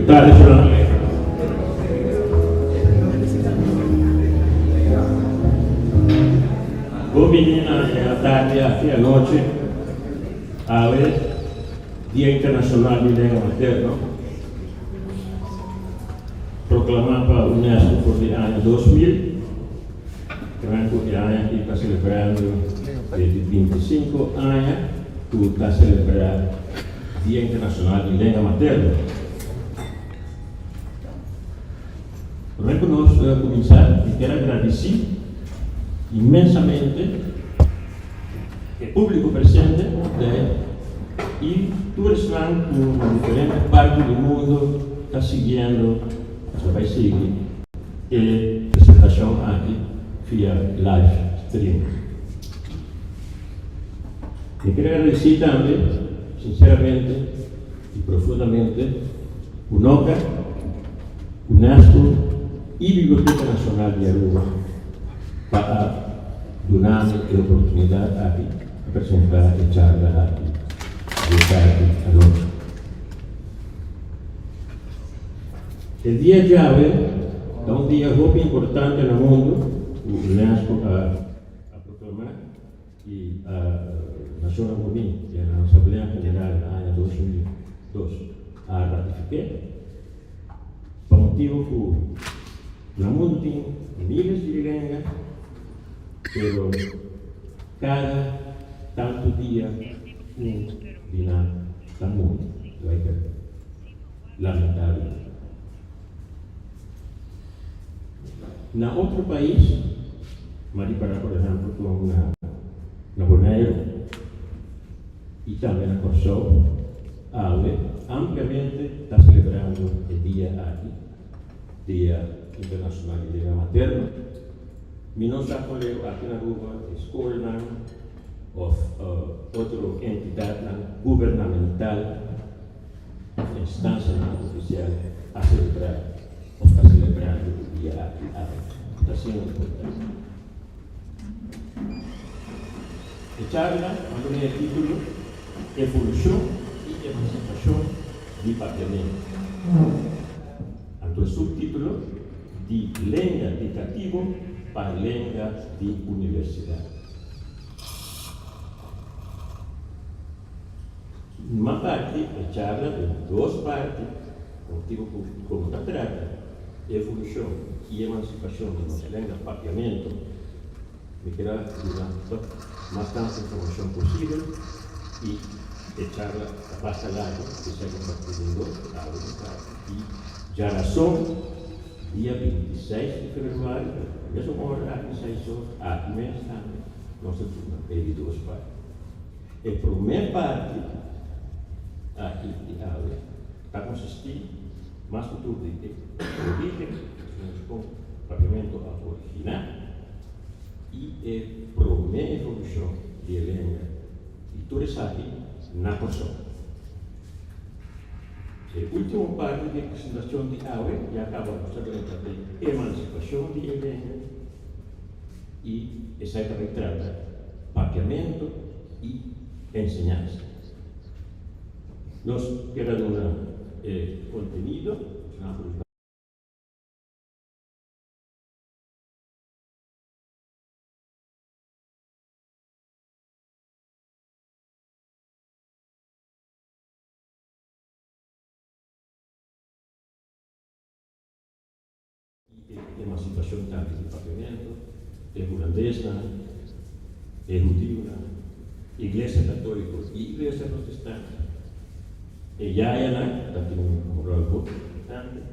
Tardi, señor. Bon bini na e atardi aki anochi, awe, Dia Internacional di Lenga Materno, proclama pa UNESCO for di aña 2000. Gran cu e aña aki ta celebrando e di 25 aña cu ta celebra Dia Internacional di Lenga Materno. Prome cu nos cuminsa, mi kier a gradici inmensamente e publico presente y tur esnan cu na diferente parti di mundo ta siguiendo, ta bay sigui e presentacion aki via live stream. Mi kier agradeci tambe sinceramente y profundamente UNOCA, UNESCO y Biblioteca Nacional di Aruba pa a duna mi e oportunidad aki pa presenta e charla aki di e tardi anochi. E dia djawe ta un dia hopi importante na mundu ku UNESCO a proklama i Nashonnan Uní den nan Asamblea General na aña 2002 a ratifiké, pa motibu ku na mundu tin miles di lenga, pero kada tantu dia un di nan ta muri. Lamentablemente. Na otro pais, m'a ripará por ehèmpel kon na Boneiru i tambe na Kòrsou, awe ampliamente ta selebrando e dia aki, Dia Internashonal di Lenga Materno. Mi no sa kon leu aki na Aruba e skolnan òf otro entidatnan gubernamental Of instansianan ofisial a selebrá of ta selebrando e dia aki awe ku ta asina importante. E charla a duna e título Evolushon i Emansipashon di Papiamentu. Anto e subtítulo Di Lenga di Katibo pa Lenga di Universidat. Uma parti e charla den dos parti, motibu ku komo ta trata evolushon i emansipashon di nos lenga Papiamentu, mi kier a duna tòg mas tantu informashon posibel i e charla ta basta largu, p'esei mi parti den dos, awe un parti i djarason dia 26 di februari, mesun ora aki seis or, aki mes tambe nos ta duna e di dos parti. E promé parti aki di awe ta konsistí mas ku tur di e orígen, kon Papiamentu a originá, i e promé evolushon di e lenga, i tur esaki na Kòrsou. E último parti di e presentashon di awe ya kaba nos ta drenta den emansipashon di e lenga i esaki ta bai trata Papiamentu i enseñansa. Nos kier a duna e kontenido na publiká. I e emansipashon tambe di Papiamentu, e hulandesnan, e hudiunan, Iglesia Katóliko i Iglesia Protestante. E yayanan ta tin un ròl hopi importante.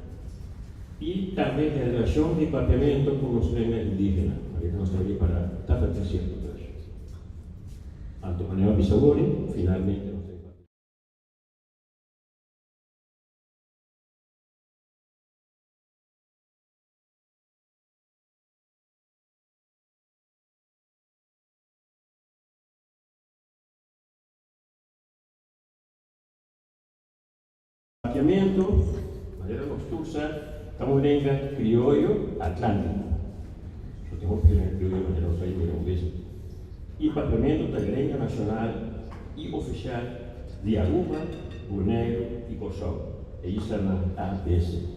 I tambe e relashon di Papiamentu ku nos lenga indígena, manera nos ta ripará, tabata tin sierto relashon. Anto manera mi a bisa wori, finalmente nos ta ripará. Papiamentu, manera nos tur sa, ta un lenga krioyo atlántiko. So tin hopi lenga krioyo manera nos a mira un bes. I papiamentu ta e lenga nashonal i ofisial di Aruba, Boneiru i Kòrsou. E islanan ABC.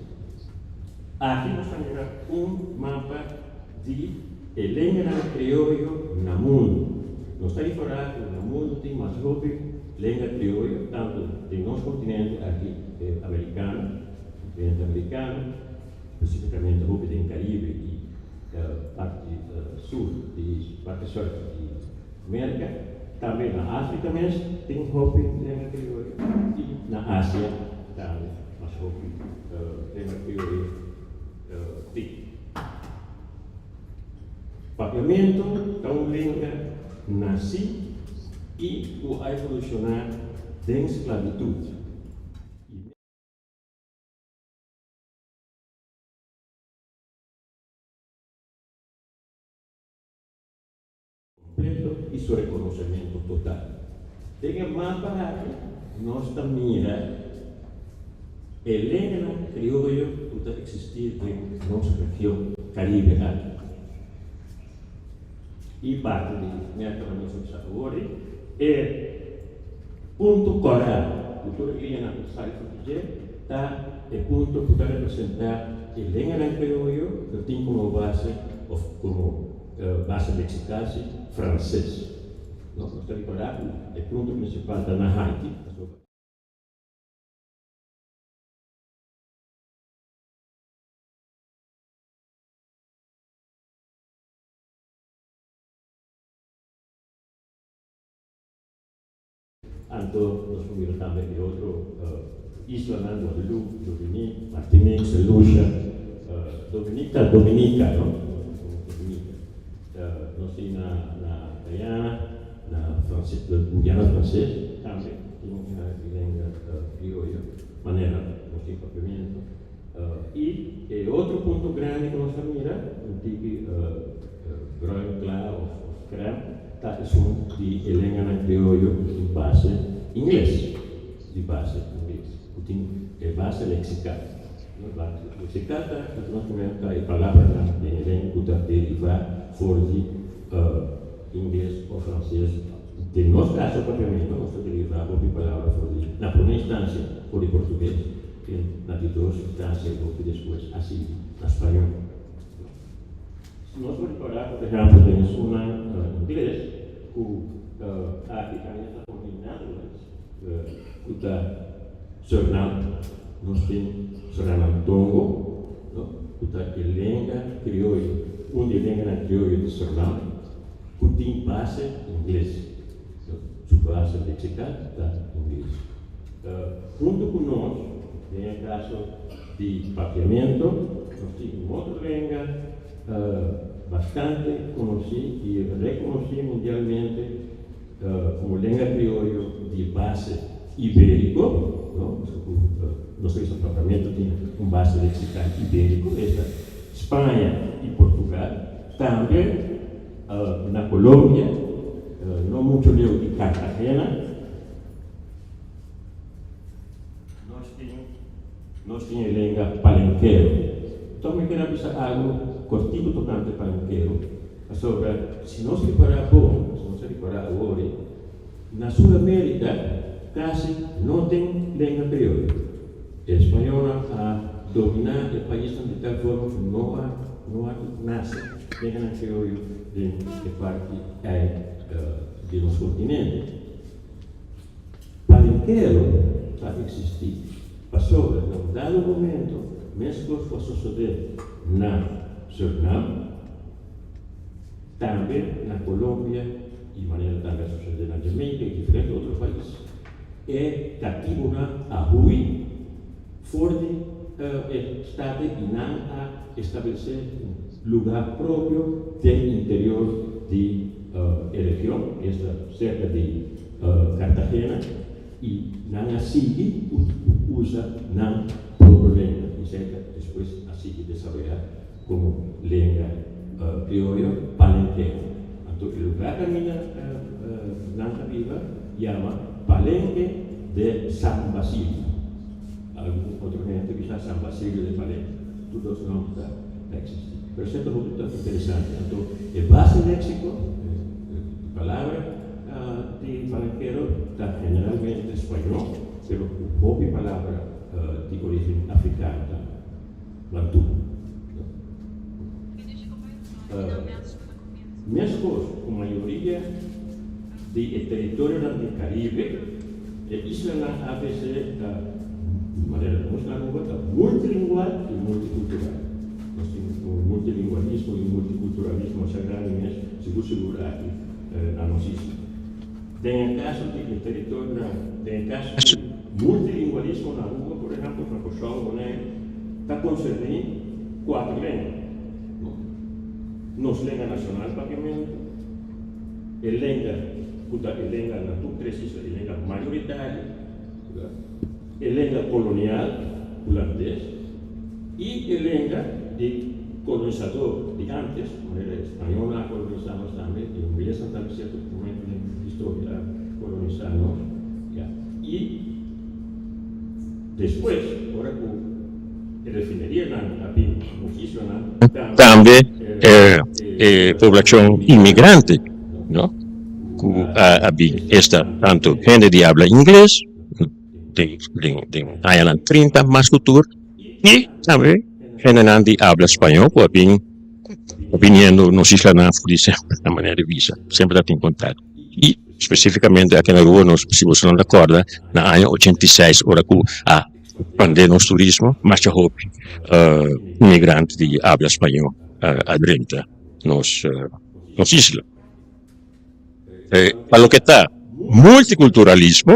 Aki nos ta mira un mapa di e lenganan krioyo na mundu. Nos ta ripará ku na mundu tin mas hopi lenga krioyo, tantu den nos kontinente aki, e amerikano, kontinente amerikano, spesifikamente hopi den Karibe i parti sur di parti sùit di Merka. Tambe na Afrika mes tin hopi lenga krioyo i na Asia tambe mas hopi lenga krioyo tin. Papiamentu ta un lenga nasí i ku a evolushoná den sklabitut i. Completo y su reconocemento total. Den e mapa aki nos ta mira e lenganan crioyo cu ta existi den nos region Caribe aki y parti di Merca na nos bisa awor. E punto cora cu tur e liñanan cu ta sali for di dje ta e punto cu ta representa e lenganan crioyo cu tin como base of como Base lexical si frances. No, nos ta ripará ku e punto prinsipal ta na Haiti, pasobra. Anto nos por mira tambe e otro islanan, Guadeloupe, Dominique, Martinique, Saint Lucia, Dominique ta Dominica, no? Dominica. Nos tin na na Guyana, na Frances, Guyana Frances tambe tin e lenga crioyo, manera nos tin Papiamento. I e otro punto grandi ku nos ta mira, un tiki bruin kla òf krèm, ta esun di e lenganan krioyo ku tin base ingles, di base ingles, ku tin e base leksikal. No, base leksikal ta loke nos komen ta e palabranan den e lenga ku ta derivá for di ingles òf franses. Den nos kaso propiamente nos ta derivá hopi palabra for di, na promé instansia for di portugues, i na di dos instansia i hopi despues a sigui na spañó. Si nos por ripará, por ehèmpel, den esunnan ingles ku aki kaminda ta pone Netherlands, ku ta Surinam, nos tin Sranantongo, no, ku ta e lenga krioyo, un di e lenganan krioyo di Surinam, ku tin base ingles. Su base leksikal ta ingles. Huntu ku nos, den e kaso di papiamentu, nos tin un otro lenga bastante konosí i rekonosí mundialmente komo lenga krioyo di base ibériko, no? Pasobra ku nos ta bisa papiamentu tin un base leksikal ibériko, esta Spaña i Portugal. Tambe na Colombia, no mucho leu di Cartagena. Nos tin nos tin e lenga palenkero. Tòg mi kere a bisa algu kortiku tokante palenkero, pasobra si nos ripará bon, si nos a ripará awor, na Sud-Amerika kasi no tin lenga krioyo. E spañolnan a dominá e paisnan di tal forma ku no a no a nase lenganan krioyo den e parti ei di nos kontinente. Palenkero ta eksistí pasobra na un dado momento meskos ku a sosodé na Surinam, tambe na Colombia i manera tambe a sosodé na Jamaica i diferente otro pais, e katibunan a hui for di e state i nan a establesé un lugá propio den interior di e region, esta serka di Cartagena i nan a sigui usa nan propio lenga i serka despues a sigui desaroyá komo lenga krioyo palenkero. Anto e lugá kaminda nan ta biba yama Palenque de San Basilio. Algun otro hende ta bisa San Basilio de Palenque. Tur dos nòmber ta eksistí. Pero esei ta hopi interesante. Anto e base léksiko, e palabra. Di palenquero ta generalmente spañó, pero ku hopi palabra di. di orígen afrikano ta Bantú. Meskos ku mayoria di e teritorionan di Karibe, e islanan ABC ta, di manera nos na Aruba, ta multilingual i multikultural. Nos tin un multilingualismo i multikulturalismo masha grandi mes, sigur sigur aki na nos isla. Den e kaso di e teritorionan, den e kaso di multilingualismo na Aruba, por ehèmpel, na Kòrsou, Boneiru, ta konserní kuater lenga, no? Nos lenga nashonal papiamentu, e lenga ku ta e lenga na tur tres isla, e lenga mayoritario, e lenga kolonial, hulandes, i e lenga di kolonisador di ántes, manera e spañolnan a kolonisá nos tambe, e inglesnan tambe sierto momento den historia a kolonisá nos, ya. I despues, ora ku e refinerianan a bin nos islanan, tambe e poblashon inmigrante, no, ku a bin, esta tantu hende di abla ingles, den añanan trinta mas ku tur i tambe hendenan di abla spañó ku a bin biniendo nos islanan for di semper na manera di bisa semper ta tin kontakto i spesifikamente aki na Aruba nos si boso no ta kòrda na aña 86 ora ku a ekspandé nos turismo masha hopi inmigrante di abla spañó a drenta nos isla. Pa loke ta multikulturalismo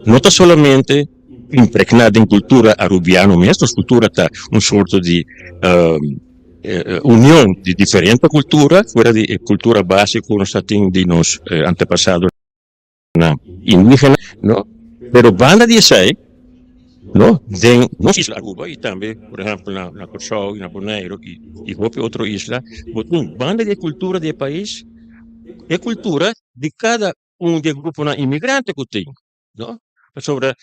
no ta solamente impregná den kultura arubiano mes, nos kultura ta un sorto di union di diferente kultura, fuera di e kultura básiko ku nos ta tin di nos antepasadonan indígena, no? Pero banda di esei, no, den nos isla Aruba i tambe por ehèmpel na Kòrsou i na Boneiru i hopi otro isla, bo tin banda di e kultura di e pais, e kultura di kada un di e gruponan imigrante ku tin, no? Pasobra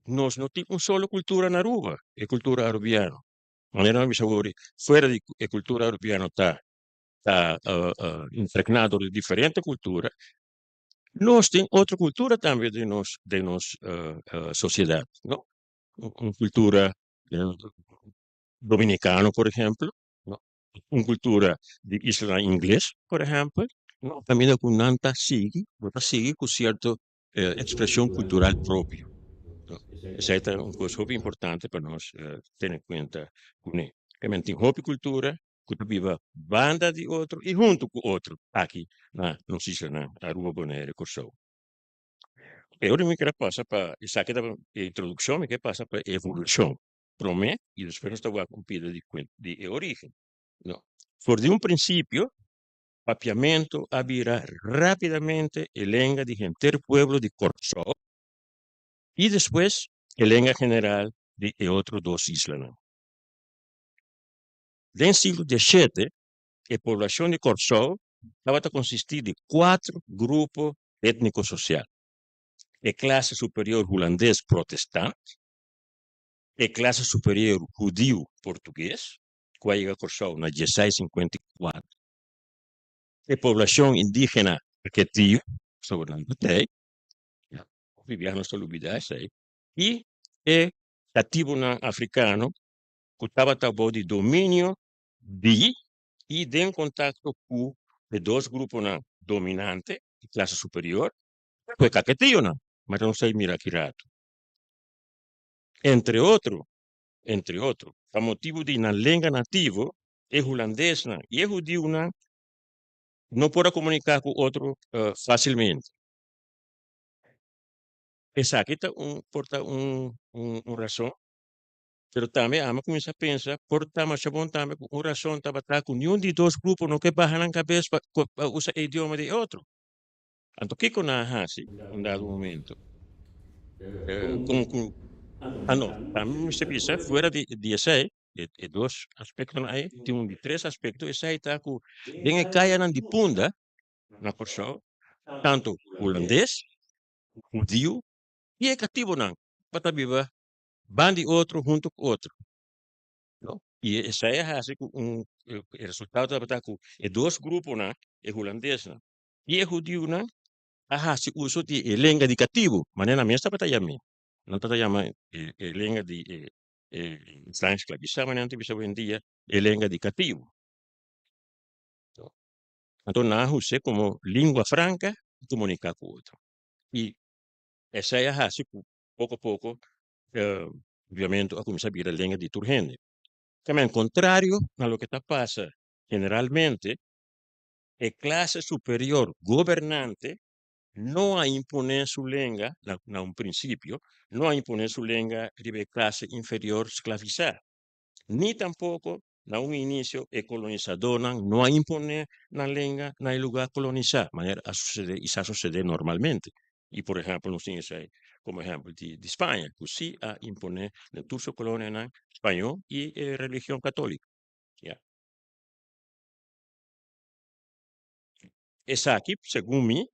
nos no tin un solo kultura na Aruba, e kultura arubiano. Manera mi a bisa awor, fuera di e kultura arubiano ta ta impregná dor di diferente kultura, Nos tin otro cultura tambe den nos den nos sociedad, no? Un cultura dominicano, por ejemplo, no? Un cultura di islanan ingles, por ejemplo, no? Caminda cu nan ta sigui, bo ta sigui cu cierto expresion cultural propio, no? Esey ta un cos hopi importante pa nos tene cuenta cune. Tin hopi cultura ku ta biba banda di otro i huntu ku otro aki na nos islanan Aruba, Bonaire i Kòrsou. E ora mi ker pasa pa esaki ta e introdukshon, mi ker pasa pa e evolushon promé i despues nos ta wak un pida di di e orígen. No, for di un prinsipio papiamentu a bira rápidamente e lenga di henter pueblo di Kòrsou i despues e lenga general di e otro dos islanan. Den siglo dieshete e poblashon di Kòrsou tabata konsistí di kuater grupo étniko-sosial, e klase superior hulandes protestant, e klase superior hudiu portugues ku a yega Kòrsou na 1654, e poblashon indígena Keketio, pasobra nan ta tei, hopi biaha nos ta lubidá esei, i e katibunan afrikano ku tabata bou di dominio di i den kontakto ku e dos gruponan dominante di klase superior, ku e kaketionan, mester nos ta mira aki ratu. Entre otro, entre otro, pa motibu di nan lenga nativo, e hulandesnan i e hudiunan no por a komuniká ku otro fásilmente. Esaki ta un, por ta un un rason. Pero tambe ami a kuminsá pensa, por ta masha bon tambe ku un rason tabata ku niun di dos grupo no ke baha nan kabes pa pa usa e idioma di e otro. Anto kiko nan a hasi un dado momento? Komo ku, ah no, tambe mi mester bisa fuera di di esei, e e dos aspektonan ei, tin un di tres aspekto, esei ta ku den e kayanan di Punda na Kòrsou, tantu hulandes, hudiu i e katibunan tabata biba ban di otro hunto ku otro, no? I esei a hasi ku un e resultado tabata ku e dos gruponan, e hulandesnan i e hudiunan, a hasi uso di e lenga di katibu, manera nan mes tabata yam'é. Nan tabata yama e lenga di e esnan esklabisá, manera nan ta bisa awendia, e lenga di katibu. Anto nan a us'é komo lingua franka pa komuniká ku otro. I esei a hasi ku poko poko papiamentu a kuminsá bira lenga di tur hende. Tamen kontrario na loke ta pasa generalmente, e klase superior gobernante no a imponé su lenga, na un prinsipio, no a imponé su lenga riba e klase inferior sklavisá, ni tampoko na un inisio e kolonisadónan no a imponé nan lenga na e lugá kolonisá, manera a susedé i sa susedé normalmente. I por ehèmpel nos tin esei komo ehèmpel di Spaña, ku sí a imponé den tur su kolonianan spañó i e religion katóliko. Ya. Esaki, segun mi,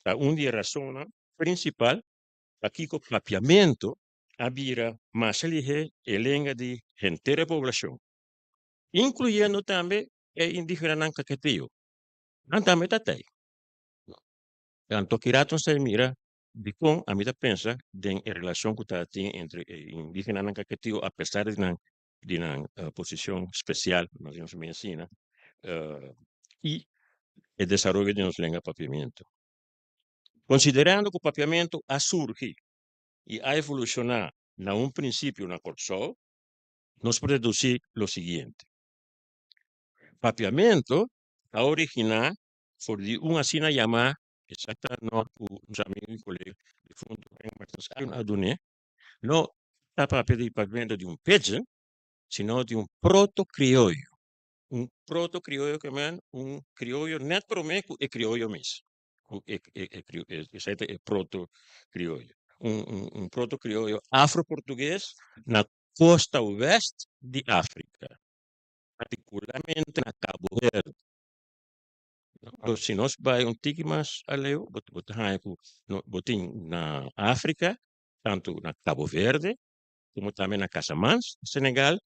ta un di e rasonnan prinsipal pakiko papiamentu a bira mas lihé e lenga di henter e poblashon, inkluyendo tambe e indígenanan kaketeo. Nan tambe ta tei. Anto ki rato nos ta mira dikon ami ta pensa den e relashon ku ta tin entre e indígenanan kaketeo apesar di nan di nan posishon spesial, nos dios mi asina, i e desaroyo di nos lenga papiamentu. Konsiderando ku papiamentu a surgi i a evolushoná na un prinsipio na Kòrsou, nos por dedusí lo siguiente, Papiamentu a originá for di un asina yamá, esaki ta nòt ku nos amigu i kolega difuntu Henk Martens a dun'é, No ta papia di papiamentu di un pidgin, sino di un proto-krioyo. Un proto-krioyo ke men un krioyo nèt promé ku e krioyo mes. Ku e esei ta e proto-krioyo. Un proto-krioyo afro-portugues na kosta wèst di Afrika, partikularmente na Kabo Verde. Si nos bai un tiki mas aleu, bo ta haña ku bo tin na Afrika, tantu na Cabo Verde komo tambe na Casamance, Senegal,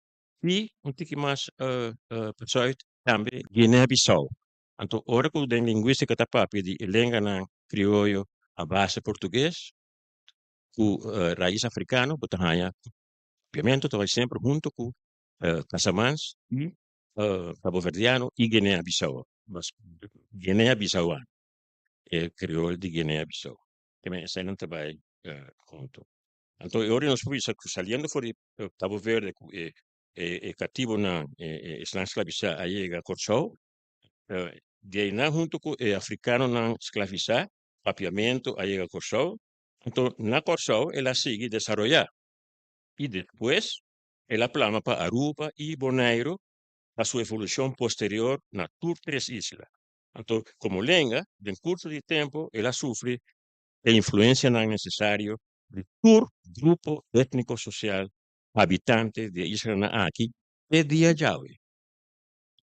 i un tiki mas pa zuid tambe Guinea-Bissau. Anto ora ku den lingwistika ta papia di e lenganan krioyo a base portugues ku rais afrikano, bo ta haña papiamentu ta bai semper huntu ku Casamance i Kaboverdiano i Guinea-Bissau, Guinea-Bissauano, e kriol di Guinea-Bissau. Te eseinan ta bai huntu. Anto e ora nos por bisa ku saliendo for di Cabo Verde ku e e katibonan, e esnan sklabisá a yega Kòrsou, di einan huntu ku e afrikanonan sklavisá, papiamentu a yega Kòrsou. Anto na Kòrsou el a sigui desaroyá i despues el a plama pa Aruba i Boneiru pa su evolushon posterior na tur tres isla. Anto, komo lenga, den kurso di tempu el a sufri e influensianan nesesario di tur grupo étniko-sosial habitante di e islanan aki te dia djawe.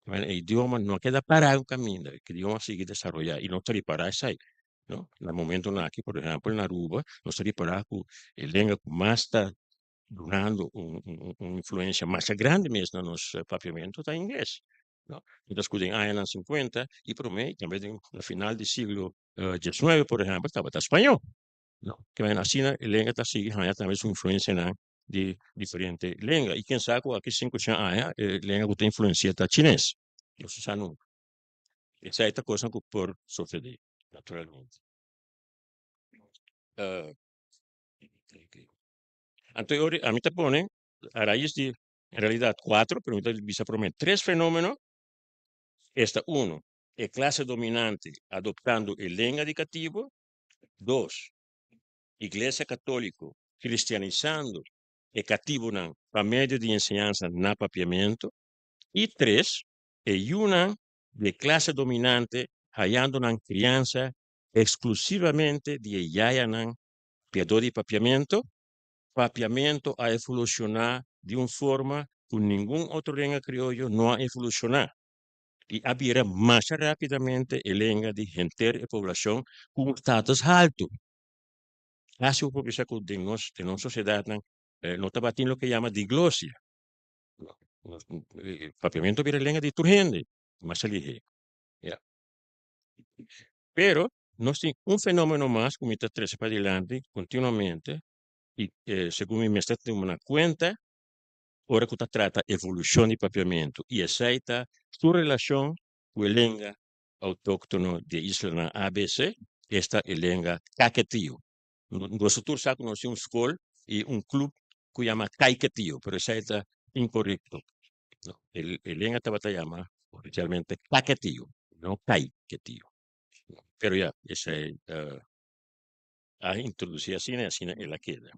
Bueno, e idioma no a keda pará un kaminda, e idioma a sigui desaroyá i nos ta ripará esei, no? Na momentonan aki, por ehèmpel, na Aruba, nos ta ripará ku e lenga ku mas ta dunando un influencia masha grandi mes na nos papiamento ta ingles, no? Mientras cu den añanan 50 y prome y tambe den na final di siglo 19, por ehempel, tabata spañó, no? Ke men asina e lenga ta sigui haña tambe su influencianan di diferente lenga y ken sa cu aki 500 aña e lenga cu ta influencia ta chines, no se sa nunca. Esei ta cosnan cu por sucede, naturalmente. Anto e ora ami ta pone a rais di en realidad cuatro, pero mi ta bisa prome tres fenomeno, esta uno, e clase dominante adoptando e lenga di catibo, dos, Iglesia Catolico cristianisando e catibonan pa medio di enseñansa na papiamento, y tres, e yunan di e clase dominante hayando nan criansa exclusivamente di e yayanan Piadó di papiamentu, Papiamentu a evolushoná di un forma ku ningun otro lenga krioyo no a evolushoná i a bira masha rápidamente e lenga di henter e poblashon ku un status haltu. Kasi bo por bisa ku den nos den nos sosiedatnan no tabatin loke yama diglosia. Papiamentu a bira lenga di tur hende masha lihé. Ya. Pero nos tin un fenómeno mas ku mi ta trese padilanti kontinuamente. I segun mi mester tuma na kuenta ora ku ta trata evolushon di papiamentu i esei ta su relashon ku e lenga outóktono di e islanan ABC, esta e lenga Kaketio. Nos tur sa ku nos tin un skol i un klup ku yama Kaiketio, pero esei ta inkorekto. E lenga tabata yama ofisialmente Kaketio, no Kaiketio. Pero ya, esei a introdusí asina i asina el a keda.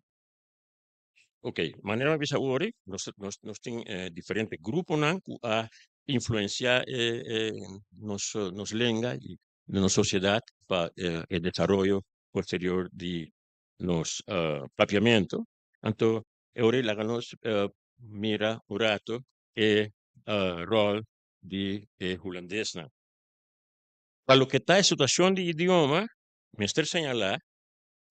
Ok, manera mi a bisa awor, nos tin diferente gruponan ku a influensiá nos lenga i nos sosiedat pa e desaroyo posterior di nos papiamentu. Anto e ora ei laga nos mira un rato e ròl di e hulandesnan. Pa loke ta e situashon di idioma, mester señalá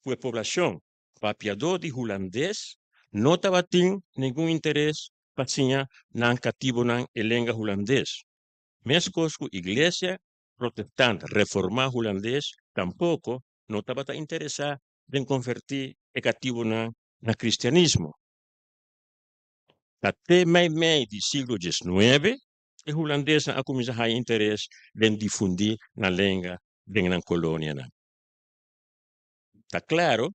ku e poblashon papiadó di hulandes no tabatin ningun interes pa siña nan katibonan e lenga hulandes. Meskos ku Iglesia Protestant Reformá Hulandes tampoko no tabata interesá den konvertí e katibonan na kristianismo. Ta te meimei di siglo diesnuebe e hulandesnan a kuminsá haña interes den difundí nan lenga den nan kolonianan. Ta claro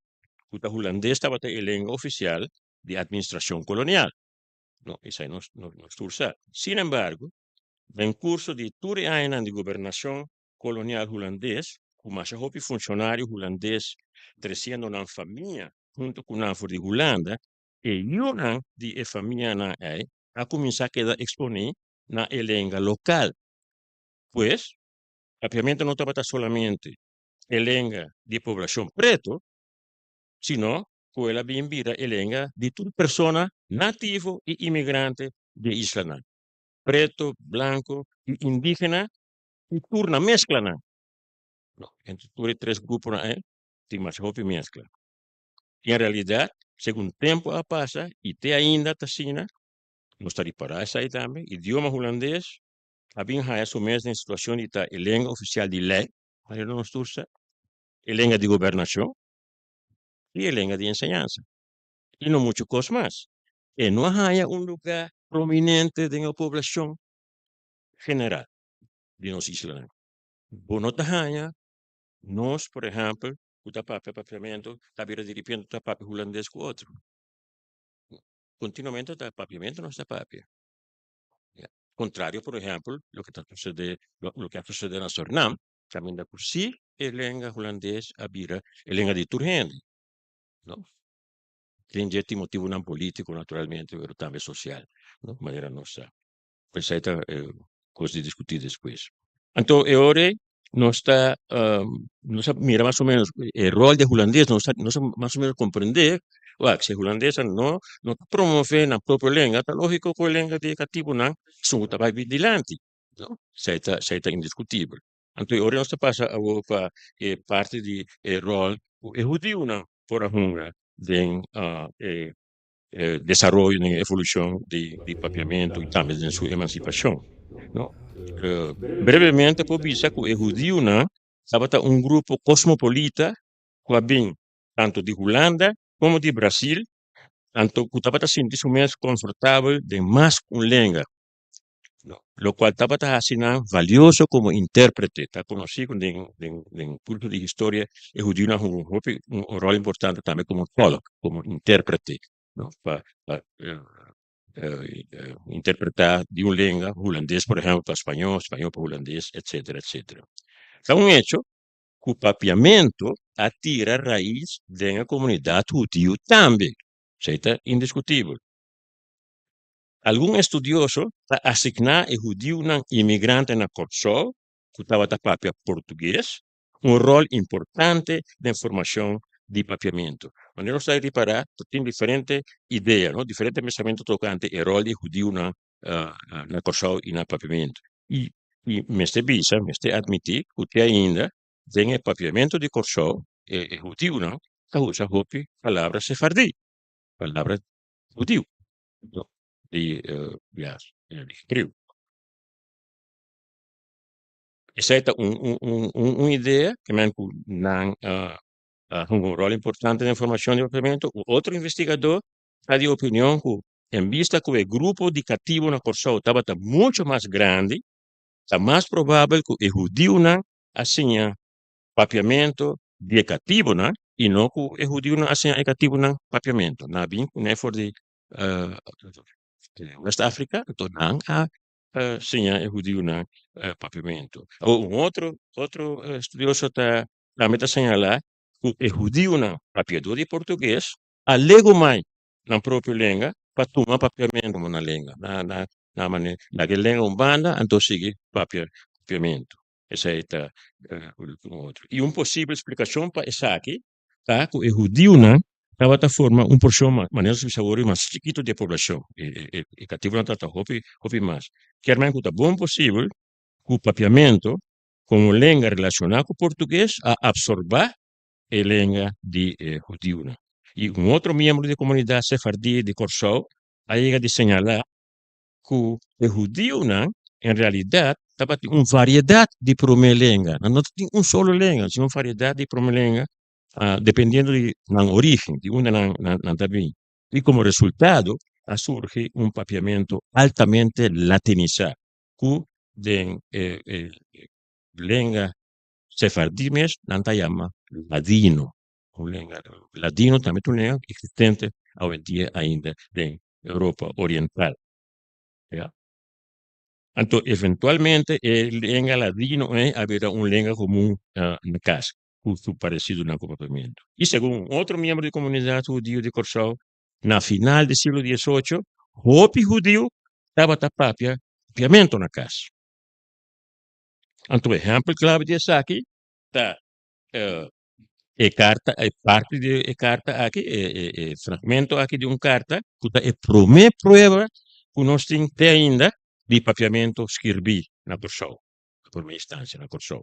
cu ta hulandes tabata e lenga oficial di administracion colonial. No, esai nos tur sa. Sin embargo, den curso di tur e añanan di gobernacion colonial hulandes, cu masha hopi funcionario hulandes treciendo nan famia hunto cu nan for di Hulanda, e yunan di e famianan ei a cuminsa keda exponi na e lenga local. Pues, papiamento no tabata solamente e lenga di e poblashon preto, sino ku el a bin bira e lenga di tur persona nativo i imigrante di e islanan, preto, blanko i indígena i tur nan mesklanan. No, entre tur e tres gruponan ei tin masha hopi meskla. I en realidat, segun tempu a pasa i te ainda ta asina, nos ta ripará esei tambe, idioma hulandes a bin haña su mes den situashon di ta e lenga ofisial di lei, manera nos tur sa, e lenga di gobernashon i e lenga di enseñansa, i no muchu kos mas. E no a haña un lugá prominente den e poblashon general di nos islanan. Bo no ta haña nos, por ehèmpel, ku ta papia papiamentu, ta bira diripente ta papia hulandes ku otro. Kontinuamente ta papiamentu nos ta papia. Kontrario, por ehèmpel, loke ta susedé, loke a susedé na Surinam, kaminda ku sí e lenga hulandes a bira e lenga di tur hende, no? Tin dje tin motibunan polítiko naturalmente, pero tambe sosial, no? Manera nos sa. Esei ta kos di diskutí despues. Anto e ora ei nos ta nos a mira mas o menos e rol di e hulandes, nos a mas o menos komprendé wak si e hulandesnan no no ta promové nan propio lenga ta lógiko ku e lenga di e katibunan esun ku ta bai bin dilanti, no? Esei ta esei ta indiskutibel. Anto e ora nos ta pasa awor pa e parti di e rol ku e hudiunan por a hunga den e desaroyo den evolushon di papiamentu i tambe den su emansipashon. No? Brevemente por bisa ku e hudiunan tabata un grupo kosmopolita ku a bin tantu di Hulanda komo di Brasil, anto ku tabata sinti su mes konfortabel den mas ku un lenga. Lokual tabata hasi nan valioso komo intérprete. Ta konosí ku den kurso di historia e hudiunan hunga un hopi un ròl importante tambe komo tòlk, komo intérprete, no, pa interpretá di un lenga, hulandes por ehèmpel pa spañó, spañó pa hulandes, etsetera, etsetera. Ta un echo ku papiamentu a tira rais den e komunidat hudiu tambe, esei ta indiskutibel. Algun estudioso ta asigná e hudiunan imigrante na Kòrsou ku tabata papia portugues un ròl importante den formashon di papiamentu. Manera nos ta ripará ta tin diferente idea, no, diferente pensamentu tokante e ròl di e hudiunan na Kòrsou i na papiamentu. I mester bisa, mester atmití ku te ainda den e papiamentu di Kòrsou e hudiunan ta usa hopi palabra sefardí, palabra hudiu. Di ya di hebreo. Esei ta un idea ke men ku nan. a hunga un ròl importante den formashon di papiamentu. Un otro investigadó ta di opinion ku en bista ku e grupo di katibu na Kòrsou tabata muchu mas grandi, ta mas probabel ku e hudiunan a siña papiamentu di e katibunan i no ku e hudiunan a siña e katibunan papiamentu. Nan a bin kuné for di West Afrika, anto nan a siña e hudiunan papiamentu. Awor un otro otro estudioso ta tambe ta señalá ku e hudiunan papiadó di portugues a legumai nan propio lenga pa tuma papiamentu komo nan lenga. Nan nan nan manera laga e lenga un banda anto sigui papia papiamentu. Esei ta un otro. I un posibel splikashon pa esaki ta ku e hudiunan tabata forma un porshon manera nos bisa awor mas chikitu di e poblashon. E katibunan tabata hopi hopi mas. Kier men ku ta bon posibel ku papiamentu komo lenga relashoná ku portugues a apsorbá e lenga di e hudiunan. I un otro miembro di e komunidat sefardí di Kòrsou a yega di señalá ku e hudiunan en realidat tabatin un variedat di promé lenga. Nan no tabatin un solo lenga, sino un variedat di promé lenga, dependiendo di nan orígen, di unda nan nan ta bini. I komo resultado a surgi un papiamentu altamente latinisá, ku den e lenga sefardí mes nan ta yama ladino. Un lenga ladino tambe ta un lenga eksistente awendia ainda den Europa Oriental. Ya. Anto eventualmente e lenga ladino ei a bira un lenga komun na kas ku su paresidonan ku papiamentu. I segun un otro miembro di komunidat hudiu di Kòrsou, na final di siglo diesocho hopi hudiu tabata papia papiamentu na kas. Anto ehèmpel klave di esaki ta E karta, e parti di e karta aki, e e e fragmento aki di un karta ku ta e promé prueba ku nos tin te ainda di papiamentu skirbí na Kòrsou, na promé instansia na Kòrsou,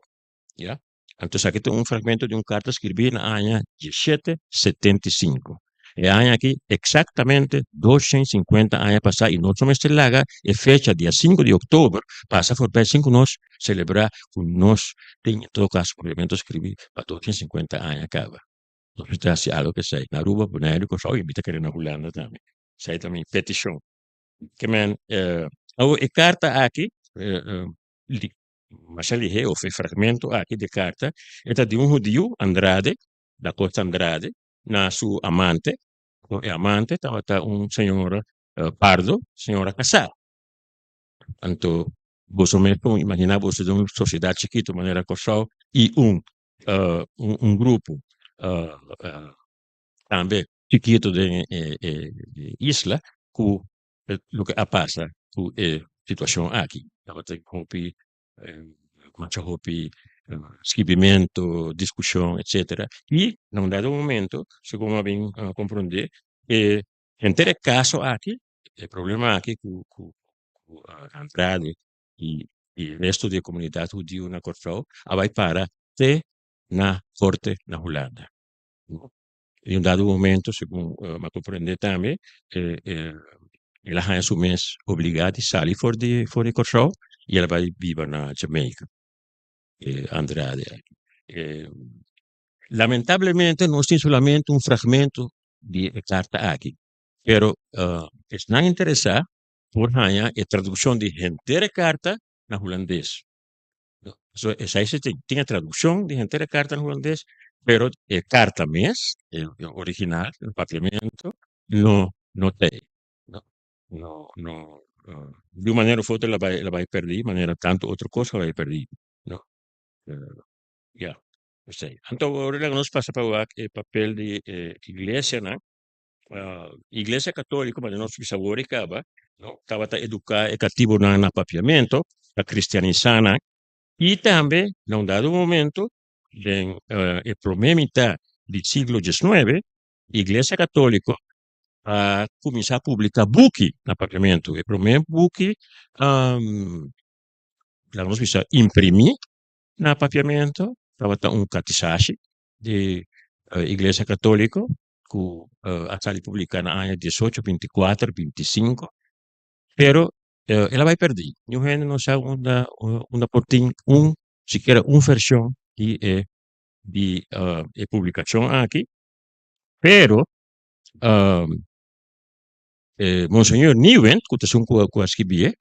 ya. Anto esaki ta un fragmento di un karta skirbí na aña diesshete setenta i sinku. E aña aki eksaktamente 250 aña pasá i nos no mester laga e fecha dia 5 di oktober pasa forbij sin ku nos selebrá ku nos tin en todo kaso papiamentu skribí pa 250 aña kaba. Nos mester hasi algu ku esei na Aruba, Boneiru, Kòrsou i mi ta kere na Hulanda tambe. Esei ta mi petishon. Ke men awor e karta aki masha lihé òf e fragmento aki di e karta e ta di un hudiu, Andrade, Da Costa Andrade, na su amante, e amante tabata un señora pardo, señora casá. Anto boso mes por imaginá boso den un sosiedat chikitu manera Kòrsou i un un grupo tambe chikitu den e isla ku loke a pasa ku e situashon aki. Tabata hopi masha hopi skibimentu, diskushon, etsetera. I na un dado momento, segun mi a bin komprondé, e henter e kaso aki, e problema aki ku ku ku Andrade i i resto di e komunidat hudiu na Kòrsou a bai para te na korte na Hulanda. I un dado momento, segun mi a komprendé tambe, el a haña su mes obligá di sali for di for di Kòrsou i el a bai biba na Jamaica, e Andrade aki. Lamentablemente nos tin solamente un fragmento di e karta aki, pero esnan interesá por haña e tradukshon di henter e karta na hulandes. So esei si tin, tin e tradukshon di henter e karta na hulandes, pero e karta mes, e original, na papiamentu, no no ta ei. No no no di un manera of otro el a bai el a bai pèrdí, manera tantu otro kos a bai pèrdí, no. Ya, esei. Anto ora laga nos pasa pa wak e papel di e iglesianan. Iglesia Católico, manera nos bisa awor i caba, no, tabata educa e catibonan na papiamento, pa cristianisa nan, i tambe na un dado momento, den e prome mitad di siglo diesnuebe, Iglesia Católico a cuminsa publica buki na papiamento. E prome buki, laga nos bisa imprimi na papiamento, tabata un catisashi di Iglesia Católico, ku a sali publiká na aña diesocho 24, 25, pero el a bai pèrdí. Niun hende no sa unda unda por tin un sikiera un vershon di e Di e publikashon aki, pero Monseñor Nieuwindt, ku ta esun ku a skibié,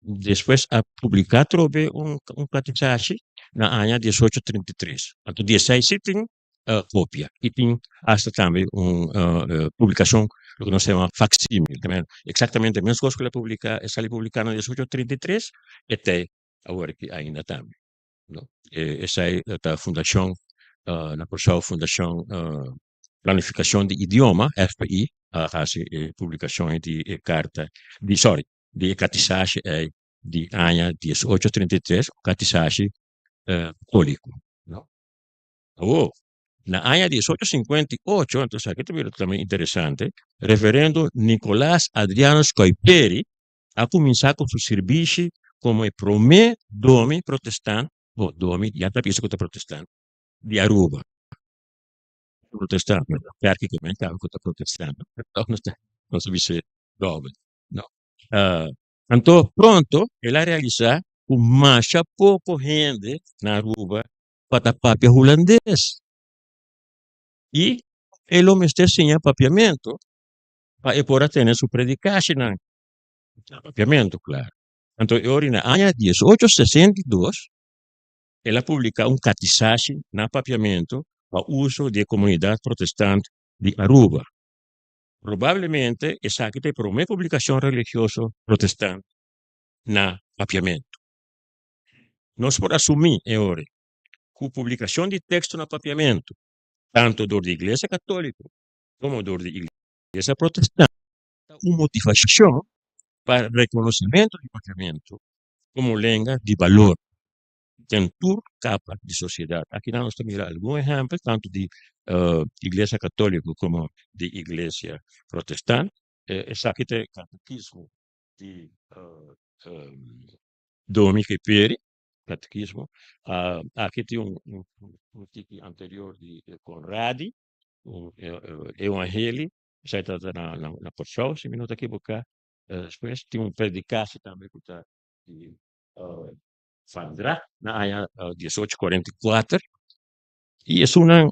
despues a publiká atrobe un katisashi na aña 1833. Anto di esei si tin kopia i tin asta tambe un publikashon loke nos ta yama faksímil, eksaktamente mes kos ku el a publiká, e sali publiká na 1833, e ta awor aki ainda tambe. No, esei ta Fundashon na Kòrsou, Fundashon Planifikashon di Idioma, FPI, a hasi e publikashon di e karta di, sorry, di e katisashi ei di aña 1833, un katisashi katóliko. No. Awor, na aña 1858, anto esaki ta bira tambe interesante, Reverendo Nicolas Adrianus Kuiperi a kuminsá ku su sirbishi komo e promé domi protestant, bo, domi, ya ta bisa ku ta protestant, di Aruba. Protestant, no, kerki ku men kaba ku ta protestant, no, nos ta, nos ta bisa domi, no. Anto pronto el a realisá ku masha poko hende na Aruba pa ta papia hulandes i e lo mester siña papiamentu pa e por a tene su predikashinan na papiamentu, klaro. Anto e ora na aña 1862 el a publiká un katisashi na papiamentu pa uso di e komunidat protestant di Aruba. Probablemente esaki ta e promé publikashon religioso protestant na papiamentu. Nos por asumí e ora ku publikashon di teksto na papiamentu, tantu dor di Iglesia Katóliko komo dor di Iglesia Protestant, ta un motivashon pa rekonosementu di papiamentu komo lenga di balor den tur kapa di sosiedat. Akinan nos ta mira algun ehèmpel tantu di Iglesia Katóliko komo di Iglesia Protestant. Esaki ta e katekismo di Domi Kuiperi, katekismo. Aki tin un tiki anterior di Conradi, un evangelio, esei ta na Kòrsou si mi no ta ekiboká. Despues tin un predikasi tambe ku ta di Van Dragt na aña 1844 i esunnan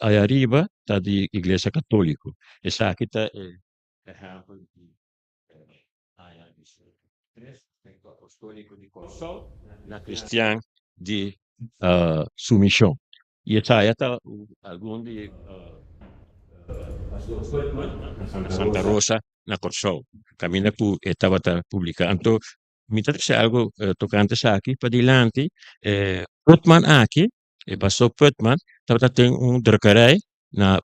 aya ariba ta di Iglesia Katóliko. Esaki ta e ehèmpel di aña 1833, Aspecto Apostóliko di Kòrsou na Kristian di Sumishon. I esaya ta algun di Pastor Putman na Santa Rosa na Kòrsou, kaminda ku e tabata publiká. Anto mi ta trese algu tokante esaki padilanti. Putman aki, e Pastor Putman, tabata tin un drukkerij na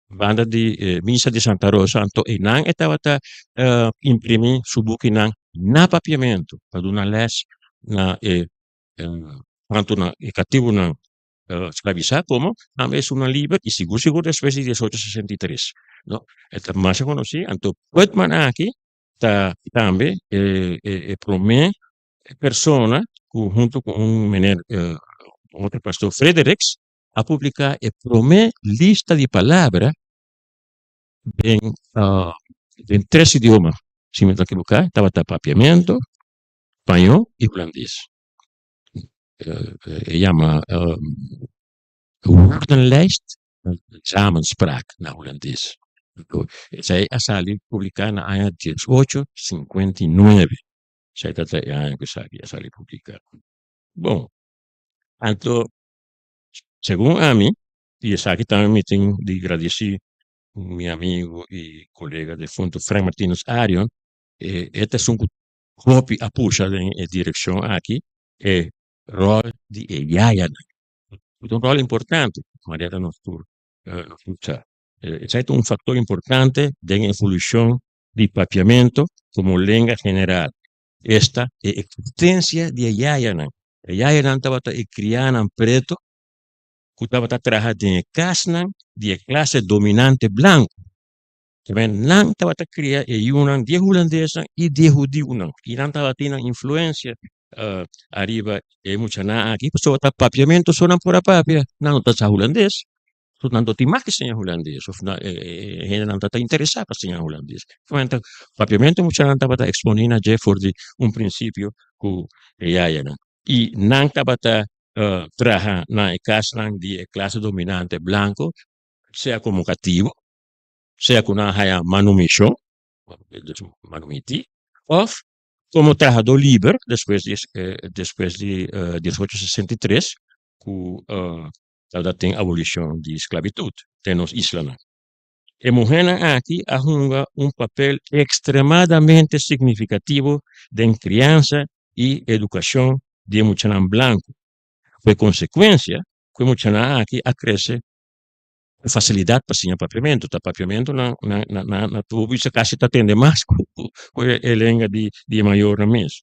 banda di misa di Santa Rosa. Anto einan e tabata imprimí su bukinan na papiamentu pa duna lès na e tantu na e katibunan sklabisá komo tambe esunnan liber i sigur sigur despues di 1863, no. E ta masha konosí. Anto Putman aki ta tambe e promé persona ku huntu ku un meneer, un otro pastor Fredericks a publiká e promé lista di palabra den tres idioma, si mi no ta ekiboká tabata papiamentu, spañó i hulandes. E yama Woordenlijst Samenspraak na hulandes. Esei a sali publiká na aña 1859. Esei ta e aña ku esaki a sali publiká. Bon, anto segun ami, i esaki tambe mi tin di gradisí mi amigu i kolega defuntu Frank Martinus Arion, e ta esun ku hopi a pusha den e direkshon aki, e ròl di e yayanan. E ta un ròl importante, manera nos tur nos tur sa. Esei ta un faktor importante den evolushon di papiamentu komo lenga general, esta e eksistensia di e yayanan. E yayanan tabata e krianan pretu ku tabata traha den e kasnan di e klase dominante blanku. Tamen nan tabata kria e yunan di e hulandesnan i di e hudiunan i nan tabatin nan influensia ariba e muchanan aki pasobra ta papiamentu so nan por a papia, nan no ta sa hulandes, so nan no tin mas ke siña hulandes of e hendenan ta ta interesá pa siña hulandes. Papiamentu muchanan tabata eksponé na dje for di un prinsipio ku e yayanan i nan tabata. Traha na e kasnan di e klase dominante blanko, sea komo katibu, sea ku nan haya manumishon, dus manumití, òf komo trahadó liber despues di despues di 1863 ku tabata tin abolishon di sklabitut den nos islanan. E muhénan aki a hunga un papel ekstremadamente signifikativo den kriansa i edukashon di e muchanan blanku, ku e konsekuensia ku e muchanan aki a krese ku fasilidat pa siña papiamentu. Ta papiamentu nan nan tur bisa kasi ta tende mas ku e lenga di e mayornan mes.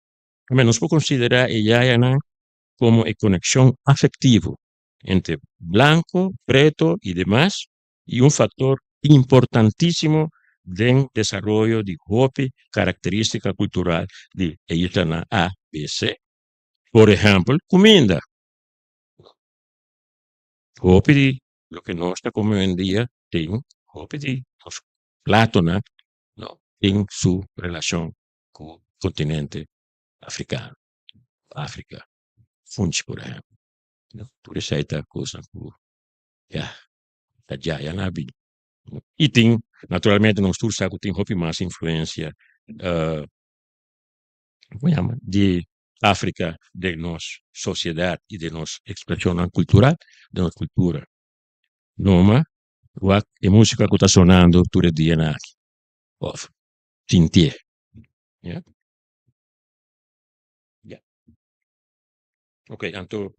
Nos por konsiderá e yayanan komo e konekshon afektivo entre blanko, preto i demas i un faktor importantísimo den desaroyo di hopi karakterístika kultural di e islanan ABC. Por ehèmpel, kuminda. Hopi di loke nos ta kome oyendia tin hopi di nos platonan no tin su relashon ku kontinente afrikano, Afrika, funchi por ehèmpel. Tur esei ta kosnan ku ya ta djaya na bin. I tin, naturalmente nos tur sa ku tin hopi mas influensia como yama di Afrika den nos sosiedat i den nos ekspreshonnan kultural, den nos kultura. Numa wak e musika ku ta sonando tur e dianan aki òf sintié. Ya. Ya. Ok, anto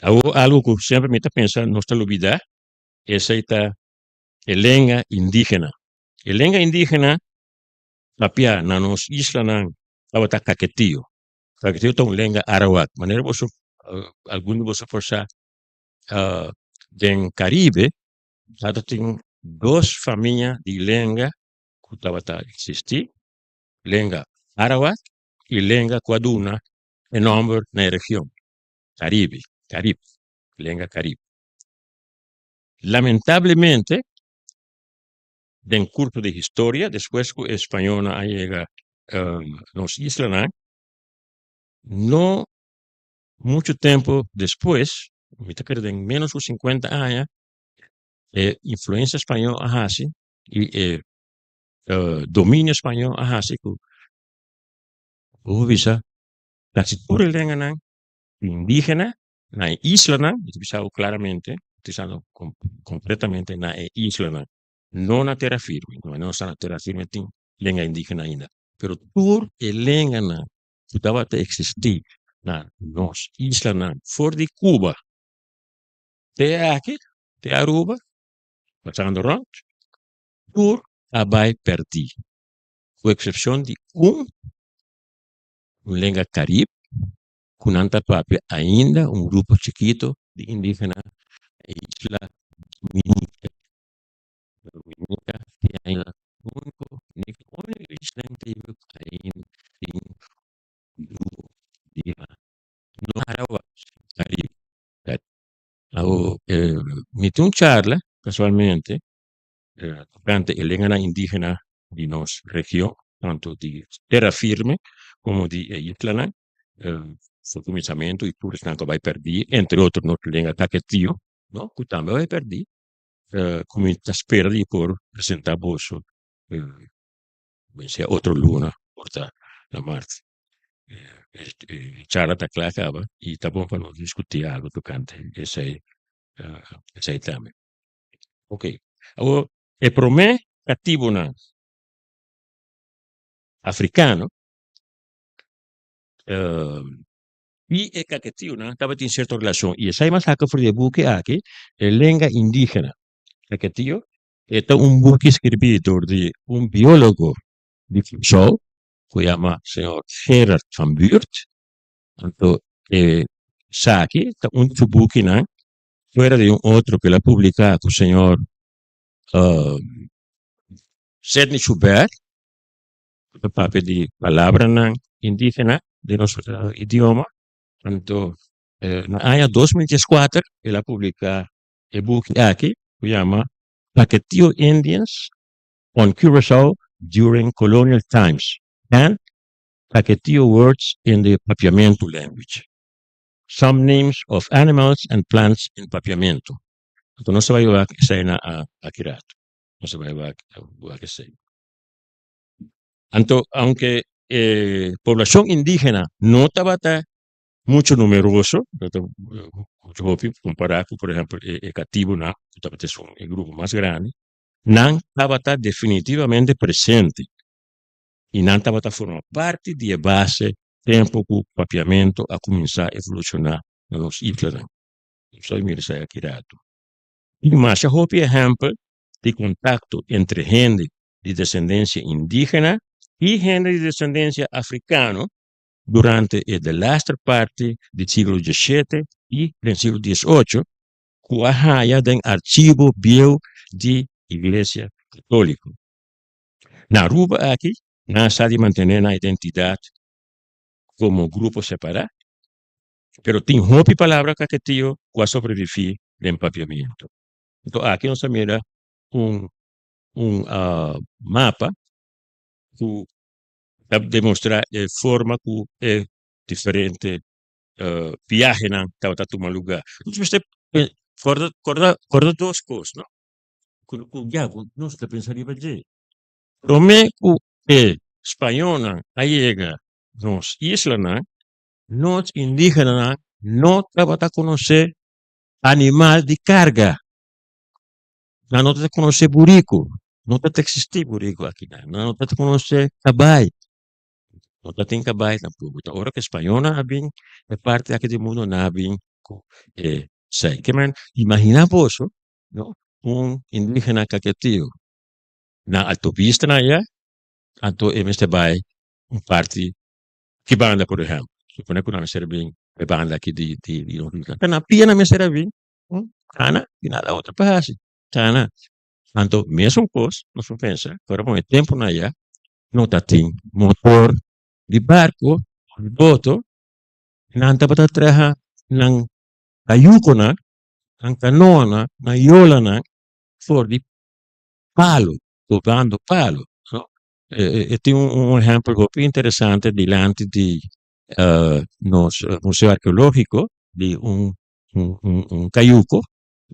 awor algu ku semper mi ta pensa nos ta lubidá, esei ta e lenga indígena. E lenga indígena papia na nos islanan tabata Caquetio. Caquetio ta un lenga arawak. Manera boso, algun di boso por sa, den Caribe tabatin dos famia di lenga ku tabata eksistí, lenga arawak i lenga ku a duna e nòmber na e region, Caribe, Carib, lenga Carib. Lamentablemente, den curso di historia, despues cu e spañolnan a yega nos islanan, no mucho tempo despues, mi ta kere den menos cu 50 aña, e influencia spañol a haci y e dominio spañol a haci cu bo por bisa casi tur e lenganan indigena na e islanan, mi ta bisa bo claramente, mi ta bisando concretamente na e islanan, no na tera firme, no nos ta na tera firme tin lenga indigena ainda, pero tur e lenganan ku tabata existi na nos islanan for di Cuba te aki, te Aruba, pasando rond, tur a bai perdi, ku excepcion di un, un lenga Carib, ku nan ta papia ainda un grupo chikito di indígena na e isla Dominica. Dominica te ainda úniko úniko isla den Caribe ku ainda tin un grupo indígena. No Arawak, Caribe. Awo mi tin un charla kasualmente tokante e lenganan indígena di nos region, tantu di tera firme komo di e islanan, su kuminsamentu i tur esnan ku a bai pèrdí, entre otro nos lenga Caquetio, no, ku tambe a bai pèrdí, ku mi ta spera di por presentá boso sea otro luna por ta na mart. E charla ta kla kaba i ta bon pa nos diskutí algu tokante esei esei tambe. Ok, awor e promé katibunan afrikano i e kaketiunan tabatin sierto relashon i esei mas saka for di e buki aki, E Lenga Indígena Kaketio. E ta un buki skirbí dor di un biólogo di Kòrsou ku yama señor Gerard van Buurt. Anto esaki ta un di su bukinan fuera di un otro ku el a publiká ku señor Sidney Joubert, ku ta papia di palabranan indígena den nos idioma. Anto na aña 2014 el a publiká e buki aki ku yama Caquetio Indians on Curaçao During Colonial Times and Caquetio Words in the Papiamentu Language. Some Names of Animals and Plants in Papiamento. Anto nos ta bai wak esei na aki rato. Nos ta bai wak wak esei. Anto aunke e poblacion indigena no tabata mucho numeroso, mucho hopi compara cu por ehempel e catibonan cu tabata esun e grupo mas grandi, nan tabata definitivamente presente y nan tabata forma parti di e base tempo cu papiamento a cuminsa evoluciona na nos islanan. Nos ta mira esaki aki rato. Tin masha hopi ehempel di contacto entre hende di desendensia indígena i hende di desendensia afrikano durante e delaster parti di siglo diesshete i den siglo diesocho ku a haña den archivo bieu di Iglesia Katóliko. Na Aruba aki nan a sa di mantené nan identidat komo grupo separá, pero tin hopi palabra kaketio ku a sobreviví den papiamentu. Anto aki nos ta mira un un mapa ku ta demostrá e forma ku e diferente biahenan tabata tuma lugá. Nos mester kòrda kòrda kòrda dos kos no, ku ku ya ku nos ta pensa riba dje. Promé ku e spañolnan a yega nos islanan, nos indígenanan no tabata konosé animal di karga. Nan no ta konosé buriku, no ta eksistí buriku akinan. Nan no ta konosé kabai, no ta tin kabai tampoko. Ta ora ku e spañolnan a bin e parti aki di mundu nan a bin ku e esei. Ke men imaginá boso no un indígena kaketio na Alto Vista nan aya, anto e mester bai un parti ki banda por ehèmpel, supone ku nan mester a bin e banda aki di di nos isla, ta na pia nan mester a bin. Kana i nada otro pa hasi. Kana. Anto mesun kos nos por pensa ku ora pone tempunan aya no ta tin motor di barko di boto, nan tabata traha nan kayukonan, nan kanoanan, nan yolanan for di palo, tocando palo. E tin un ehempel hopi interesante dilanti di nos museo arkeologiko di un un cayuco,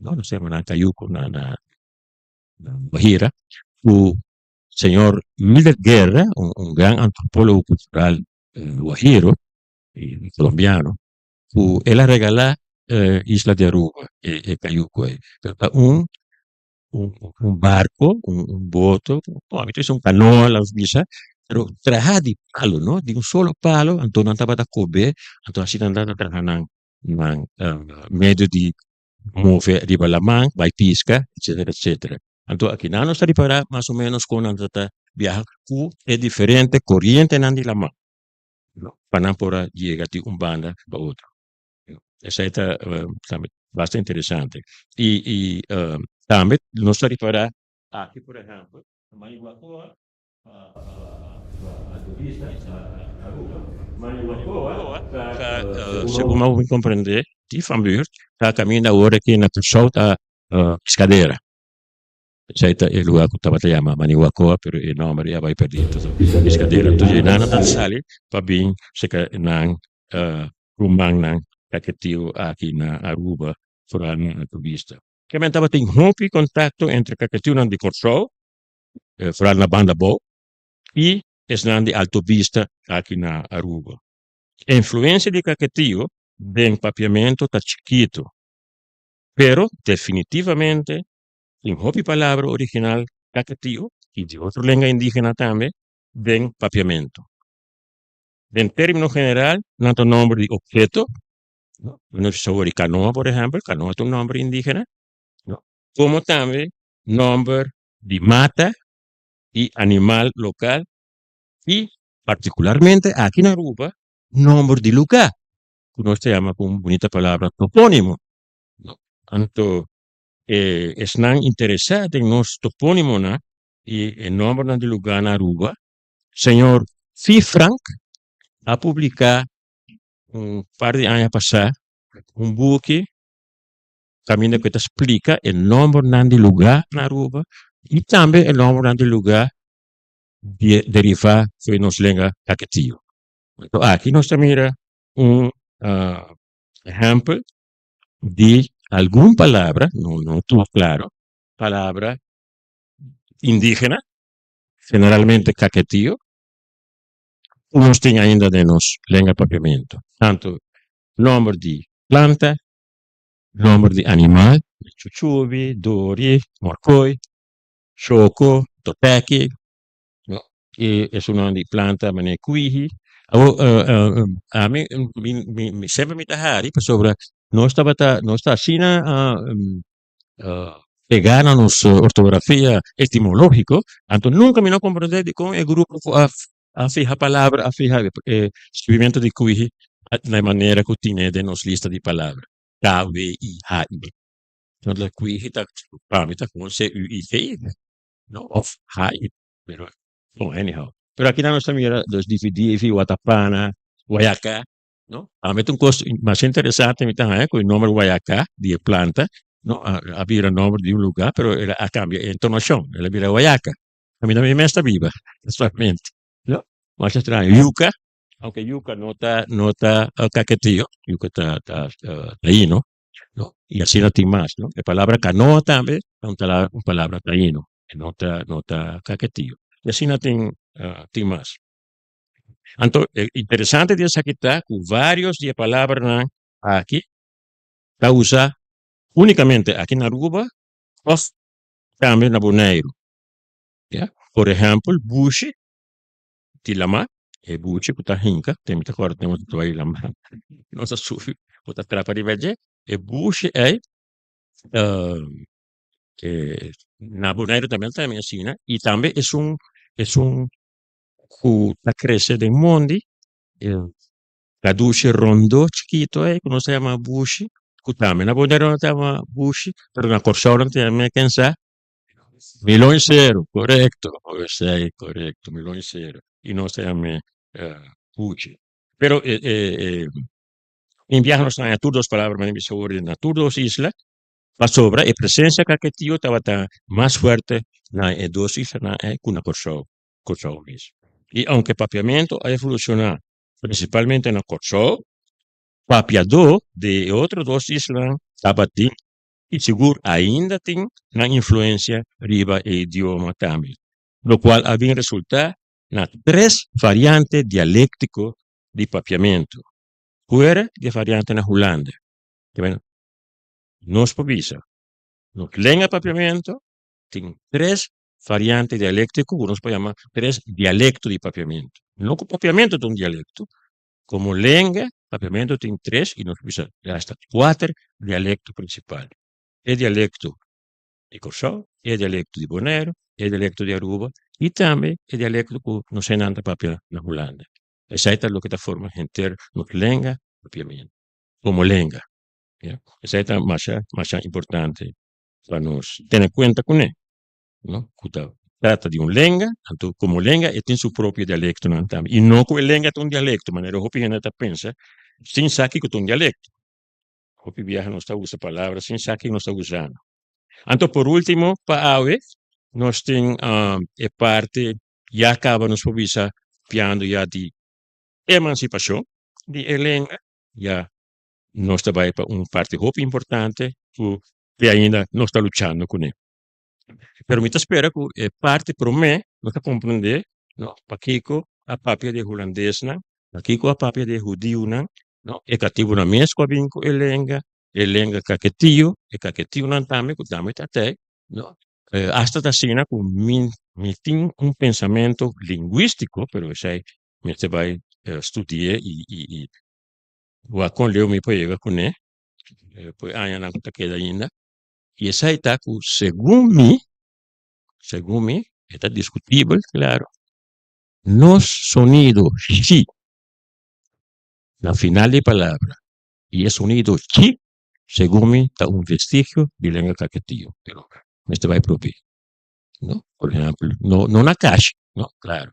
no nos yama nan cayuco na na Guajira, cu señor Miller Guerra, un gran antropologo cultural guajiro y colombiano, cu el a regala isla di Aruba e cayuco ey. Pero ta un un barco, un boto, ami ta bisa un canoa laos bisa, pero traha di palo no, di un solo palo, anto nan tabata cobe, anto asina nan tabata traha nan nan medio di move riba laman, bai pisca, etcetera, etcetera. Anto akinan nos ta ripara mas o menos kon nan ta biaha ku e diferente korientenan di laman, pa nan por a yega di un banda pa otro. Esei ta tambe basta interesante. I i tambe nos ta ripara aki por ehempel, Maniwakoa Segun mi a comprende di Van Buurt ta caminda awor aki na Curaçao ta Piscadera. Esei ta e lugar cu tabata yama Maniwacoa pero e nomber ya bay perdi entonces Piscadera. Entonces e nan ta sali pa bin cerca nan rumannan Caquetio aki na Aruba foral na Alto Vista. Kiamen tabatin hopi contacto entre Caquetionan di Curaçao foral na banda abou y esnan di Alto Vista aki na Aruba. E influencia di Caquetio den Papiamento ta chikito, pero definitivamente tin hopi palabra original Caquetio y di otro lenga indigena tambe den Papiamento. Den termino general nan ta nomber di obheto, nos bisa awor di canoa por ehempel, canoa ta un nomber indigena, como tambe nomber di mata y animal local y particularmente aki na Aruba nomber di lugar cu nos ta yama cu un bunita palabra toponimo. Anto e esnan interesa den nos toponimonan y e nombernan di lugar na Aruba, señor Fi Frank a publica un par di aña pasa un buki kaminda ku e ta splika e nòmbernan di lugá na Aruba i tambe e nòmbernan di lugá di derivá for di nos lenga Kaketio. Anto aki nos ta mira un. Ehèmpel di algun palabra, no no tur klaro, palabra indígena, generalmente kaketio, ku nos tin ainda den nos lenga papiamentu. Tantu nòmber di planta, nòmber di animal, chuchubi, dori, morkoi, shoko, totèki, no? I esunnan di planta manera kuihi. Awor ami mi mi semper mi ta hari pasobra nos tabata nos ta asina pegá na nos ortografia etimológiko, anto nunka mi no komprendé dikon e grupo ku a a fiha palabra a fiha e skribimentu di kuihi na e manera ku tine den nos lista di palabra, K-W-I-H-I. Entonces kuihi ta pa mi ta kon C-U-I-G-I. No of hai pero bon anyhow pero aki nan nos ta mira dos divi divi watapana wayaka no a mi ta un kos mas interesante mi ta haña ku e nomber wayaka di e planta no a bira nomber di un luga pero el a kambia e entonashon el a bira wayaka kaminda mi mes ta biba kasualmente no masha straño yuka aunke yuka no ta no ta kaketio yuka ta ta taino No? I asina tin mas, no? E palabra kanoa tambe ta un tala un palabra taino, e no ta no ta kaketio. I asina tin tin mas. Anto e interesante di esaki ta ku varios di e palabranan aki ta usa unikamente aki na Aruba òf tambe na Boneiru. Ya, por ehèmpel bushi di lamá, e buchi ku ta hinka, te mi ta kòrda te nos ta bai lamá, nos a subi bo ta trapa riba dje, e bushi ei na Boneiru tambe ta asina i tambe esun esun ku ta krese den mondi, e kadushi rondó chikito ei ku nos ta yama bushi, ku tambe na Boneiru nan ta yama bushi, pero na Kòrsou nan ta yama kensa Miloncero, korekto, esei korekto, miloncero, i nos ta yam'é puchi. Pero e e e in biaha nos ta haña tur dos palabra manera bisa awor na tur dos isla, pasobra e presensia kaketio tabata mas fuerte na e dos islanan ei ku na Kòrsou, Kòrsou mes. I ounke papiamentu a evolushoná prinsipalmente na Kòrsou, papiadó di e otro dos islanan tabatin i sigur ainda tin nan influencia riba e idioma tambe, locual a bin resulta na tres variante dialectico di Papiamento, fuera di e variante na Hulanda. Te nos por bisa, nos lenga Papiamento tin tres variante dialectico cu nos por yama tres dialecto di Papiamento. No cu Papiamento ta un dialecto, Komo lenga, papiamentu tin tres i nos bisa hasta kuater dialekto prinsipal, e dialekto di Kòrsou, e dialekto di Boneiru, e dialekto di Aruba i tambe e dialekto ku nos hendenan ta papia na Hulanda. Esei ta loke ta forma henter nos lenga papiamentu komo lenga. Esei ta masha masha importante pa nos tene kuenta kuné. No, ku ta trata di un lenga, anto komo lenga e tin su propio dialektonan tambe. I no ku e lenga ta un dialekto, manera hopi hende ta pensa sin sa kiko ta un dialekto. Hopi biaha nos ta usa palabra sin sa kiko nos ta usando. Anto por ultimo pa awe nos tin e parti ya kaba nos por bisa piando ya di emansipashon di e lenga, ya nos ta bai pa un parti hopi importante ku te ainda nos ta luchando kuné. Pero mi ta spera ku e parti promé nos ta komprendé no pakiko a papia di e hulandesnan, pakiko a papia di e hudiunan, no e katibunan mes ku a bin ku e lenga, e lenga kaketio, e kaketionan tambe ku tambe ta tei, no. Asta ta asina ku mi mi tin un pensamentu lingwistiko, pero esei mester bai studi'é i i i wak kon leu mi por yega kuné, por e añanan ku ta keda ainda. I esei ta ku segun mi, segun mi, e ta diskutibel, klaro, nos sonido shi na final di palabra i e sonido chi, segun mi, ta un vestigio di lenga kaketio, pero mester bai probe, no? Por ehempel, no no na kashi, no, klaro,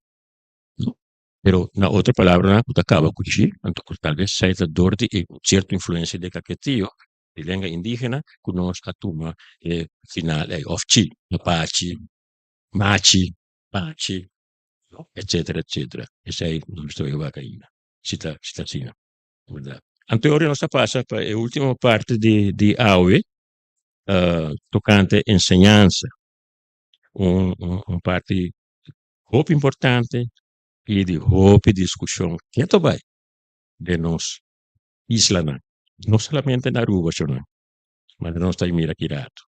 no, pero na otro palabranan ku ta kaba ku chi, anto ku talbes esei ta dor di e sierto influensia di e kaketio, di lenga indígena ku nos a tuma e final ei, òf chi, mapachi, machi, pachi, etcetera, etcetera. Esei nos ta wak ainda, si ta si ta asina, bèrdat. Anto ora nos ta pasa pa e ultimo parti di awe, tocante enseñansa. Un parti hopi importante y di hopi discusion keto bay den nos islanan, no solamente na Aruba shonan, ma nos ta mira aki rato.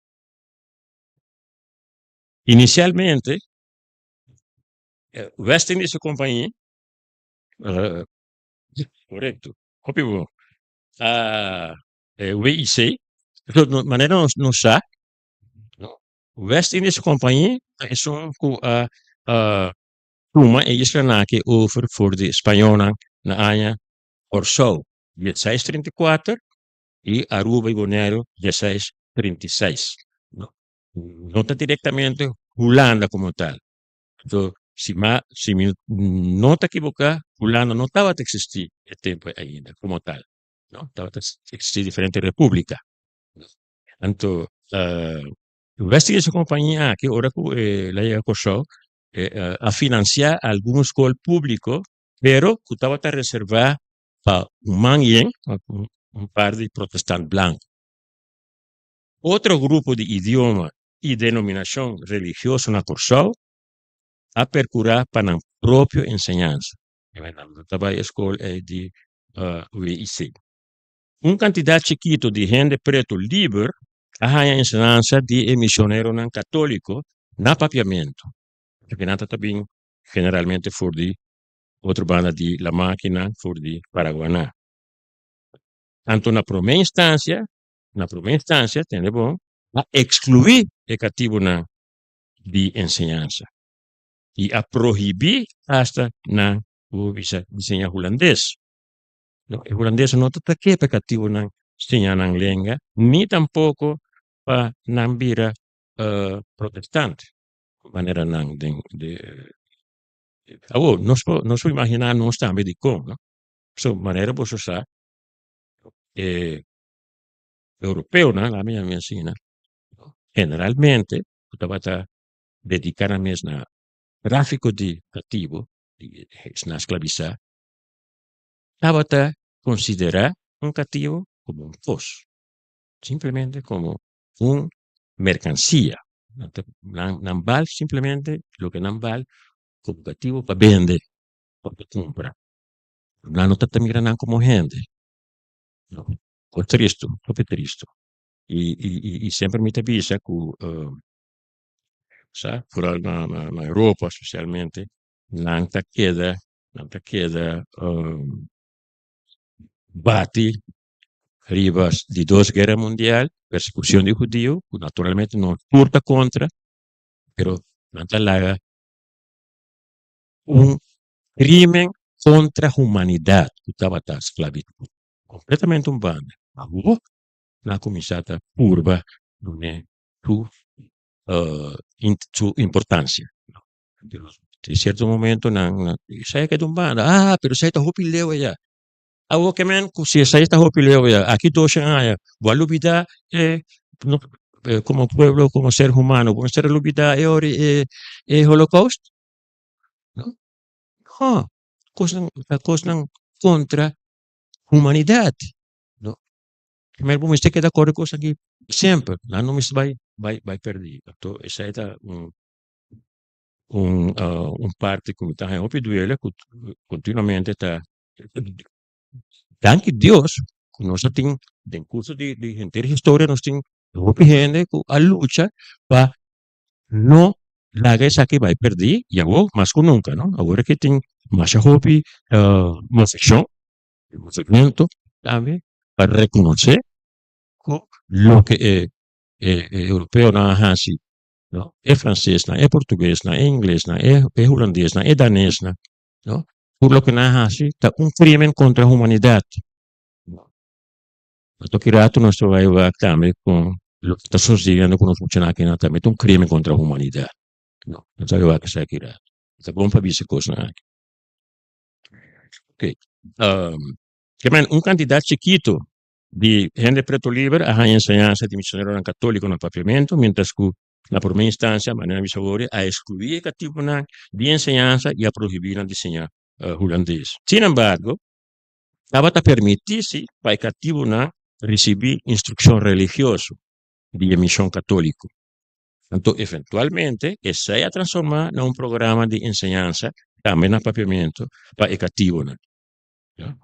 Inicialmente, West Indische Compagnie, correcto, hopi bon, WIC, manera nos sa, West Indische Compagnie ta esun cu a tuma e islanan aki over for di spañolnan na aña Kòrsou 1634 i Aruba i Boneiru 1636. No ta direktamente Hulanda komo tal. So, si ma si mi no ta ekiboká, Hulanda no tabata eksistí e tempu ainda komo tal. No, tabata eksistí diferente repúblika. Anto, West Indische Compagnie aki ora ku el a yega Kòrsou a finansiá algun skol públiko pero ku tabata reservá pa un man yen, un par di protestant blanku. Otro grupo di idioma i denominashon religioso na Kòrsou a perkurá pa nan propio enseñansa. Nan no ta bai e skol ei di WIC. Un kantidat chikitu di hende pretu liber a haña enseñansa di e misioneronan katóliko na papiamentu, pasobra nan ta bin generalmente for di otro banda di La Máquina for di Paraguaná. Anto na promé instansia, na promé instansia, tende bon, a ekskluí e katibunan di enseñansa i a prohibí asta nan ku bisa di siña hulandes. No, e hulandesnan no ta ta ke pa e katibunan siña nan lenga, ni tampoko pa nan bira protestant, manera nan den Awor, nos por nos por imaginá nos tambe dikon, no? So, manera boso sa, e europeonan, laat mi yama asina, generalmente ku tabata dediká nan mes na tráfiko di katibu, di esnan sklabisá, tabata konsiderá un katibu komo un kos, simplemente komo un merkansia. Nan ta nan bal simplemente loke nan bal komo katibu pa bende òf pa kumpra. Nan no ta ta mira nan komo hende. No, kos tristu, hopi tristu. I i i semper mi ta bisa ku sa foral na na Europa spesialmente nan ta keda nan ta keda bati riba di dos guera mundial, persekushon di hudiu, ku naturalmente nos tur ta kontra, pero nan ta laga un krimen kontra humanidat ku tabata sklabitut kompletamente un banda. Awor nan a kuminsá ta purba dun'é su su importansia. Den sierto momento nan esei a keda un banda, ah pero esei ta hopi leu ayá. Awor ke men ku si esei ta hopi leu ya, aki doshen aña, bo a lubida e komo pueblo, komo ser humano, bo mester a lubida e ora e holocaust? No, no, kosnan ta kosnan kontra humanidat, no. Primer bo mester keda kore kos aki semper, nan no mester bai bai bai perdi. Anto esei ta un un parti ku mi ta haña hopi duele ku kontinuamente ta Danki Dios ku nos a tin den kurso di di henter historia nos tin hopi hende ku a lucha pa no laga esaki bai pèrdí i awor mas ku nunka no awor ke tin masha hopi moveshon movimento tambe pa rekonosé ku loke e e europeonan a hasi no e fransesnan e portuguesnan e inglesnan e hulandesnan e danesnan no? Tur loke nan a hasi ta un crimen contra humanidad. Anto ki rato nos ta bai wak tambe con loke ta sucediendo cu nos muchanan akinan tambe ta un crimen contra humanidad. No, nos ta bai wak esaki rato. Ta bon pa bisa e cosnan aki. Ok, ke men un cantidad chikito di hende preto liber a haña enseñansa di misioneronan catolico na Papiamento, mientras cu Na promé instansia, manera mi sabor, a ekskluí e katibunan di enseñansa i a prohibí nan di siña hulandes. Sin embargo, Tabata permití sí pa e katibunan risibí instrukshon religioso di e mishon katóliko. Anto eventualmente esei a transformá na un programa di enseñansa tambe na papiamentu pa e katibunan.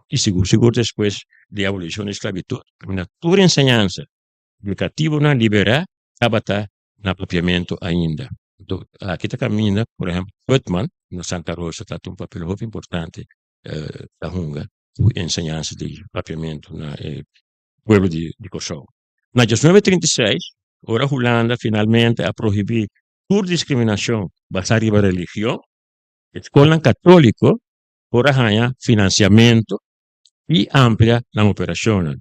I sigur sigur despues di abolishon di sklabitut, kaminda tur enseñansa di e katibunan liberá tabata na papiamentu ainda. Anto aki ta kaminda, por ehèmpel, Putman na Santa Rosa ta un papel hopi importante ta hunga ku enseñansa di papiamentu na e pueblo di Kòrsou. Na 1936, ora Hulanda finalmente a prohibí tur diskriminashon basá riba religion, e skolnan katóliko por a haña finansiamentu i amplia nan operashonnan.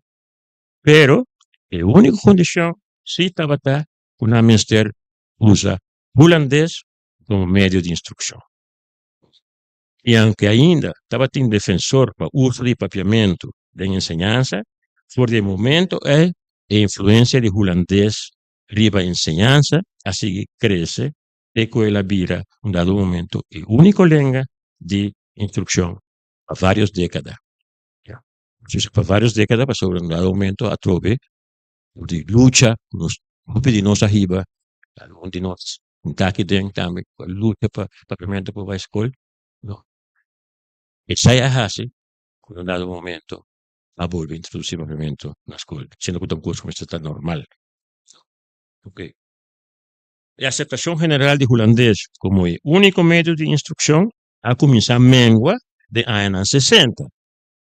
Pero e úniko kondishon sí tabata ku nan mester usa hulandes komo medio di instrukshon. I aunke ainda tabatin defensor pa uso di papiamentu den enseñansa, for di e momento ei e influensia di hulandes riba enseñansa a sigui krese te ku el a bira un dado momento e úniko lenga di instrukshon pa vários dékada. Pa vários dékada pasobra un dado momento atrobe di lucha ku nos hopi di nos a hiba, algun di nos ta aki den tambe ku a lucha pa papiamentu por bai skol, no. Esei a hasi ku na un dado momento a bolbe introdusí papiamentu na skol, siendo ku ta un kos ku mester ta normal. Oke. E aseptashon general di hulandes komo e úniko medio di instrukshon a kuminsá mengua den añanan sesenta,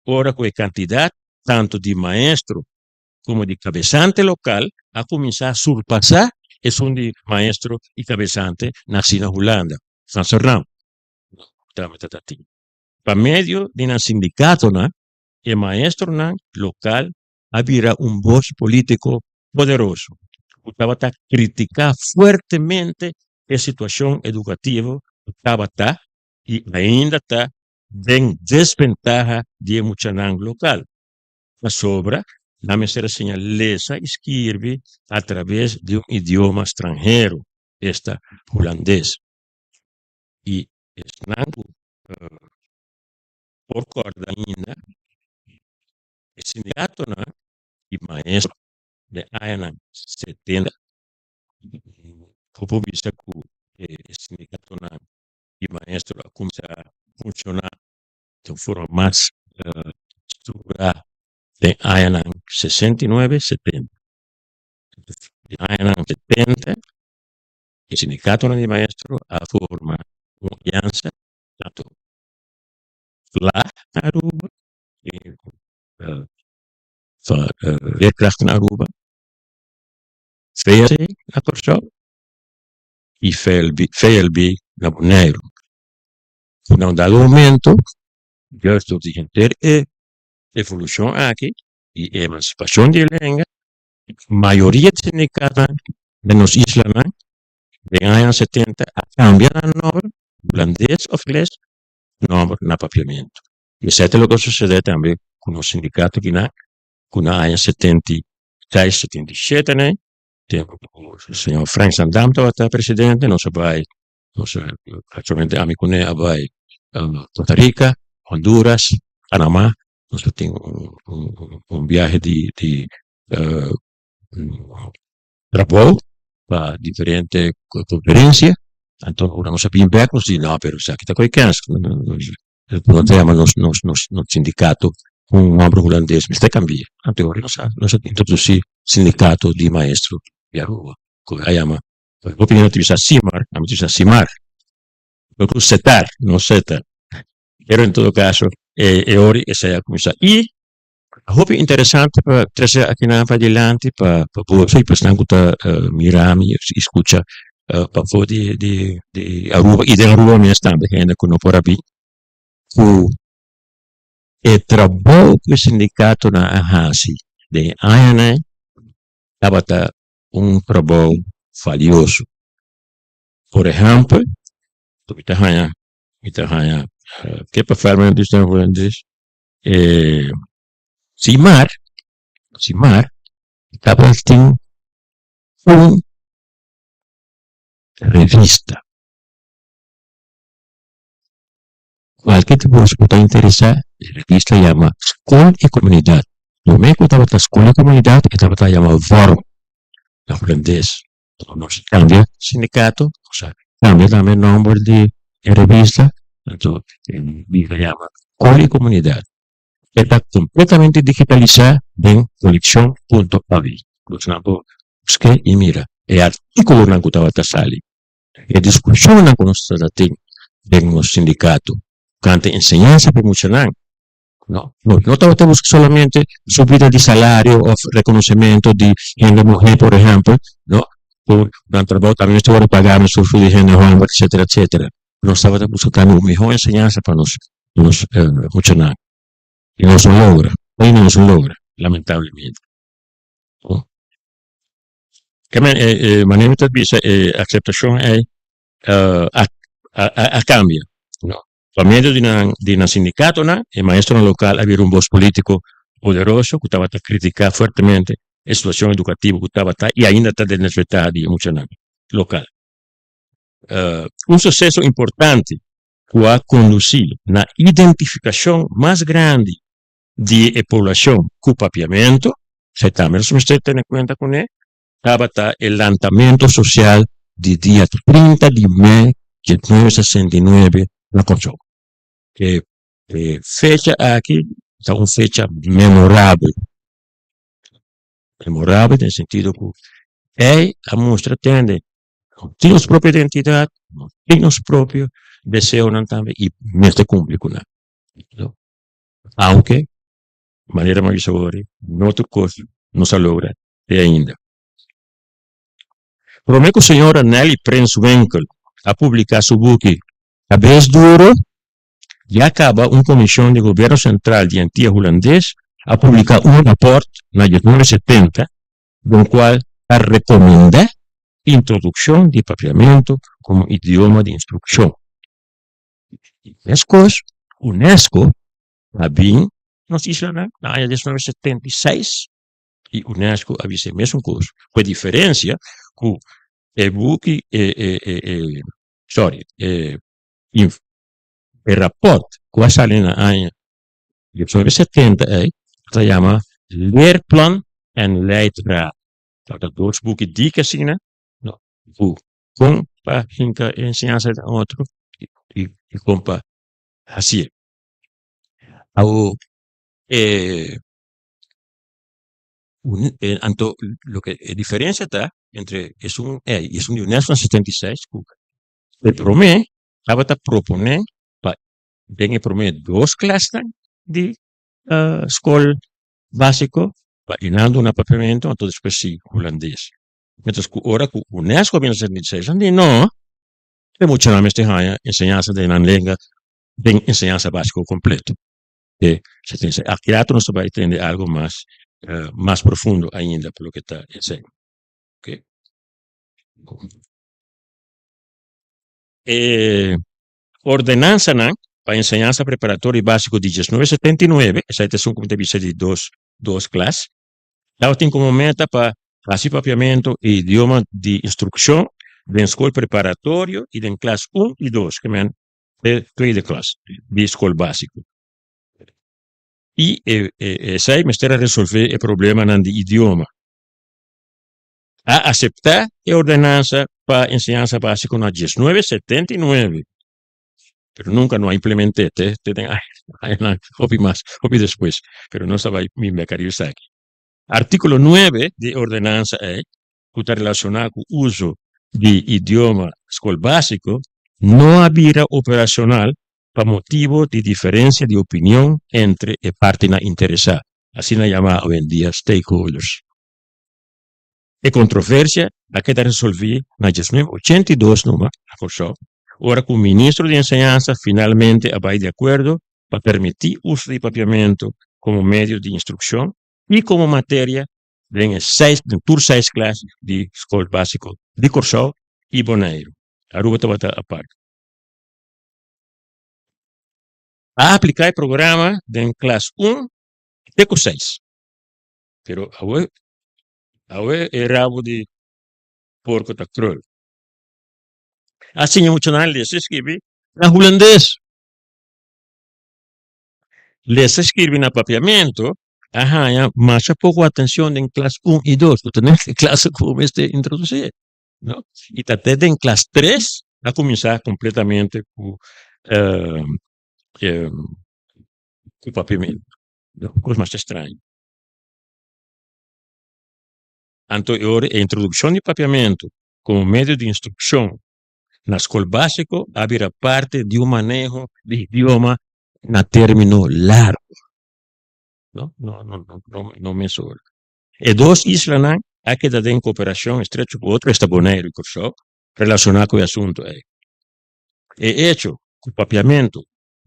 ora ku e kantidat tantu di maestro komo di kabesante lokal a kuminsá surpasá esun di maestro i kabesante nasí na Hulanda, Frans Sernam. Pa medio di nan sindikatonan, e maestronan lokal a bira un bos polítiko poderoso ku tabata kritiká fuertemente e situashon edukativo ku tabata i ainda ta den desbentaha di e muchanan lokal. Pasobra nan mester a siña lesa i skirbi atraves di un idioma stranhero, esta hulandes. I esnan ku por kòrda ainda, e sindikatonan di maestro den añanan setenta, bo por bisa ku e sindikatonan di maestro a kuminsá funshoná di un forma mas strukturá den añanan 69, 70. Den añanan 70 e sindikatonan di maestro a forma un aliansa tantu fla na Aruba leerkrachten Aruba, VSC na Kòrsou i VLB na Boneiru. Ku na un dado momento juist door di henter e evolushon aki i e emansipashon di e lenga, mayoria di sindikatonan den nos islanan den añanan setenta a kambia nan nòmber hulandes òf ingles nòmber na papiamentu. I esei ta loke a susedé tambe ku nos sindikato kinan ku na aña 76, 77 nei, tempu ku señor Frank Sandam tabata presidente, nos a bai Nos actualmente ami cu ne a bay Costa Rica, Honduras, Panama, nos ta tin un biahe di di trabou pa diferente conferencia, anto ora nos a bin bek nos di no pero esaki ta koe kens, nos ta yama nos nos nos sindicato cu un nomber hulandes mester cambia, anto ora nos a nos a introduci sindicato di maestro di Aruba cu a yama Hopi hende ta bisa Simar, ami ta bisa Simar. Lo ku setar, no setar. Pero en todo caso, e, e ori esei a kuminsá. I hopi interesante pa trese akinan pa dilanti pa pa boso i pa esnan ku ta uh, mira mi i skucha uh, pafó di, di, di Aruba i den Aruba mes tambe hende ku no por a bin ku e trabou ku e sindikatonan a hasi den e añanan tabata un trabou valioso. Por ehèmpel, mi ta haña, mi ta haña kippenvel dus den hulandes, e Simar, Simar tabatin un revista. Kualke di boso ku ta interesá, e revista yama Skol i Komunidat. Promé ku tabata Skol i Komunidat e tabata yama Vorm na hulandes. Nos a kambia sindikato, nos a kambia tambe nòmber di e revista, anto e revista yama Skol i Komunidat. E ta kompletamente digitalisá den kolekshon punto avi. Bosonan por busk'é i mira e artíkulonan ku tabata sali, e diskushonnan ku nos tabata tin den nos sindikato tokante enseñansa pa e muchanan. No, nos no tabata buska solamente subida di salario of reconocimento di hende muher, por ehempel, no, cu nan trabao tambe mester worde paga mescos cu di hende homber, etcetera, etcetera. Nos tabata buska tambe un mihor enseñansa pa nos nos muchanan y nos no logra, ainda nos no logra, lamentablemente. No. Ke manera mi ta bisa e aceptacion ey a a cambia, no. Pa medio di nan di nan sindikatonan, e maestronan lokal a bira un bos polítiko poderoso ku tabata kritiká fuertemente e situashon edukativo ku tabata i ainda ta den desventaha di e muchanan lokal. Un suseso importante ku a kondusí na identifikashon mas grandi di e poblashon ku papiamentu, esei tambe nos mester tene kuenta kuné, tabata e lantamentu sosial di dia 30 di mei di 1969 na Kòrsou. E fecha aki ta un fecha memorabel, memorabel den sentido ku ei a mustra tende nos tin nos propio identidat, nos tin nos propio deseonan tambe i mester kumpli ku nan. Aunke manera mi a bisa awor no tur kos nos a logra te ainda. Prome ku señora Nelly Prins-Winkel a publiká su buki Kabes Duro, ya kaba un komishon di Gobierno Sentral di Antia Hulandes a publiká un rapòrt na 1970 den kual ta rekomendá introdukshon di papiamentu komo idioma di instrukshon. Meskos, UNESCO a bin nos islanan na aña 1976 i UNESCO a bisa e mesun kos, ku e diferensia ku e buki e e e e sorry e e rapòrt ku a sali na aña 1970 ei ta yama Leerplan en Leidraad. Tabata dos buki dik asina ku kon pa hinka e enseñansa den otro i kon pa hasié. Awo e Anto loke e diferencia ta entre esun ei y esun di UNESCO na 76 cu e prome tabata propone pa den e prome dos klasnan di scol basico pa e nan duna papiamento anto despues si hulandes. Mientras cu ora cu UNESCO a bini na 76 nan di no, e muchanan mester haya enseñansa den nan lenga den enseñansa basico completo. E sentencia. Aki rato nos ta bai tende algo mas mas profundo ainda pa loke ta esei. Ok. E ordenansanan pa enseñansa preparatorio y basico di 1979, esei ta esun ku mi ta bisa di dos dos klas, tabatin komo meta pa hasi papiamento e idioma di instrukshon den skol preparatorio y den klas un y dos, ke men e tweede klas di skol básiko. I e esei mester a resolvé e problemanan di idioma. A aseptá e ordenansa pa enseñansa básiko na 1979, pero nunka no a implement'é te te den añanan hopi mas, hopi despues. Pero nos ta bai mimbe kariba esaki. Artíkulo 9 di e ordenansa ei, ku ta relashoná ku uso di idioma skol básiko, no a bira operashonal pa motibu di diferensia di opinion entre e partinan interesá, asina yamá awendia stakeholders. E kontroversia a keda resolví na 1982 numa na Kòrsou, ora ku Ministro di Enseñansa finalmente a bai di akuerdo pa permití uso di papiamentu komo medio di instrukshon i komo materia den e seis den tur seis klas di skol básiko di Kòrsou i Boneiru. Aruba tabata apart. A apliká e programa den klas un te ku seis. Pero awe awe e rabo di porko ta krul. A siña muchanan lesa i skibi na hulandes. Lesa skirbi na papiamentu a haña masha poko atencion den klas un i dos, ku ta den e klase ku bo mester introdusí, no? I ta te den klas tres a kuminsá kompletamente ku ku papiamentu, no? Kos masha straño. Anto e ora e introdukshon di papiamentu komo medio di instrukshon na skol básiko a bira parti di un maneho di idioma na término largu. No, no, no, no, no mesora. E dos islanan a keda den koperashon estrecho ku otro, esta Boneiru i Kòrsou, relashoná ku e asuntu ei. E echo ku papiamentu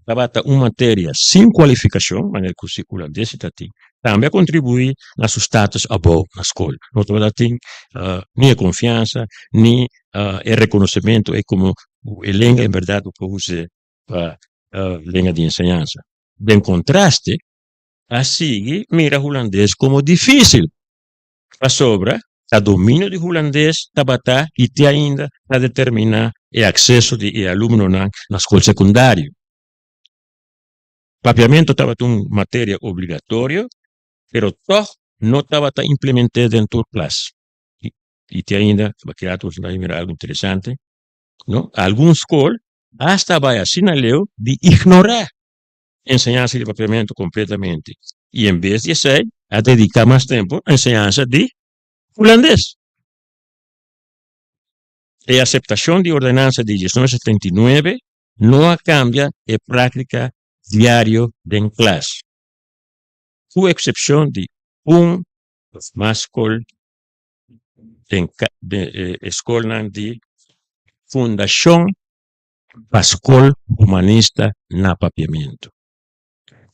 tabata un materia sin kualifikashon, manera ku si hulandes ta tin, tambe a kontribuí na su status abou na skol. No tabata tin ni e konfiansa ni e rekonosementu ei komo e lenga en bèrdat bo por us'é pa lenga di enseñansa. Den kontraste, a sigui mira hulandes komo difísil, pasobra ta dominio di hulandes tabata i te ainda ta determiná e akseso di e alumnonan na skol sekundario. Papiamentu tabata un materia obligatorio, pero tòg no tabata implement'é den tur klas. I te ainda, kilato bo ta mira algu interesante, no? Algun skol asta bai asina leu di ignorá enseñansa di papiamentu kompletamente i en bes di esei a dediká mas tempu na enseñansa di hulandes. E aseptashon di ordenansa di 1979 no a kambia e práktika diario den klas, ku eksepshon di un òf mas skol den e skolnan di Fundashon pa Skol Humanista na Papiamentu.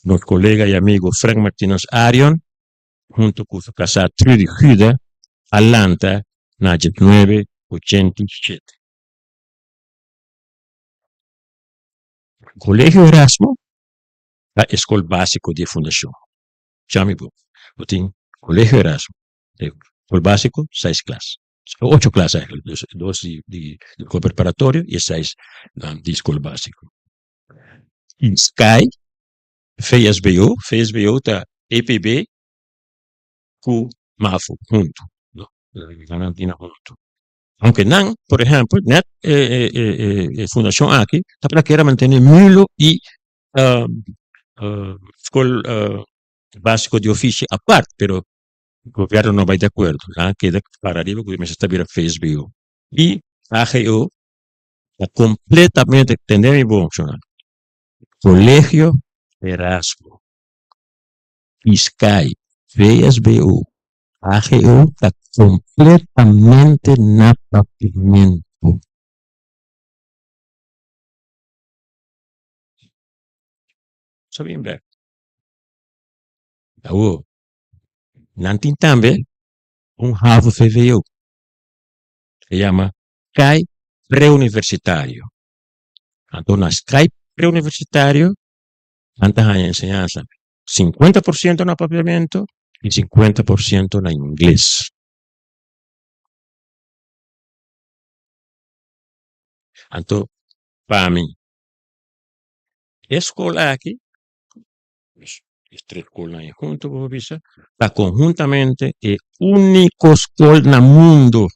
Nos kolega i amigu Frank Martinus Arion huntu ku su kasá Trudy Guda a lanta na djesnuebe ochenta i shete. Kolegio Erasmo ta e skol básiko di e fundashon. Chami bo, bo tin Kolegio Erasmo, e skol básiko, seis klas. Ocho klas eigenlijk, dus dos di di skol preparatorio i e seis di skol básiko. I Sky, VSBO, VSBO ta EPB ku MAFO huntu, no? Nan tin nan huntu. Aunke nan, por ehèmpel, nèt e e e fundashon aki ta para kere mantene Mulo i skol básiko di ofishi apart, pero Gobierno no bai di acuerdo, nan a keda para riba cu mester ta bira VSBO y AGO ta completamente, tende mi bon shona, Colegio Erasmo, Iscai, VSBO, AGO ta completamente na papiamento. Sa bien bek. Awor, Nan tin tambe un havo vwo, se yama Sky Preuniversitario. Anto na Sky Preuniversitario nan ta haña enseñansa 50% na papiamento i 50% na ingles. Anto pa mi e skol aki E tres skolnan ei huntu bo por bisa ta konhuntamente e úniko skol na mundu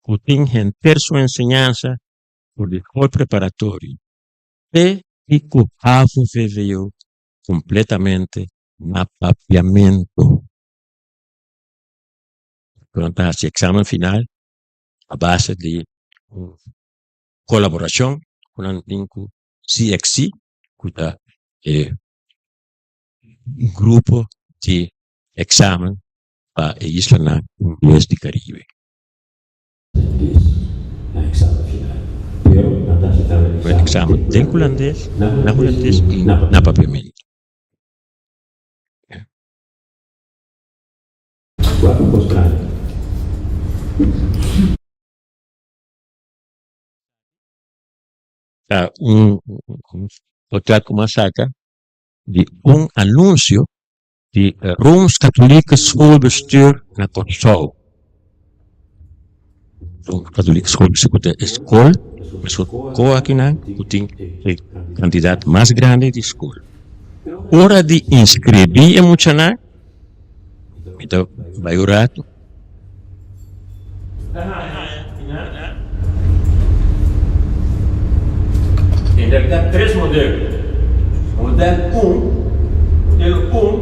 ku tin henter su enseñansa for di skol preparatorio te i ku havo vwo kompletamente na papiamentu. Nan ta hasi eksamen final a base di un kolaborashon ku nan tin ku CXC ku ta e grupo di eksamen pa e islanan ingles di Karibe. Eksamen den hulandes, na hulandes i na papiamentu. Ta un portret ku mi a saka di un anunsio di Rooms-Katholieke Schoolbestuur na Kòrsou. Rooms-Katholieke Schoolbestuur ku ta e skol mesun ko akinan ku tin e kantidat mas grandi di skol. Ora di inskribí e muchanan, mi ta bai un ratu. En realidad tres modelo. Model un, modelo un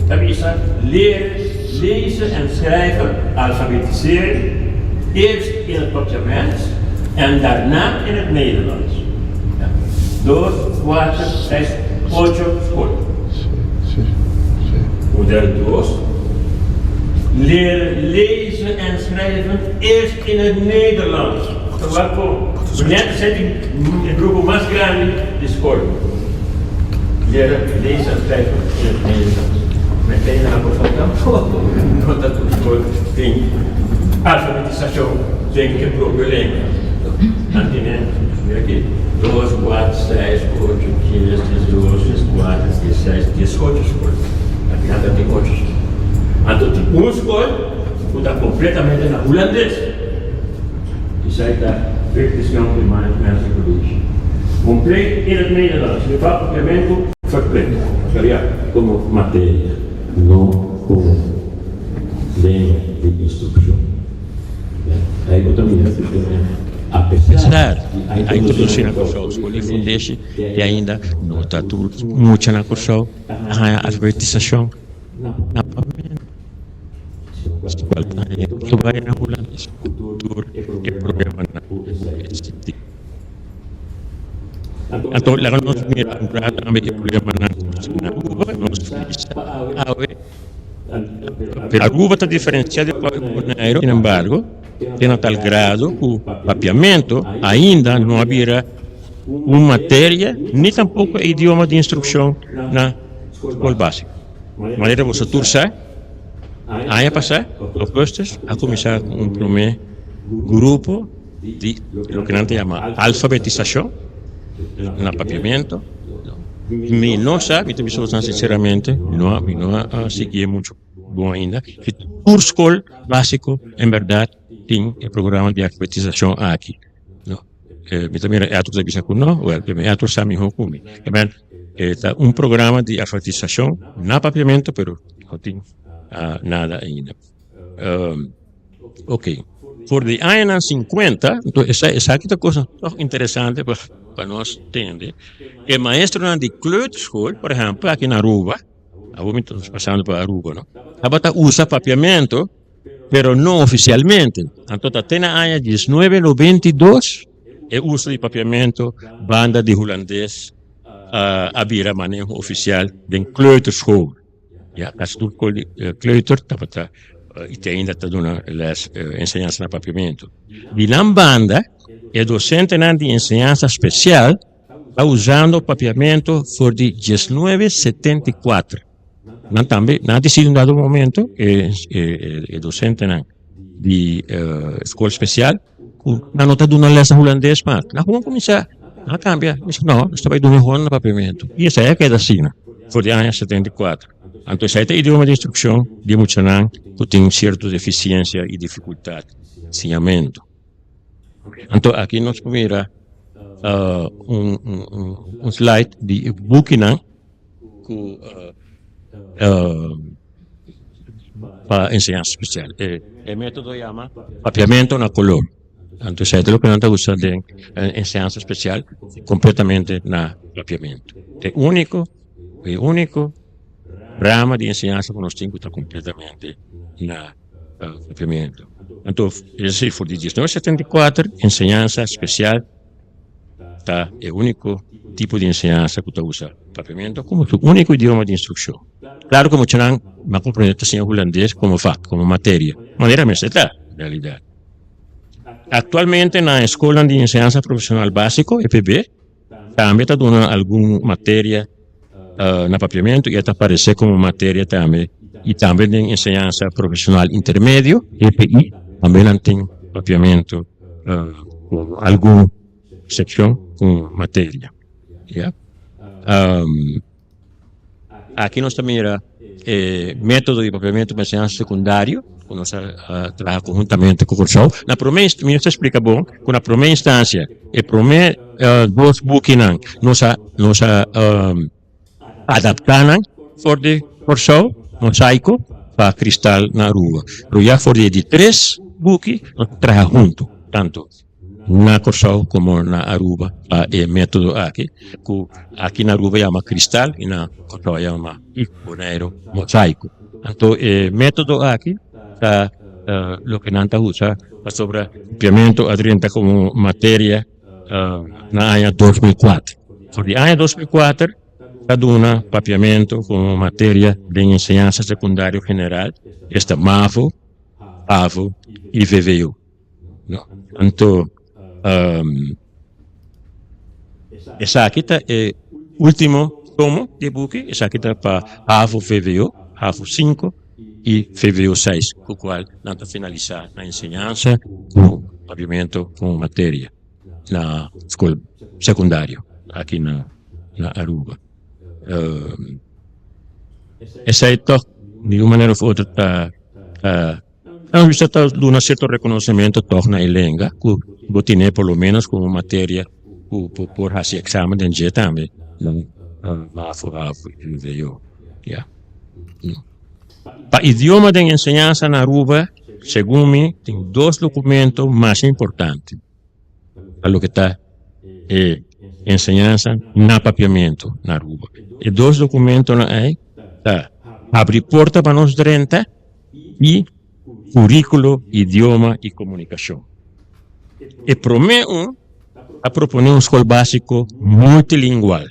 ta bisa leren, lezen en schrijven, alfabetiseren, eerst in het Papiaments en daarna in het Nederlands. Ja. Dos, kuater, seis, ocho skol. Model dos, leren lezen en schrijven eerst in het Nederlands. Ta wak kon net esei tin e grupo mas grandi di skol. Leren lezen en schrijven in het Nederlands. Meteen na por favor tampoco no ta tur skol tin alfabetisashon den e propio lenga. Nan tene, mira aki, dos, kuater, seis, ocho, dies, diesdos, dieskuater, diesseis, diesocho skol. Aki nan ta tin ocho skol. Anto tin un skol ku ta kompletamente na hulandes. Esei ta Victus Jonker Management College. Compleet in het Nederlands, mi pa papiamentu verplicht, seria komo materia, no komo lenga di instrukshon. Ei bo ta mira ku Apesar di a introdusí na Kòrsou skol di fundeshi te ainda no ta tur mucha na Kòrsou a haña alfabetisashon na papiamentu. Skual ta haña tur bai na hulandes ku tur e problemanan ku eksistí. Anto laga nos mira un rato tambe e problemanan ku na Aruba nos bisa awe. Pero Aruba ta diferencia di Boneiru, sin embargo, te na tal grado cu papiamento ainda no a bira un materia ni tampoco e idioma di instruccion na scol basico. Manera boso tur sa, aña pasa, augustus, a cuminsa cu un prome grupo di loke nan ta yama alfabetisacion na papiamento. Mi no sa, mi ta bisa boso sinceramente, no, mi no a siguié mucho bon ainda, si tur skol básiko en bèrdat tin e programa di alfabetisacion aki. No, mi ta mira Arthur ta bisa ku no, wèl, Arthur sa mihó ku mi. E ta un programa di alfabetisacion na papiamento, pero no tin nada ainda. Ok, for di añanan sinkuenta, enton esaki ta cosa toch interesante pa pa nos tende, e maestronan di kleuterschool, por ehempel, aki na Aruba, awor mi ta pasando pa Aruba, no, tabata usa papiamento, pero no ofisialmente. Anto ta te na aña diesnuebe noventa i dos e uso di papiamento banda di hulandes a bira maneho ofisial den kleuterschool. Ya, casi tur kol di kleuter tabata y te ainda ta duna les enseñansa na papiamentu. Di nan banda, e dosentenan di enseñansa spesial ta usando papiamentu for di diesnuebe setenta i kuater. Nan tambe, nan a disidi un dado momento, e e dosentenan di skol spesial, ku nan no ta duna les na hulandes mas. Nan gewoon kuminsá, nan a kambia, nan bisa no, nos ta bai duna gewoon na papiamentu. I esei a keda asina for di aña 74. Anto esei ta idioma di instrukshon di muchanan ku tin sierto defisiensia i difikultat di siñamentu. Anto aki nos por mira un un slide di e bukinan ku pa enseñansa spesial. E metodo yama papiamento na kolor. Anto esei ta loke nan ta usa den enseñansa spesial kompletamente na papiamento. E uniko, e uniko rama di enseñansa ku nos tin ku ta kompletamente na papiamento. Anto, es desir, for di 1974 enseñansa spesial ta e úniko tipo di enseñansa ku ta usa papiamentu komo su úniko idioma di instrukshon. Klaru ku muchanan nan komprende ta siña hulandes komo vak, komo materia, manera mester ta en realidat. Aktualmente na e skolnan di enseñansa profeshonal básiko, EPB, tambe ta duna algun materia na papiamentu i e ta aparesé komo materia tambe i tambe den enseñansa profeshonal intermedio, EPI, tambe nan tin papiamentu komo algun sekshon ku materia. Ya. Aki nos ta mira e metodo di papiamentu pa enseñansa sekundario ku nos a traha konhuntamente ku Kòrsou. Na promé mi ta splika bon ku na promé instansia e promé dos bukinan nos a nos a. adaptá nan for di Kòrsou, Mosaico, pa Kristal na Aruba. Pero ya for di e di tres buki nos ta traha huntu, tantu na Kòrsou komo na Aruba pa e método aki, ku aki na Aruba yama Kristal i na Kòrsou a yama i Boneiru Mosaico. Anto e método aki ta loke nan ta usa pasobra papiamentu a drenta komo materia na aña 2004. For di aña 2004 ta duna papiamentu komo materia den enseñansa sekundario general, esta mavo, havo i vvo. No? Anto esaki ta e ultimo tomo di e buki, esaki ta pa havo vvo, havo sinku i vvo seis, ku kual nan ta finalisá nan enseñansa ku papiamentu komo materia na skol sekundario aki na Aruba. Esei tòg di un manera òf otro ta. Nos mester ta duna sierto rekonosementu tòg na e lenga ku bo tene por lo ménos komo materia ku bo por hasi eksamen den dje tambe na mavo, havo i vwo. Ya. Pa idioma den enseñansa na Aruba, segun mi, tin dos dokumento masha importante pa loke ta e enseñansa na papiamentu na Aruba. E dos dokumentonan ei ta Habri Porta pa Nos Drenta i Kuríkulo, Idioma i Komunikashon. E promé un a proponé un skol básiko multilingual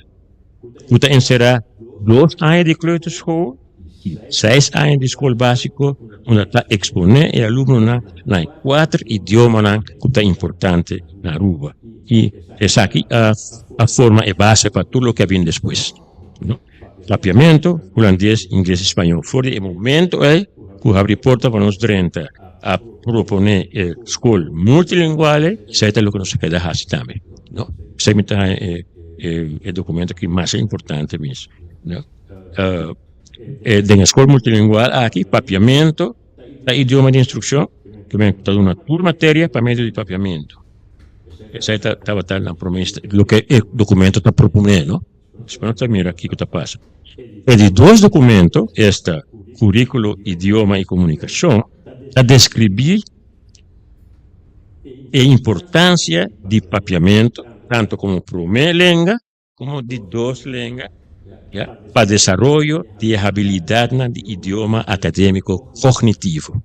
ku ta enserá dos aña di kleuterschool i seis aña di skol básiko unda ta eksponé e alumnonan na e kuater idiomanan ku ta importante na Aruba i esaki a forma e base pa tur loke a bin despues. Papiamentu, hulandes, ingles i spañol. For di e momento ei ku habri porta pa nos drenta a proponé e skol multilingual ei, esei ta loke nos a keda hasi tambe. No? Esei mi ta haña e e dokumento aki masha importante mes. No? Den e skol multilingual aki papiamentu ta idioma di instrukshon, ke men ta duna tur materia pa medio di papiamentu. Esei ta tabata na prome loke e dokumento ta proponé, no? Despues nos ta mira kiko ta pasa. E di dos dokumento, esta Kuríkulo, Idioma i Komunikashon, ta deskribí e importansia di papiamentu tantu komo promé lenga komo di dos lenga, ya, pa desaroyo di e habilidatnan di idioma akadémiko kognitivo.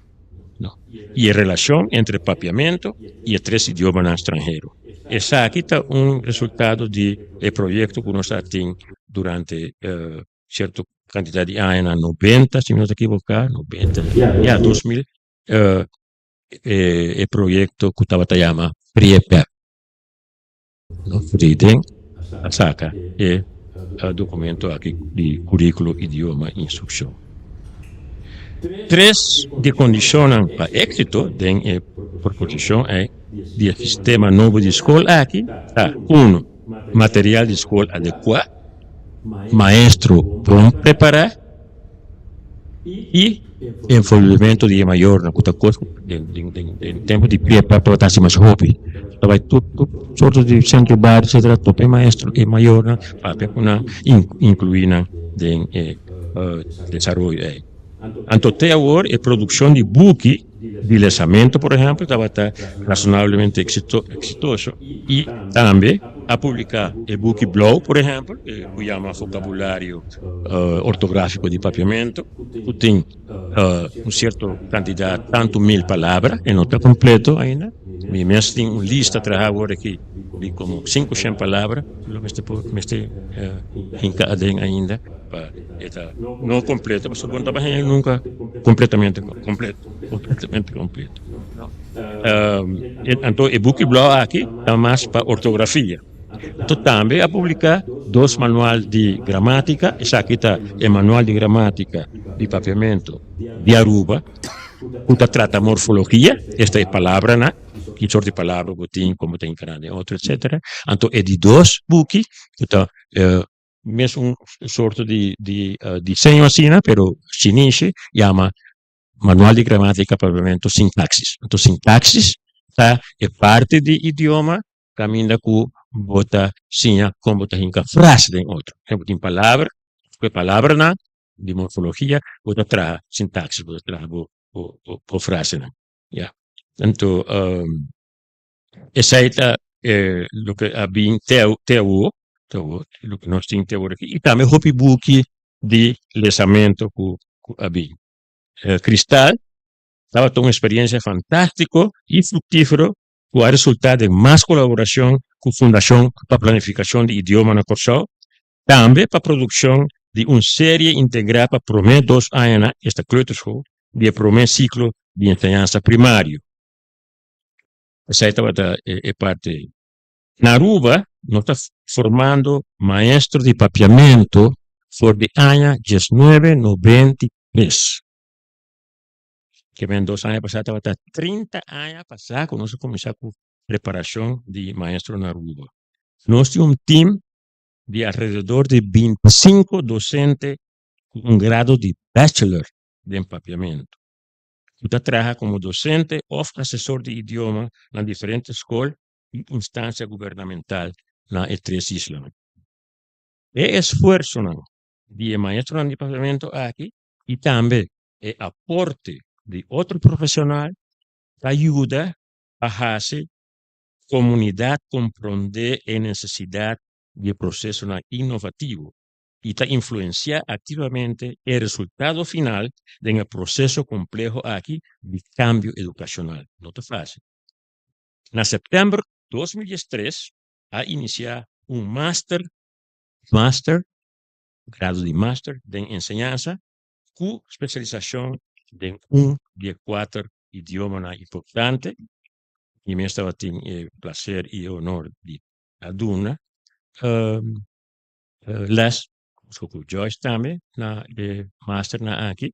No. I e relashon entre papiamentu i e tres idiomanan stranhero. Esaki ta un resultado di e proyekto ku nos a tin durante sierto kantidat di añanan, nobenta si mi no ta ekiboká, nobenta, ya, 2000, e proyekto ku tabata yama Priepep. No Freden a saka e dokumento aki di Kuríkulo, Idioma i Instrukshon. Tres di e kondishonnan pa éksito den e proposishon ei di e sistema nobo di skol aki ta, unu, material di skol adekuá, maestro bon prepará i envolvimento di e mayornan ku ta kos ku den tempu di prepa tabata hasi mas hopi ta bai tur sorto di sentro bario etcetera topa e maestro e mayornan papia ku nan inkluí nan den e desaroyo ei. Anto te awor e produkshon di buki di lesamentu por ehèmpel tabata rasonablemente eksitoso i tambe a publiká e buki blou por ehèmpel ku yama Vokabulario Ortográfiko di Papiamentu ku tin un sierto kantidat tantu mil palabra e no ta kompleto ainda mi mes tin un lista traha awor aki di komo sinku shen palabra lo mester por mester hinka aden ainda pa e ta no kompleto pasobra bo no ta haña nunka kompletamente kompleto kompletamente kompleto anto e buki blou aki ta mas pa ortografia anto tambe a publiká dos manual di gramátika esaki ta e manual di gramátika di papiamentu di Aruba ku ta trata morfologia esta e palabranan ki sort di palabra bo tin komo ta enkará den otro etcetera anto e di dos buki ku ta Mesun sorto di diseño asina, pero shinishi yama Manual di Gramática Papiamento Sintaxis. Anto sintaxis ta e parti di idioma kaminda ku bo ta siña kon bo ta hinka frase den otro. Bo tin palabra. Ku e palabranan di morfologia bo ta traha sintaxis, bo ta traha bo bo bo frasenan. Ya. Anto esei ta loke a bin te te awor, te awor, loke nos tin te awor aki. I tambe hopi buki di lesamento ku ku a bin. Cristal tabata un experiencia fantástico y fructífero cu a resulta den mas colaboracion cu Fundacion pa Planificacion di Idioma na Corsou, tambe pa produccion di un serie integra pa prome dos añanan, esta kleuterschool, di e prome ciclo di enseñansa primario. Esai tabata e parti ei. Na Aruba nos ta formando maestro di papiamento for di aña 1993. Ke men 2 aña pasá tabata 30 aña pasá ku nos a kuminsá ku preparashon di maestro na Aruba. Nos tin un team di alrededor di 25 dosente ku un grado di bachelor den papiamento, ku ta traha komo dosente òf asesor di idioma na diferente skol i instansia gubernamental na e tres islanan. E esfuersonan di e maestronan di papiamento aki i tambe e aporte di otro profeshonal ta yuda pa hasi komunidat komprondé e nesesidat di e prosesonan inovativo i ta influensiá aktivamente e resultado final den e proseso kompleho aki di kambio edukashonal. No ta fásil. Na sèptèmber 2013 a inisiá un master, master, grado di master den enseñansa ku spesialisashon den un di e kuater idiomanan importante. I mi tabatin e plaser i honor di a duna les ku Joyce tambe na e masternan aki.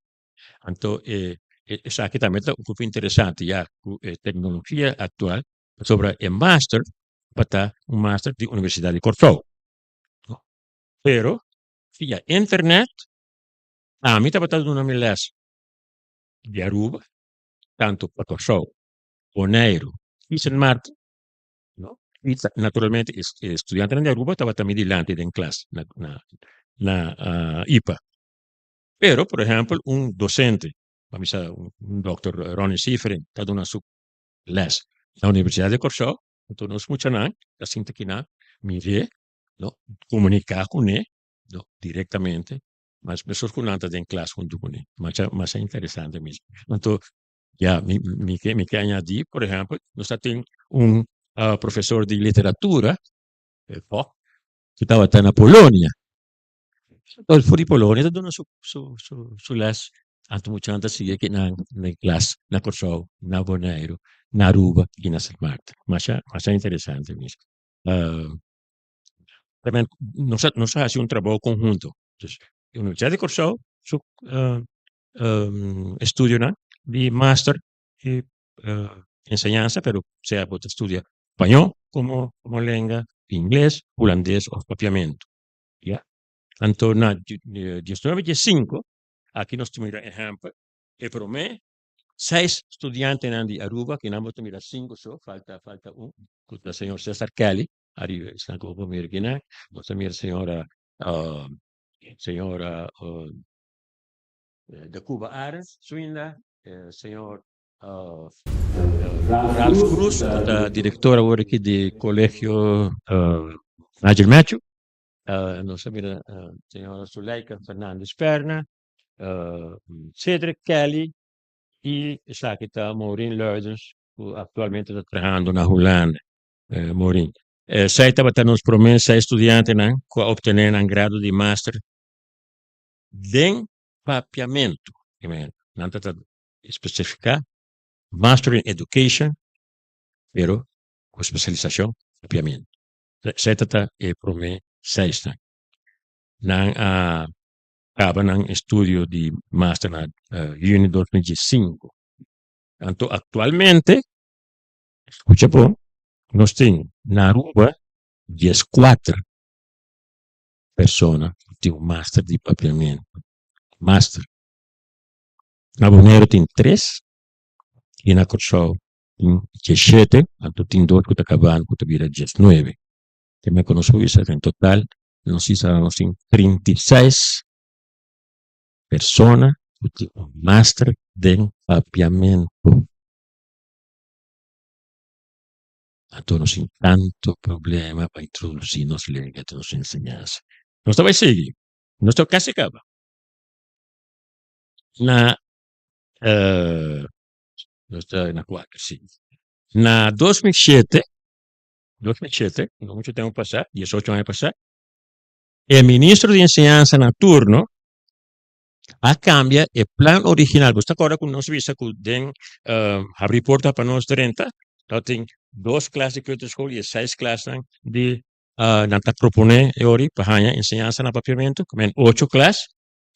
Anto esaki tambe ta un poco interesante ya ku e teknologia aktual, pasobra e master tabata un master di Universidat di Kòrsou. Pero via internet ami tabata duna mi les di Aruba, tanto pa Kòrsou, Boneiru i Sint Maarten, no? I naturalmente e studiantenan di Aruba tabata mi dilanti den klas na IPA. Pero, por ehèmpel, un dosente, pa bisa un dòkter Ronnie Sievering ta duna su les na Universidat di Kòrsou, anto nos muchanan ta sinta kinan mir'é, no, komuniká kuné, no, direktamente, mas meskos ku nan ta den klas huntu kuné. Masha masha interesante mes. Anto ya mi ke añadí, por ehèmpel, nos ta tin un profesor di literatura, ku tabata na Polonia. For di Polonia ta duna su les, anto muchanan ta sigui akinan den klas na Kòrsou, na Boneiru, na Aruba i na Sint Maarten. Masha masha interesante mes. Nos a hasi un trabou konhunto. Dus Universidat di Kòrsou su estudionan di master di enseñansa, pero sea bo ta studia spañó komo lenga, ingles, hulandes òf papiamentu. Ya. Anto na 1915 aki nos ta mira ehèmpel, e promé seis studiantenan di Aruba, kinan bo ta mira sinku so, falta un, ku ta señor Cesar Kelly, ariba esnan ku bo por mira kinan, bo ta mira señora señora de Cuba Arends Swinda, señor Ralph Cruz, ku ta direktor awor aki di Kolegio Nigel Matthew, nos ta mira señora Zuleika Fernandez Perna, Cedric Kelly i esaki ta Maureen Luidens ku aktualmente ta trahando na Hulanda. Maureen. Esei tabata nos promé seis studiantenan ku a optené nan grado di master den papiamentu. Nan ta spesifiká Master in Education, pero ku spesialisashon papiamentu. Esei tabata e promé seisnan. Nan a kaba nan estudio di master na yüni 2015. Anto aktualmente, skucha bon, nos tin na Aruba 14 persona ku tin un master di papiamentu. Master. Na Boneiru tin tres i na Kòrsou tin 17, anto tin dos ku ta kabando ku ta bira 19. Te me ku nos por bisa en total nos isla nos tin 36. Persona ku tin un master den papiamentu. Anto nos tin tantu problema pa introdusí nos lenga den nos enseñansa. Nos ta bai sigui. Nos ta kasi kaba. Na nos ta na kuater, si. Na 2007, 2007, no muchu tempu pasá, 18 aña pasá, e ministro di enseñansa na turno a cambia e plan original. Bo ta acorda cu nos bisa cu den habri porta pa nos drenta, tabatin dos klas di kleuterschool y e seis klasnan di nan ta propone e ori pa haña enseñansa na papiamento, cu men ocho klas.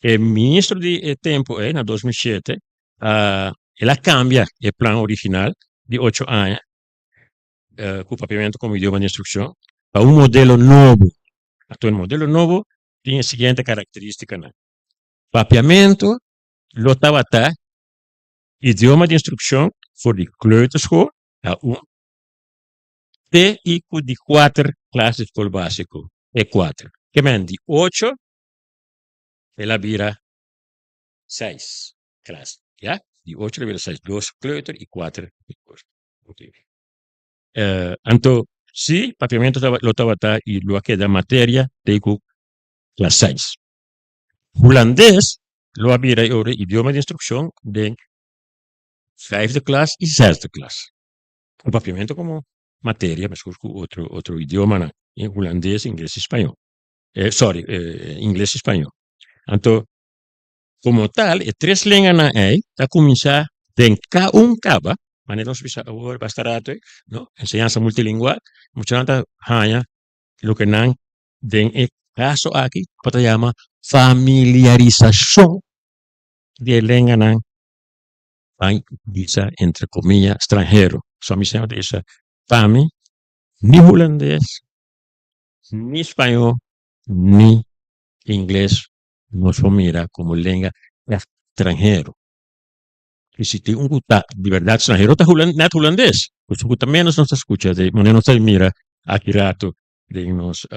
E ministro di e tempo ey, na 2007, el a cambia e plan original di ocho aña cu papiamento como idioma di instruccion pa un modelo nobo. Anto e modelo nobo tin e siguiente karakterístikanan, Papiamentu lo tabata idioma di instrukshon for di kleuterschool, A1, te i ku di kuater klas di skol básiko, E4. Ke men di ocho el a bira seis klas, ya? Di ocho el a bira seis, dos kleuter i kuater. Anto si papiamentu lo tabata i lo a keda materia te ku klas seis. Hulandes lo a bira e ora idioma di instrukshon den vijfde klas i zesde klas. Ku papiamentu komo materia meskos ku otro otro idiomanan, hulandes, ingles i spañó. Sorry, ingles i spañó. Anto Komo tal, e tres lenganan ei ta kuminsá den K1 kaba, manera nos bisa awor basta rato ei, no, enseñansa multilingual, muchanan ta haña loke nan den e kaso aki por ta yama familiarisashon di e lenganan ban bisa entre komiya stranhero. So mi semper ta bisa pa mi ni hulandes, ni spañó, ni ingles nos por mira como lenga extranhero. Y si tin un cu ta di berdad extranhero ta net hulandes, pues cu ta menos nos ta scucha de manera nos ta mira aki rato den nos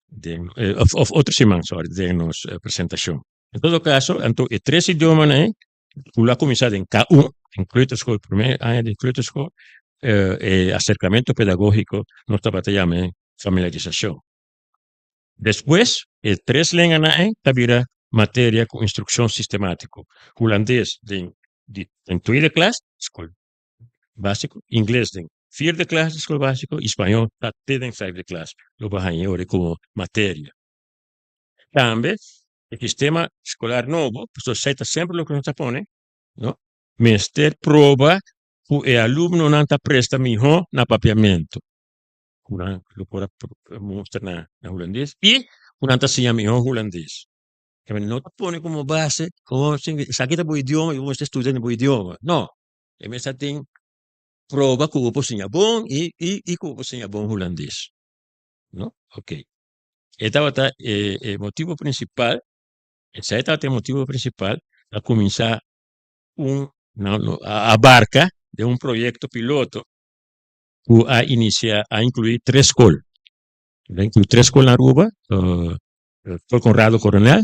den of otro siman sorry den nos presentacion. En todo caso anto e tres idiomanan ey cu lo a cuminsa den K1 den kleuterschool primer aña di kleuterschool e acercamento pedagogico nos tabata yama familiarisacion. Despues, e tres lenganan ei ta bira materia ku instrukshon sistemátiko, hulandes den di den tweede klas, skol básiko, ingles den vierde klas di skol básiko i spañó ta te den vijfde klas lo bo haña ora komo materia. Tambe e sistema skolar nobo, pasobra esei ta semper loke nos ta pone, no, mester proba ku e alumnonan ta presta mihó na papiamentu. ku nan lo por a mustra na na hulandes i ku nan ta siña mihó hulandes. Keme no ta pone komo base komo esaki ta bo idioma i bo mester studia na bo idioma. No, e mester tin proba ku bo por siña bon i i i ku bo por siña bon hulandes. No, okey. E tabata e e motibu prinsipal, esei tabata e motibu prinsipal pa kuminsá un abarka den un proyekto piloto ku a inicia a inclui tres skol. El a inclui tres skol na Aruba, Skol Conrado Coronel,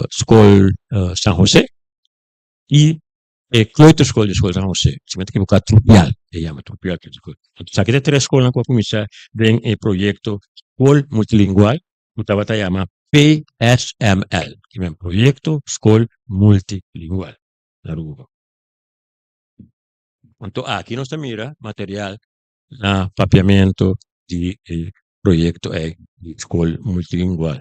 Skol San Jose y e kleuterschool di Skol San Jose. Si mi ta ekivoká Trupial, e yama Trupial kleuterschool. Esaki ta e tres skolnan ku a kuminsá den e proyekto Skol Multilingual ku tabata yama PSML, ki men Proyekto Skol Multilingual na Aruba. Anto aki nos ta mira material na papiamento di e proyecto ei di skol multilingual,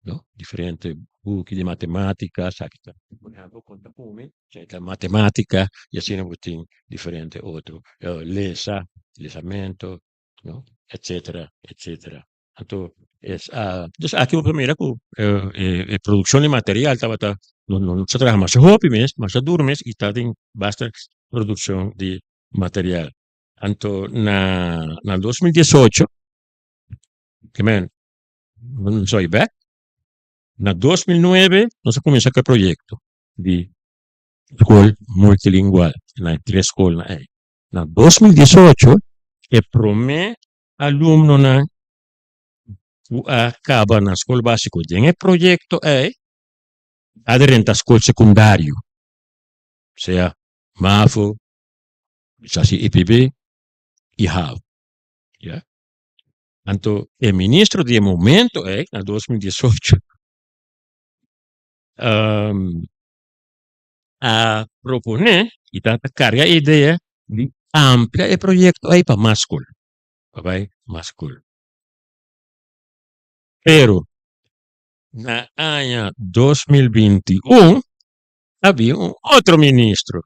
no? Diferente buki di matematica, esaki ta por ehempel kon ta kumi, esaki ta matematica y asina bo tin diferente otro lesa, lesamento, no? Etcetera, etcetera. Anto es a dus aki bo por mira ku e produkshon di material tabata no no sa traha masha hopi mes masha duru mes i ta den basta produkshon di material. Anto na na 2018 ke men soy bek na 2009 nos a kuminsá ku e proyekto di skol multilingual na e tres skolnan ei. Na 2018 e promé Alumnonan ku a kaba na skol básiko den e proyekto ei. A drenta skol sekundario, sea mavo, bisasi EPB i havo. Ya. Anto e ministro di e momento ei, na 2018, a proponé i ta karga e idea di amplia e proyekto ei pa mas skol, pa bai mas skol. Pero na aña 2021 a bin un otro ministro.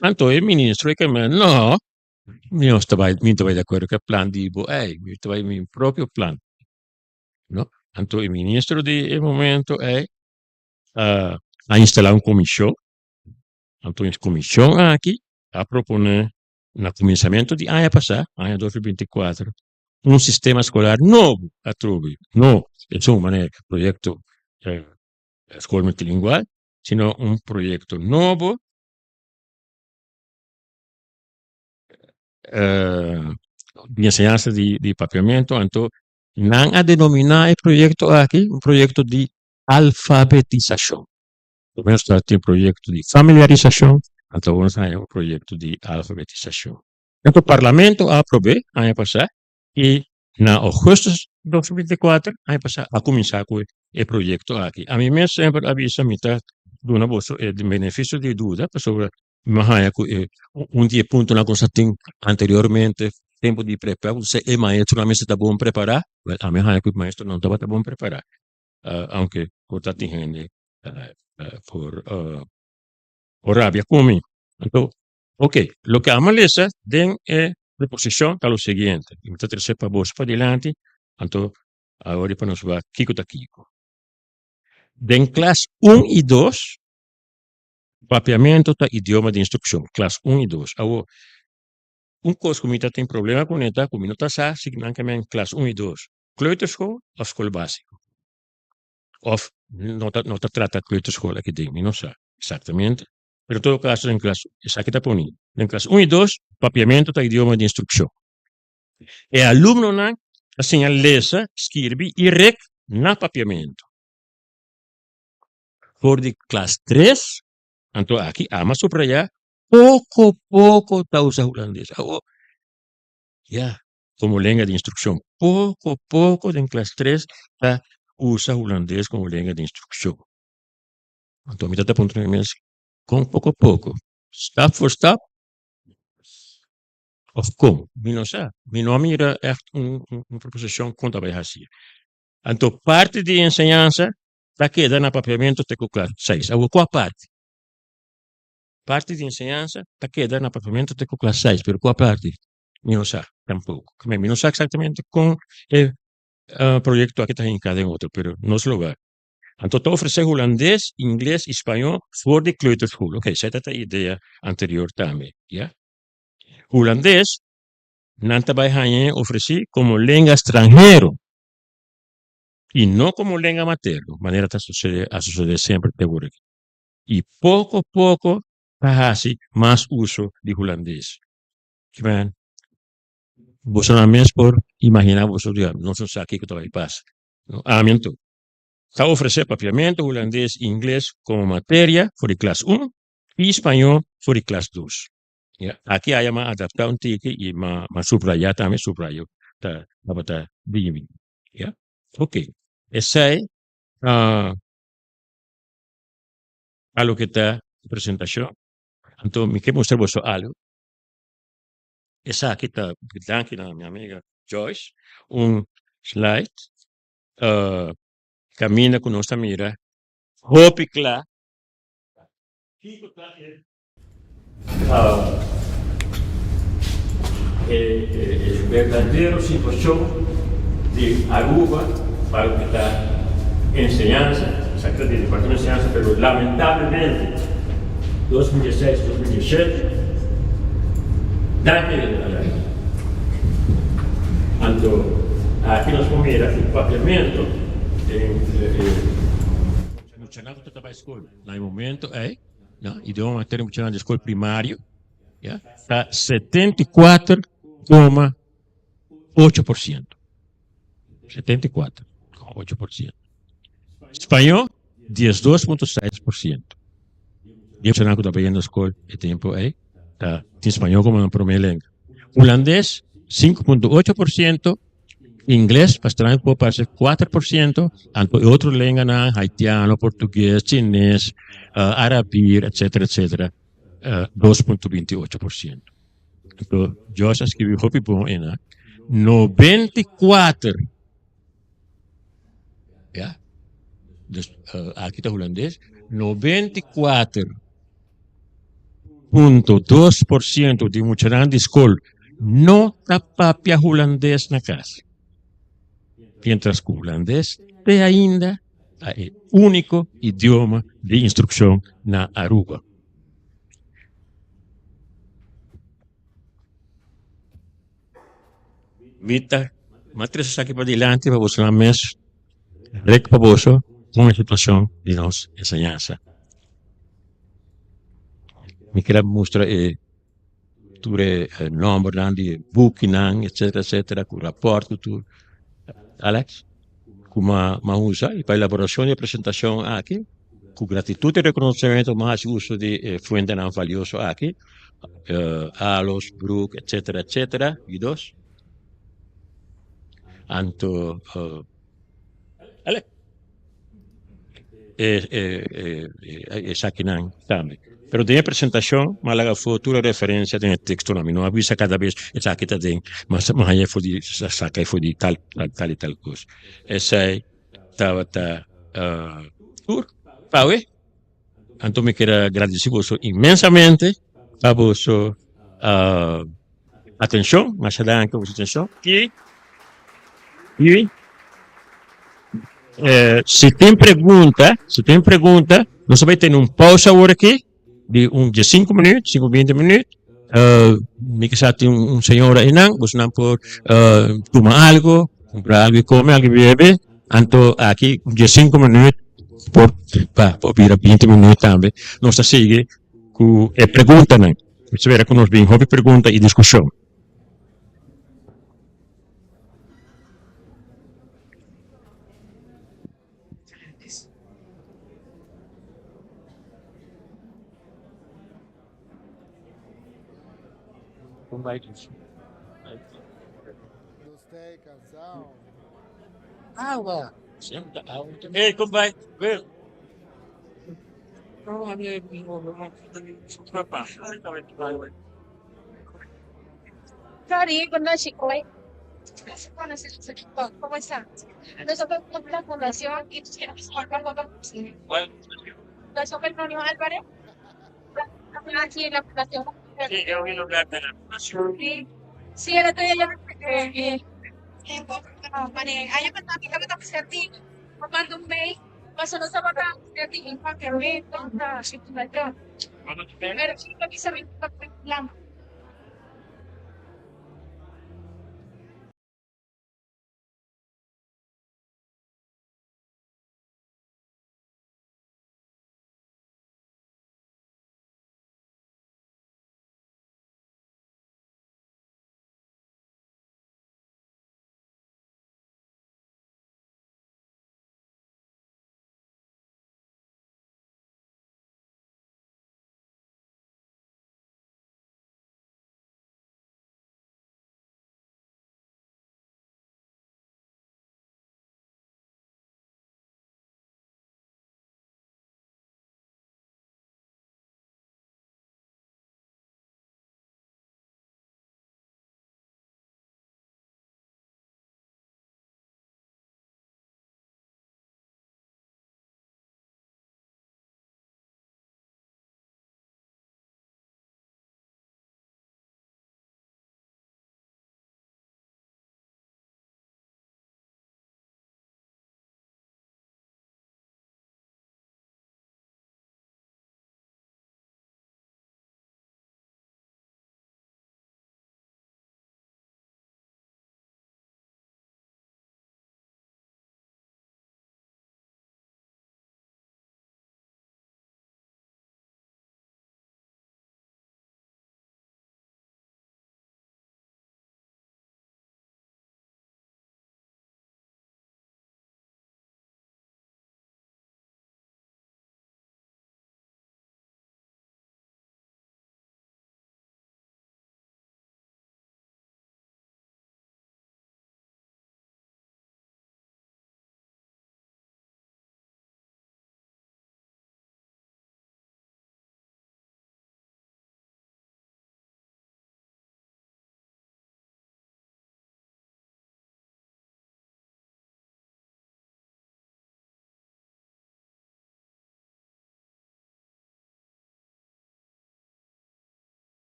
Anto e ministro e keme, no, mi no ta bai, mi no ta bai di akuerdo ku e plan di bo ei, mi ta bai mi propio plan. No, anto e ministro di e momento ei a a instalá un komishon, anto e komishon aki a proponé na kuminsamentu di aña pasá, aña 2024, un sistema skolar nobo atrobe, no esun manera proyekto skol multilingual, sino un proyekto nobo di enseñansa di papiamentu. Anto nan a denominá e proyekto aki un proyekto di alfabetisashon. Promé nos ta tin proyekto di familiarisashon, anto awor nos a haña un proyekto di alfabetisashon. Anto parlamento a aprob'é aña pasá i na ougùstùs 2024 aña pasá a kuminsá ku e proyekto aki. Ami mes semper a bisa mi ta duna boso e benefisio di duda pasobra mi a haña ku e un di e puntonan ku nos a tin anteriormente tempu di prepara ku e maestronan mester ta bon prepará, wèl ami a haña ku e maestronan no tabata bon prepará aunke por ta tin hende por rabia ku mi. Anto Ok, loke amo lesa den e proposishon ta lo siguiente, i mi ta trese pa boso padilanti, anto awor pa nos wak kiko ta kiko. Den klas un i dos, papiamentu ta idioma di instrukshon, klas un i dos. Awor, un kos ku mi ta tin problema kuné ta ku mi no ta sa si nan ke men klas un i dos, kleuterschool òf skol básiko. Òf no ta no ta trata kleuterschool aki den, mi no sa eksaktamente. Pero en todo caso den klas, esaki ta poni, den klas un i dos papiamentu ta idioma di instrukshon. E alumnonan ta siña lesa, skirbi i rek na papiamentu. For di klas tres, anto aki ama subrayá, poko poko ta usa hulandes. Awor, ya, komo lenga di instrukshon, poko poko den klas tres ta usa hulandes komo lenga di instrukshon. Anto mi ta ta puntra mi mes, kon poko poko? Stap voor stap? Of kon? Mi no sa. Mi no a mira ègt un un proposishon kon ta bai hasi. Anto parti di enseñansa ta keda na papiamentu te ku klas seis. Awor kua parti? Parti di enseñansa ta keda na papiamentu te ku klas seis, pero kua parti? Mi no sa tampoko. Mi no sa eksaktamente kon e proyekto aki ta hinká den otro, pero nos lo wak. Anto ta ofresé hulandes, ingles i spañó for di kleuterschool. Oké, esei ta e idea anterior tambe, ya. Hulandes nan ta bai hañ'é ofresí komo lenga stranhero i no komo lenga materno, manera ta susedé, a susedé semper te wor aki. I poko poko ta hasi mas uso di hulandes. Kimen, bosonan mes por imaginá boso, nos no sa kiko ta bai pasa. No, ami anto. Ta ofresé papiamentu, hulandes i ingles komo materia for di klas un i spañó for di klas dos. Ya, aki aya m'a adaptá un tiki i m'a m'a subrayá tambe, subrayo ta tabata bibi. Ya, oké. Esei ta a loke ta e presentashon. Anto mi ke mustra boso algu. Esaki ta, danki na mi amiga Joyce, un slide kaminda ku nos ta mira hopi kla kiko ta e e berdadero situashon di Aruba pa loke ta enseñansa, esaki ta di Departamento di Enseñansa, pero lamentablemente 2016, 2017 danki Anto aki nos por mira ku papiamentu den e muchanan ku ta bai skol na e momento ei, no, idioma materno muchanan di skol primario, ya, ta 74,8%. 74,8%. Spañó. 12.6% di e muchanan ku ta bayendo skol e tempu ei ta tin spañó komo nan promé lenga. Hulandes, 5.8%, ingles, pa straño ku por parse, 4%, anto e otro lenganan, haitiano, portugues, chines, arabir, etcétera, etcétera, 2.28%. Anto Josh a skibi hopi bon einan, 94. Ya. Dus aki ta hulandes. 94.2% di muchanan di skol no ta papia hulandes na kas. Mientras ku hulandes te ainda ta e úniko idioma di instrukshon na Aruba. Mi ta m'a trese esaki padilanti pa boso nan mes rek pa boso kon e situashon di nos enseñansa. Mi kere mustra e tur e nòmbernan di e bukinan etsetera etsetera ku rapòrt ku tur Alex ku m'a usa i pa elaborashon di e presentashon aki ku gratitut i rekonosementu m'a hasi uso di e fuentenan valioso aki. Alos, Broek, etcetera, etcetera, di dos. Anto, ale, esakinan tambe. Pero den e presentacion mi a laga afo tur e referencia den e textonan. Mi no a bisa cada bes esaki ta den, mi a haña for di, saca for di tal, tal y tal cos. Esei tabata tur pa awe. Anto mi kier a gradisi boso inmensamente pa boso atencion, masha danki pa boso atencion y y si tin pregunta, si tin pregunta nos ta bay tene un pausa awor aki di un diesinco minuut, sinku binti minuut, mi kisa tin un señora eynan, bosonan por tuma algo, kumpra algo di kome, algo di bebe, anto aki un diesinco minuut por pa por bira binti minuut tambe, nos ta sigui ku e preguntanan, mi spera ku nos bin hopi pregunta i diskushon. Sorry, con ¿Cómo está? Nosotros somos la fundación y Nosotros Antonio Álvarez. Aquí en la fundación. Sí, he oído hablar de la fundación. Sí, sí, el otro día yo mando un mail, pasó no estaba tan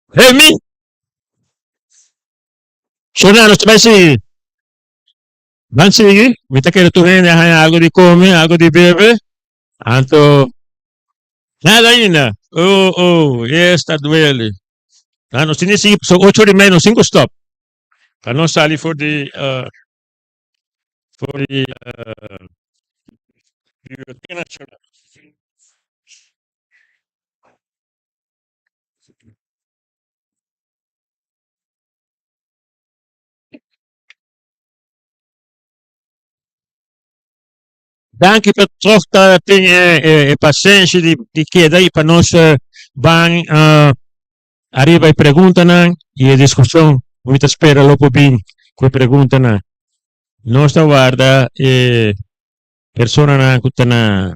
Remy! Shona, nos ta bai sigui. Ban sigui, mi ta kere tur hende a haña algo di come, algo di bebe. Anto, nada ainda. Oh, oh, esta duele. Ah, nos tin di sigui, so ocho ora y media nos tin cu stop. Pa nos sali for di, for di Biblioteca Nacional. Danki pa toch ta tin e pasenshi di keda y pa nos ban ariba e preguntanan y e discusion cu mi ta spera lo por bin cu e preguntanan. Nos ta warda e personanan cu ta na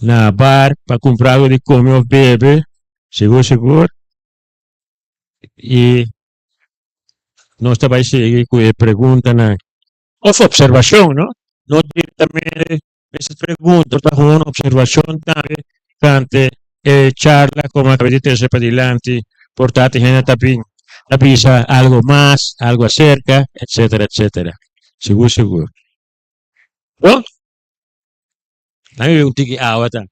na bar pa cumpra algo di come of bebe, sigur sigur, y nos ta bay sigui cu e preguntanan of observacion, no? No directamente mester pregunta, ta gewoon observacion tambe tocante e charla como a caba di trece padilanti, por ta tin hende ta bin ta bisa algo mas, algo acerca, etcetera, etcetera. Sigur sigur. Bon, nan bebe un tiki awa ta.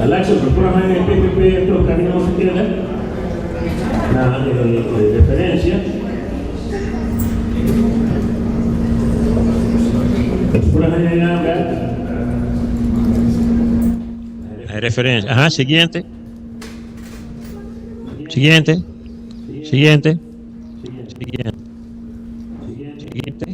Alexa, procura haña e PPP otro camino nos a keda na e referencia. Procura haña e naam bek. E referencia. Aha, siguiente. Siguiente. Siguiente. Siguiente. Siguiente.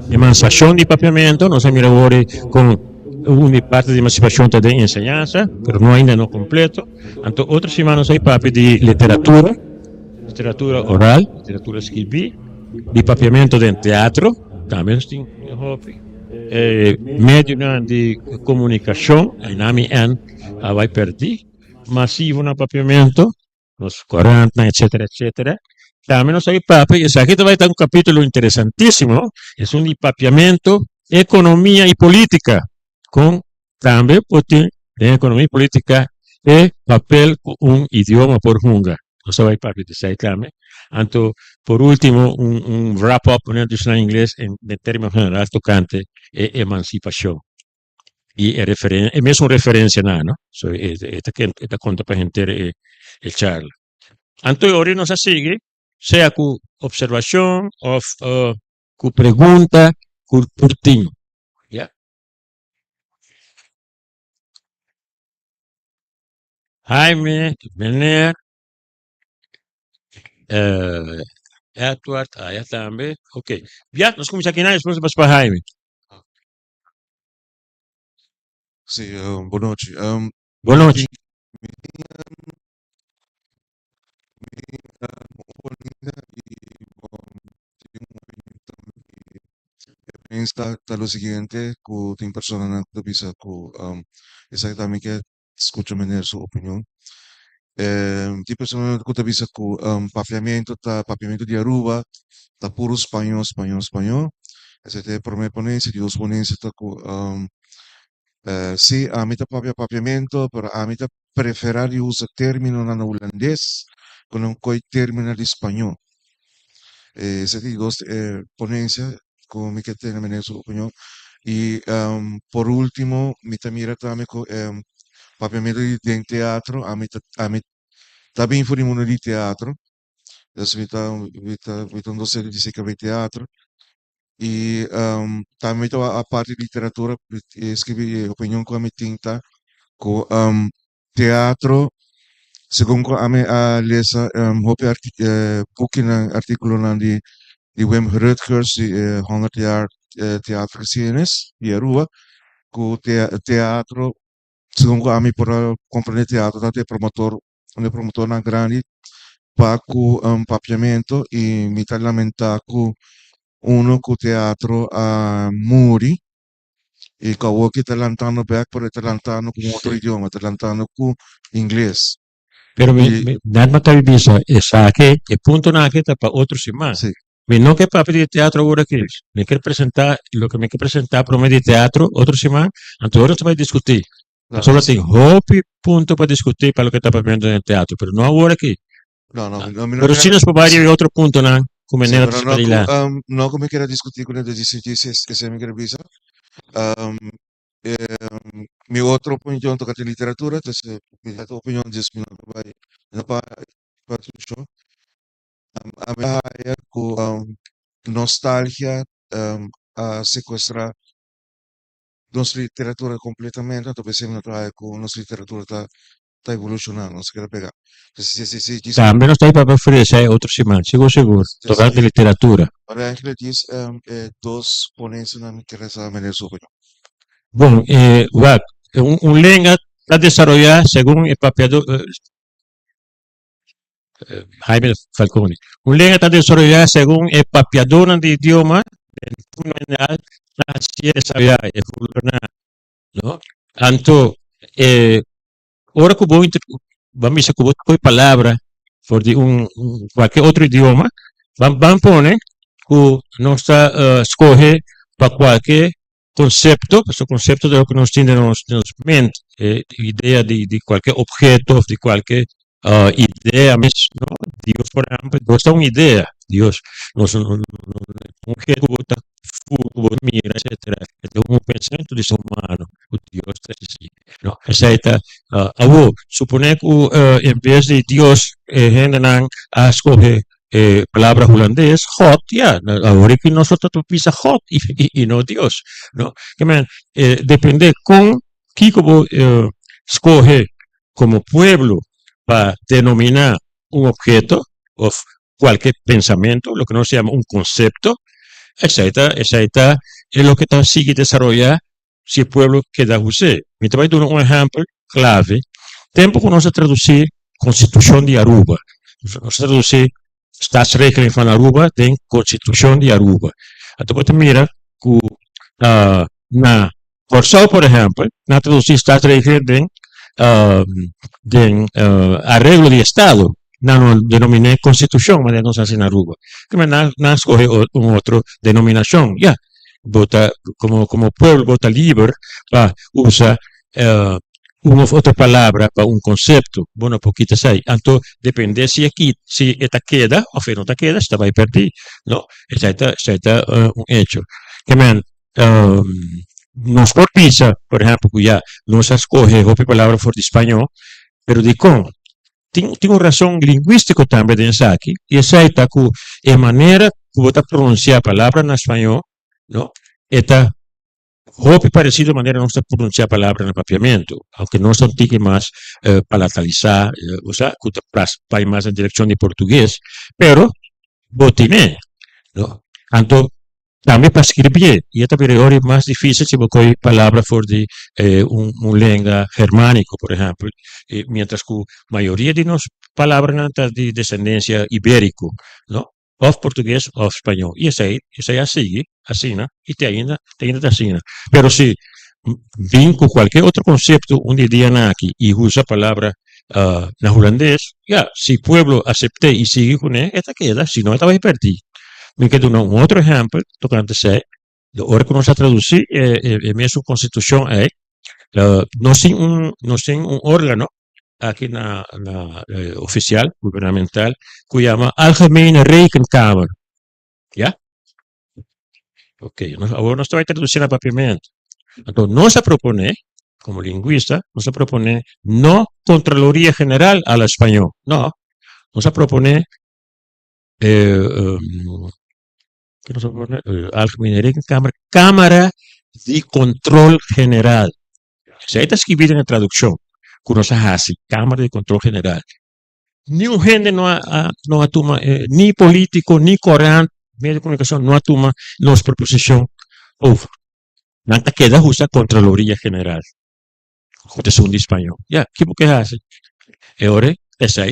Emancipacion di papiamento, nos a mira awor con un di parti di emancipacion ta den enseñansa, pero no ainda no completo. Anto otro siman nos a papia di literatura, literatura oral, literatura skirbi, di papiamento den teatro, tambe nos tin hopi. E medionan di comunicacion, aynan mi N a bay perdi, masivo na papiamento, nos corantnan etcetera etcetera. Tambe nos a papia, y esaki ta bay ta un capitulo interesantisimo, esun di papiamento, economia y politica, con tambe por tin den economia y politica e papel cu un idioma por hunga. Nos ta bay papia di esey tambe. Anto por ultimo un un wrap up, manera nos ta bisa na ingles, en den termino general tocante e emancipacion y e referen e mesun referencianan no. So e e ta e ta conta pa henter e e charla. Anto e ora nos a sigui sea cu observacion of cu pregunta cu por tin. Ya. Jaime, meneer, Edward, aya tambe. Ok. Ya, nos cuminsa aki nan, despues nos pasa pa Jaime. Sí, bon nochi. Bon nochi. Ta lo siguiente ku tin personanan ku ta bisa ku esaki tambe ke skucha meneer su opinion. Tin personanan ku ta bisa ku papiamentu ta papiamentu di Aruba ta puru spañó spañó spañó. Esei ta e promé ponencia. Di dos ponencia ta ku si ami ta papia papiamentu pero ami ta preferá di usa términonan na hulandes ku nan koe término di spañó. Esei ta di dos ponencia ku mi ke tene meneer su opinion. I por último mi ta mira tambe ku papiamentu di den teatro ami ta ami ta bin for di mundu di teatro. Dus mi ta mi ta mi ta un docente di CKB teatro i tambe mi ta wak aparte di literatura skibi e opinion ku ami tin ta ku teatro segun ku ami a lesa hopi bukinan artikulonan di di Wim Rutgers di e honderd jaar theatergeschiedenis di Aruba ku teatro segun ku ami por a komprende teatro ta e promotor un di e promotornan grandi. Pa ku papiamento i mi ta lamentá ku uno ku teatro a muri i ku awor ki ta lantando bek pero e ta lantando ku un otro idioma, ta lantando ku ingles. Pero mi, I mi, net mi ta bisa esaki, e puntonan aki ta pa otro siman. Sí. Mi no ke papia di teatro awor aki. Mi kier presentá loke mi ke presentá promé di teatro otro siman, anto ora nos ta bai diskutí. Pasobra tin hopi punto pa diskutí pa loke ta papiando den teatro, pero no awor aki. No, no, no, mi no Pero quiero si nos por bai riba e otro puntonan ku Sí, meneer a pero trese no pa ku dilanti. no ku mi quiero discutir ku ne si si esei mi quiero bisa. Mi otro opinion tocante literatura, entonces mi otro opinion djes mi no ta bai no pa pa discusion. Ami a haya ku nostalgia a secuestra nos literatura completamente, anto p'esei mi no ta haya ku nos literatura ta ta evoluciona, nos keda pega. Si, si, si, si, Tambe nos ta pa ofrece e otro siman, sigur sigur, tocante literatura. Pero eigenlijk djis e dos ponencianan mi kere sa meneer su opinion. Bon, wak, un lenga ta desaroya segun e papiador, Jaime Falconi, un lenga ta desaroya segun e papiadornan di idioma den forma general ta hacié desaroya, evoluciona, no? Anto e ora ku bo ban bisa ku bo ta kohe palabra for di un kualke otro idioma ban ban pone ku nos ta skohe pa kualke konsepto pasobra konsepto ta loke nos tin den nos den nos mente e idea di di kualke opheto òf di kualke idea mes no Dios por ehèmpel Dios ta un idea Dios nos no un obheto ku bo ta ful ku bo ta mira etcetera e ta un pensamentu di ser humano ku Dios ta existi no esei ta awor supone ku en bes di Dios e hendenan a skohe e palabra hulandes God ya awor aki nos ta bisa God i no Dios no ke men depende kon kiko bo skohe komo pueblo pa denominá un obheto òf kualke pensamentu, loke nos yama un konsepto, esei ta esei ta e loke ta sigui desaroyá si e pueblo keda us'é. Mi ta bai duna un ehèmpel klave, tempu ku nos a tradusí Konstitushon di Aruba, nos a tradusí Staatsregeling van Aruba den Konstitushon di Aruba, anto bo ta mira ku na Kòrsou por ehèmpel nan a tradusí Staatsregeling den den Areglo di Estado, nan no denominé Konstitushon manera nos a hasi na Aruba. Kimen nan nan a skohe un otro denominashon. Ya, bo ta komo komo pueblo bo ta liber pa usa un òf otro palabra pa un konsepto, bo no por kita esei. Anto depende si e kit si e ta keda òf e no ta keda, si ta bai pèrdí, no. Esei ta esei ta un echo. Kimen Nos por bisa, por ehempel, ku ya nos a skohe hopi palabra for di spañó, pero dikon? Tin tin un rason lingwístiko tambe den esaki, i esei ta ku e manera ku bo ta pronunsiá palabra na spañó, no, e ta hopi paresido manera nos ta pronunsiá palabra na papiamentu, aunke nos ta un tiki mas palatalisá, osea ku ta bai mas den direkshon di portugues, pero bo tine, no. Anto Tambe pa skirbié, i e ta bira e ora mas difísil si bo kohe palabra for di un lenga germániko, por ehèmpel, i miéntras ku mayoria di nos palabranan ta di desendensia ibériko, no? Òf portugues òf spañó. I esei, esei a sigui asina i te ainda, te ainda ta asina. Pero si bin ku kualke otro konsepto un di e dianan aki i usa palabra na hulandes, ya, si pueblo asept'é i sigui kuné, e ta keda, si no e ta bai pèrdí. Mi ke duna un otro ehèmpel tokante esei, di ora ku nos a tradusí e mesun konstitushon ei, nos tin un nos tin un órgano aki na na ofisial gubernamental ku yama Algemene Rekenkamer, ya. Oké, awor nos ta bai tradusí na papiamentu. Anto nos a proponé, komo lingwista, nos a proponé no Kontraloria General a la spañó, no, nos a proponé ke nos a proponé Algemene Rekenkamer, Kámara di Kontrol General. Esei ta skibí den e tradukshon ku nos a hasi, Kámara di Kontrol General. Niun hende no a no a tuma ni polítiko ni korant, medio di komunikashon no a tuma nos proposishon over. Nan ta keda usa Kontraloria General ku ta esun di spañó. Ya, ki bo ke hasi? E ora esei.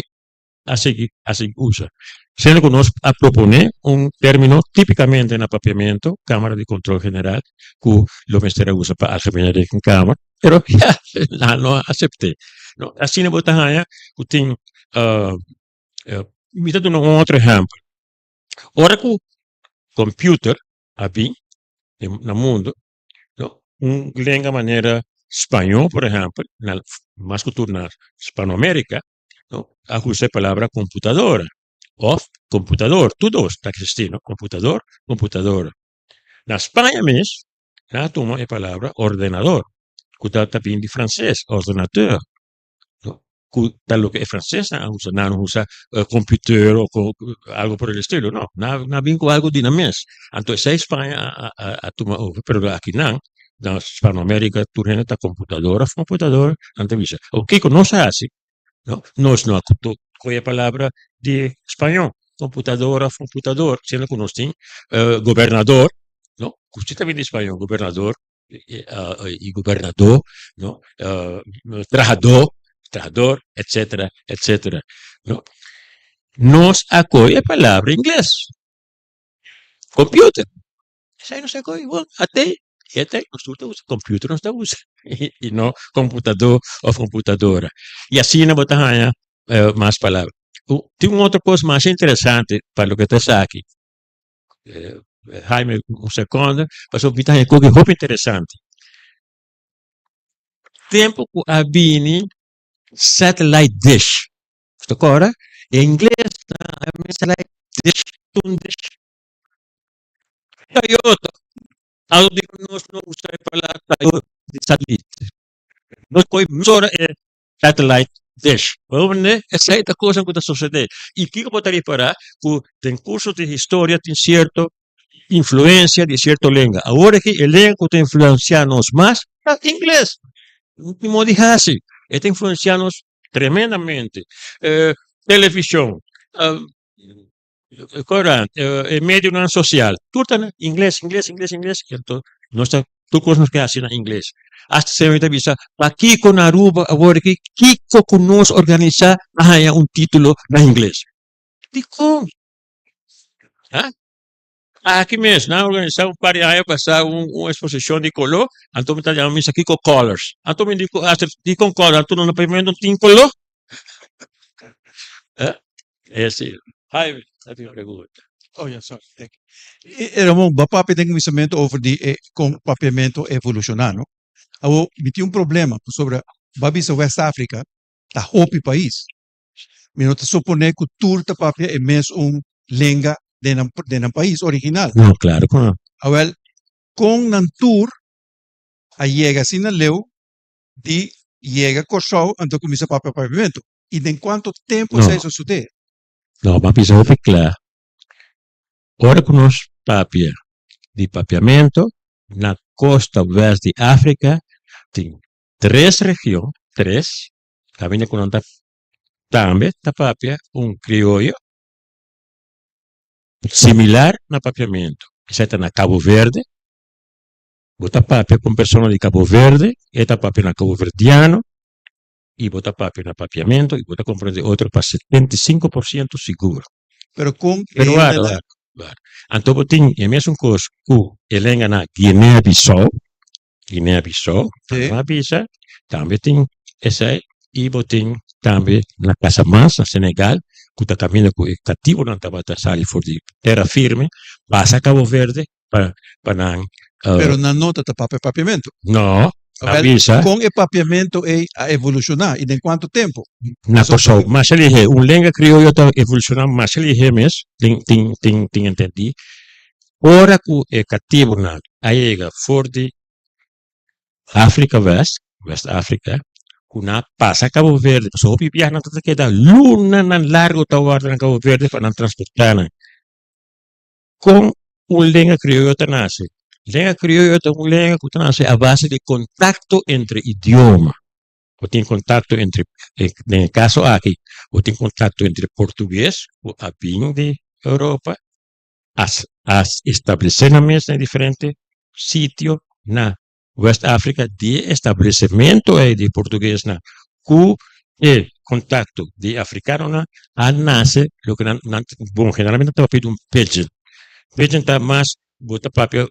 a sigui a sigui usa. Siendo ku nos a proponé un término típikamente na papiamentu, Kámara di Kontrol General, ku lo mester a usa pa Algemene Rekenkamer, pero ya nan no a asept'é. No, asina bo ta haña ku tin mi ta duna un otro ehèmpel. Ora ku computer a bin na mundo, no, un lenga manera spañó por ehèmpel, na mas ku tur na Spanoamérika, no, a usa e palabra computadora òf computador, tur dos ta eksistí, no, computador, computadora. Na Spaña mes nan a tuma e palabra ordenador ku ta ta bin di franses, ordinateur. No, ku ta loke e francesnan a usa, nan no usa computer o algo por el estilo, no, nan a bin ku algo di nan mes. Anto esei Spaña a tuma over, pero akinan na Hispanoamerica tur hende ta computador of computador, nan ta bisa. Awor kiko nos a hasi? No, nos no a kohe e palabra di spañó, computador of computador, siendo ku nos tin gobernador, no, ku si ta bin di spañó, gobernador. Y gobernadó, no, trahadó, trahador, etcétera, etcétera, no. Nos a kohe e palabra ingles, computer, esei nos a kohe, bon, atei, i atei, nos tur ta usa computer, nos ta usa, i no computadó of computadora. I asina bo ta haña mas palabra. Tin un otro kos masha interesante pa loke ta esaki. Jaime, un seconde, pasobra mi ta haña koki hopi interesante. Tempo ku a bini satellite dish, bo ta kòrda? E ingles nan a satellite dish, un dish. Toyota, algo di ku nos no usa e palabra di satellite. Nos kohe mesora e satellite dish. Bo comprende? Esei ta cosa cu ta sucede. Y kico bo ta ripara? Cu den curso di historia tin cierto influencia di cierto lenga. Awor aki e lenga cu ta influencia nos mas ta ingles. No tin modo di haci. E ta influencia nos tremendamente. Television, Corant, e medionan social, tur ta na ingles, ingles, ingles, ingles, enton nos ta tur cos nos ke haci na ingles. Hasta señor ta bisa, pakico na Aruba awor aki kico cu nos organisa a haya un titulo na ingles? Dicon? Ha? Aki mes nan a organisa un par di aña pasa un un exposicion di colo, anto mi ta yama misa kico colors, anto mi di hasta dicon colors, anto no na primer no tin colo? Eh? Esi, Jaime, a tin pregunta. Oh ja, sorry, thank you. E Ramon, bo a papia den kuminsamentu over di e kon papiamentu a evolushoná, no? Awor, mi tin un problema, pasobra bo a bisa West Africa ta hopi pais. Mi no ta suponé ku tur ta papia e mesun lenga den nan den nan pais original. No, klaro ku no. Awel, kon nan tur a yega asina leu di yega Kòrsou anto kuminsá papia papiamentu? I den kuantu tempu No. esei sosodé? No, bo a bisa hopi kla. Ora ku nos papia di papiamentu, na kosta wèst di Afrika tin tres region, tres, kaminda ku nan ta tambe ta papia un krioyo similar na papiamentu. Esei ta na Cabo Verde, bo ta papia ku un persona di Cabo Verde, e ta papia na kaboverdiano, i bo ta papia na papiamentu i bo ta komprende otro pa 75% sigur. Pero kon Pero hende wak, na wak, wak. Anto bo tin e mesun kos ku e lenga na Guinea-Bissau, Guinea-Bissau, Sí. nan a bisa, tambe tin esei i bo tin tambe na Casamance, na Senegal, ku ta kaminda ku e katibonan tabata sali for di tera firme, pasa Cabo Verde pa pa nan. Pero nan no ta ta papia papiamentu. No, a Awel, bisa. kon e papiamentu ei a evolushoná i den kuantu tempu? Na Pasobra Kòrsou masha lihé, un lenga krioyo ta evolushoná masha lihé mes, tin tin tin tin entendí. Ora ku e katibunan a yega for di Afrika West, West Afrika, ku nan a pasa Cabo Verde, pasobra hopi biaha nan ta keda lunanan largu ta warda na Cabo Verde pa nan transportá nan. Kon un lenga krioyo ta nase? Lenga krioyo ta un lenga ku ta nase a base di kontakto entre idioma. Bo tin kontakto entre, den e kaso aki, bo tin kontakto entre portugues ku a bin di Europa, a a establesé nan mes na e diferente sitio na West Afrika. Di e establesementu ei di portuguesnan ku e. kontakto di afrikanonan a nase loke nan nan bon generalmente ta papia di un pidgin. Pidgin ta mas bo ta papia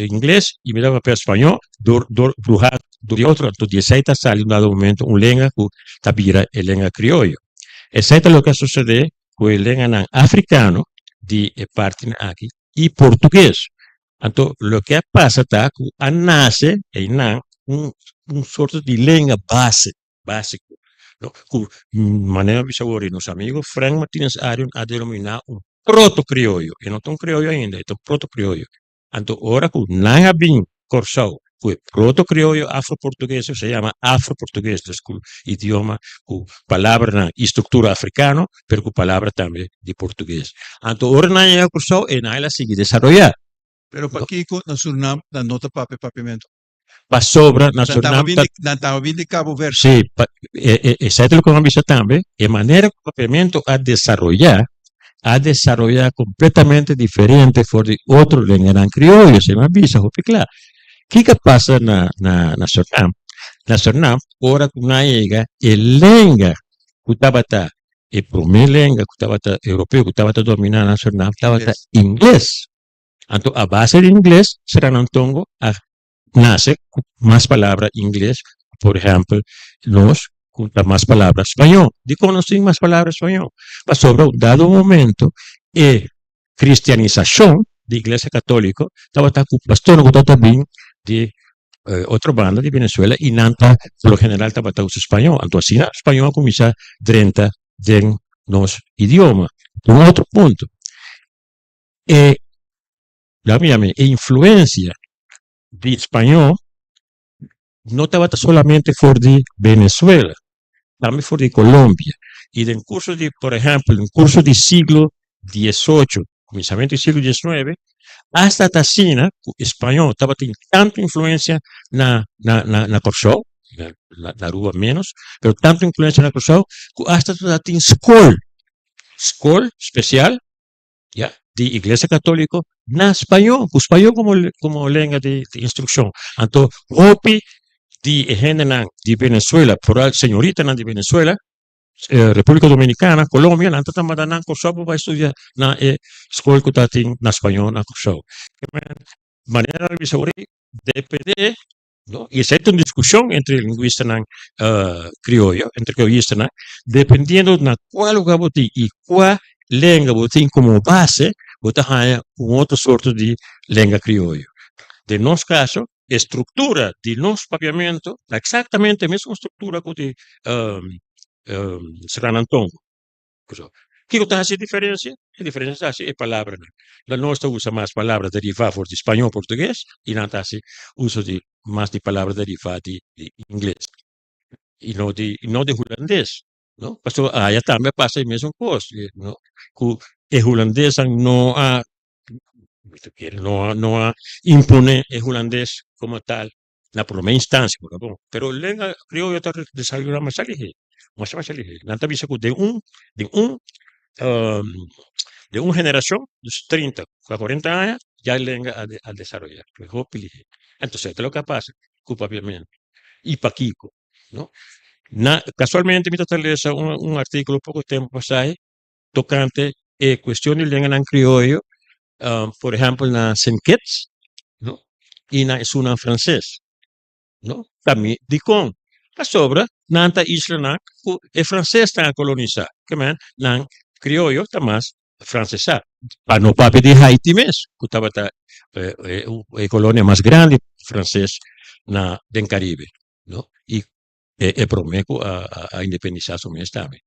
ingles i mi ta papia spañó dor dor bruhá dor di otro anto di esei ta sali un dado momento un lenga ku ta bira e lenga krioyo. Esei ta loke a sosodé ku e lenganan afrikano di e partinan aki i portugues. Anto loke a pasa ta ku a nase einan un un sorto di lenga base básiko no ku manera mi bisa awor nos amigo Frank Martinez Arion a denominá un proto krioyo e no ta un krioyo ainda e ta un proto krioyo. Anto ora ku nan a bin Kòrsou ku e proto krioyo afro-portugues se yama afro-portugues dus ku idioma ku palabranan i struktura afrikano pero ku palabra tambe di portugues. Anto ora nan yega Kòrsou e nan el a sigui desaroyá. Pero pakiko na Surinam nan no ta papia papiamentu? Pasobra na Surinam ta. Nan taba bin di Cabo Verde. Sí, esei ta loke mi a bisa tambe, e manera ku papiamentu a desaroyá, a desaroyá kompletamente diferente for di otro lenganan krioyo, esei mi a bisa hopi kla. Kiko a pasa na na Surinam? Na Surinam ora ku nan a yega e lenga ku tabata e promé lenga ku tabata europeo ku tabata dominá na Surinam tabata ingles. Anto a base di ingles Sranantongo a nase ku mas palabra ingles, por ehèmpel nos ku ta mas palabra spañó. Dikon nos tin mas palabra spañó? Pasobra un dado momento e kristianisashon di iglesia katóliko tabata ku pastornan ku tabata bin di otro banda di Venezuela i nan ta por lo general tabata usa spañó. Anto asina spañó a kuminsá drenta den nos idioma. Un otro punto, e laga mi yama e influencia di spañó no tabata solamente for di Venezuela, tambe for di Colombia y den curso di por ehempel den curso di siglo diesocho, cuminsamentu di siglo diesnuebe hasta ta asina cu e spañó tabatin tanto influencia na na na Kòrsou, na Aruba menos, pero tanto influencia na Kòrsou cu hasta tabatin skol, skol spesial ya, di Iglesia Católico na spañó, ku spañó komo komo lenga di instrukshon. Anto hopi di e hendenan di Venezuela, foral señoritanan di Venezuela, República Dominicana, Colombia, nan ta ta manda nan Kòrsou pa bai studia na e skol ku ta tin na spañó na Kòrsou. Manera mi bisa ora depende No, y esei ta un discusion entre linguistanan crioyo, entre crioyistanan, dependiendo na cua lugar bo tin y cua lenga bo tin como base, bo ta haya un otro sorto di lenga crioyo. Den nos caso, e structura di nos papiamento ta exactamente e mesun structura cu di Sranantongo. Kiko ta hasi e diferensia? E diferensia ta hasi e palabranan. La nos ta usa mas palabra derivá for di spañó, portugues i nan ta hasi uso di mas di palabra derivá di ingles i no di no di hulandes, no. Pasobra aya tambe a pasa e mesun kos, no, ku e hulandesnan no a mi ta kere no a no a impone e hulandes komo tal na prome instancia por ta bon, pero lenga crioyo ta desarrolla masha lihe, masha masha lihe. Nan ta bisa cu den un den un den un generacion, dus 30 a 40 aña, ya e lenga a a desaroya hopi lihe. Entonces esaki ta loke a pasa cu papiamento y pakico, no. Na casualmente mi ta lesa un un articulo poco tempo pasa tocante e cuestion di lenganan crioyo, por ehempel na Saint Kitts, no, y na esunnan frances, no. Ta mi dicon? Pasobra nan ta islanan cu e francesnan a colonisa, ke men nan crioyo ta mas francesa. Pa no papia di Haiti mes, cu tabata e colonia mas grandi frances na den Caribe, no, y e prome ku a independisá su mes tambe.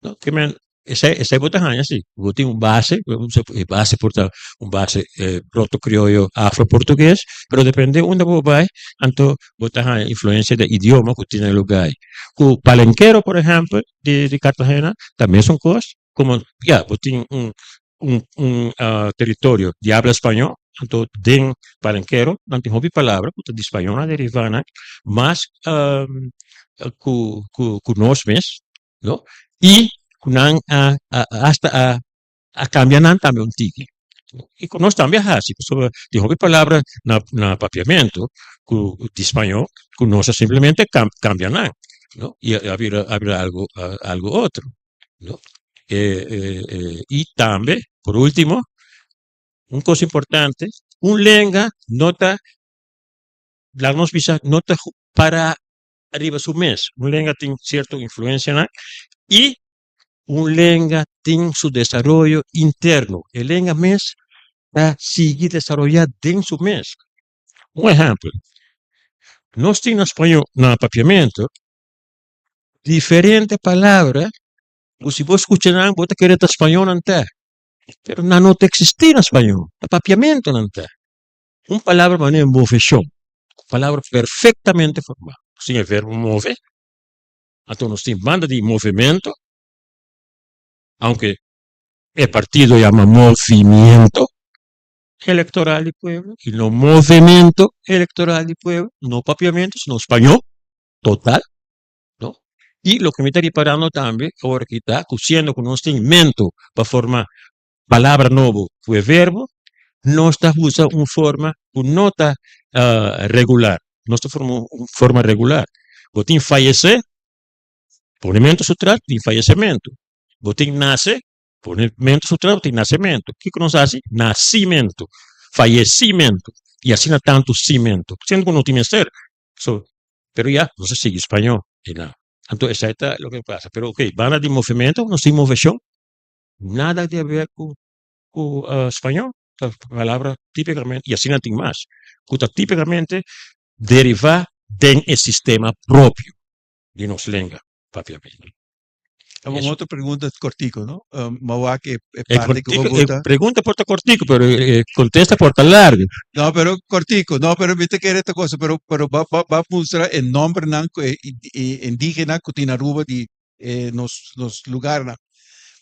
No, ke men esei esei bo ta haña si, bo tin un base, e base por ta un base proto krioyo afro portugues, pero depende unda bo bai, anto bo ta haña influensia di idioma ku tin na e lugá ei. Ku palenkero por ehèmpel di di Cartagena ta mesun kos, komo ya bo tin un un un teritorio di habla spañó, anto den Palenquero nan tin hopi palabra ku ta di spañó nan a derivá nan mas ku ku ku nos mes, no, i ku nan a asta a a kambia nan tambe un tiki. I ku nos tambe a hasi pasobra tin hopi palabra na na papiamentu ku di spañó ku nos a simplemente kambia nan. No? I a bira a bira algo algo otro, no? I tambe, por ultimo, un kos importante, un lenga no ta, laga nos bisa, no ta para riba su mes. Un lenga tin sierto influencianan i un lenga tin su desaroyo interno. E lenga mes ta sigui desaroyá den su mes. Un ehèmpel, nos tin na spañó, na papiamentu, diferente palabra ku si bo skucha nan bo ta kere ta spañó nan ta, pero nan no ta eksistí na spañó, ta papiamentu nan ta. Un palabra manera moveshon, un palabra perfektamente formá, nos tin e verbo move, anto nos tin banda di movemento, aunke e partido yama movimiento electoral di pueblo y no movemento electoral di pueblo, no papiamento sino spañó total, no? Y loke mi ta riparando tambe awor aki ta cu siendo cu nos tin mento pa forma palabra nobo cu e verbo, nos ta usa un forma cu no ta regular, nos ta forma un forma regular. Bo tin fayece, pone mento su tras, tin fayecemento. Bo tin nace, pone mento su tras, bo tin nacemento. Kico nos haci? Nacimento, fayecimento y asina tanto cimento. Siendo cu no tin mester. So, pero ya, nos a sigui spañol y nan. Anto esai ta loke pasa. Pero ok, banda di movemento, nos tin movecion. Nada di haber cu cu spañol. Ta palabra tipicamente, y asina tin mas, cu ta tipicamente deriva den e sistema propio di nos lenga papiamento. Un otro pregunta cortico, no? Ma wak e E parte cu bo cortico, e gusta. pregunta por ta cortico, pero e contesta por ta largo. No, pero cortico, no, pero mi ta kere esta cosa, pero pero ba ba ba mustra e nombernan cu e indigena cu tin na Aruba di e nos nos lugarnan.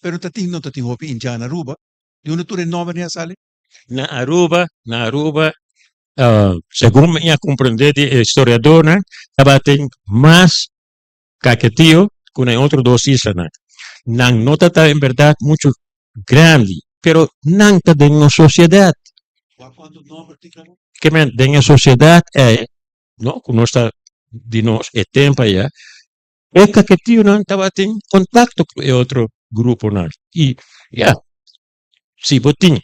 Pero ta tin no ta tin hopi indjan na Aruba. Di unda tur e nombernan a sali? Na Aruba, na Aruba, segun mi a comprende di e historiadornan, tabatin mas Caquetio cu na e otro dos islanan. Nan no ta ta en berdad mucho grandi, pero nan ta den nos sociedad. Ke men den e sociedad ei, no, cu nos ta di nos e tempo aya, e Caquetionan tabatin contacto cu e otro gruponan. Y ya, si bo tin,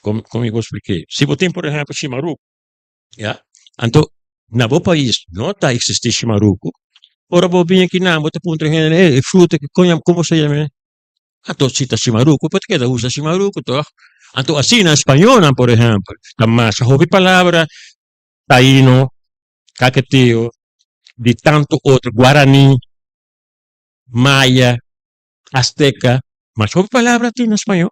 como mi por spliké, si bo tin por ehempel Shimaruco, Ya, anto na bo pais no ta existi shimaruku, ora bo bini akinan bo ta puntra hende, ey e fruta aki kon komo se yama? Anto si ta shimaruku bo ta keda usa shimaruku tog. Anto asina spañolnan por ehempel ta masha hopi palabra taino, kaketeo, di tanto otro, guarani, maya, azteca, masha hopi palabra tin na spañol.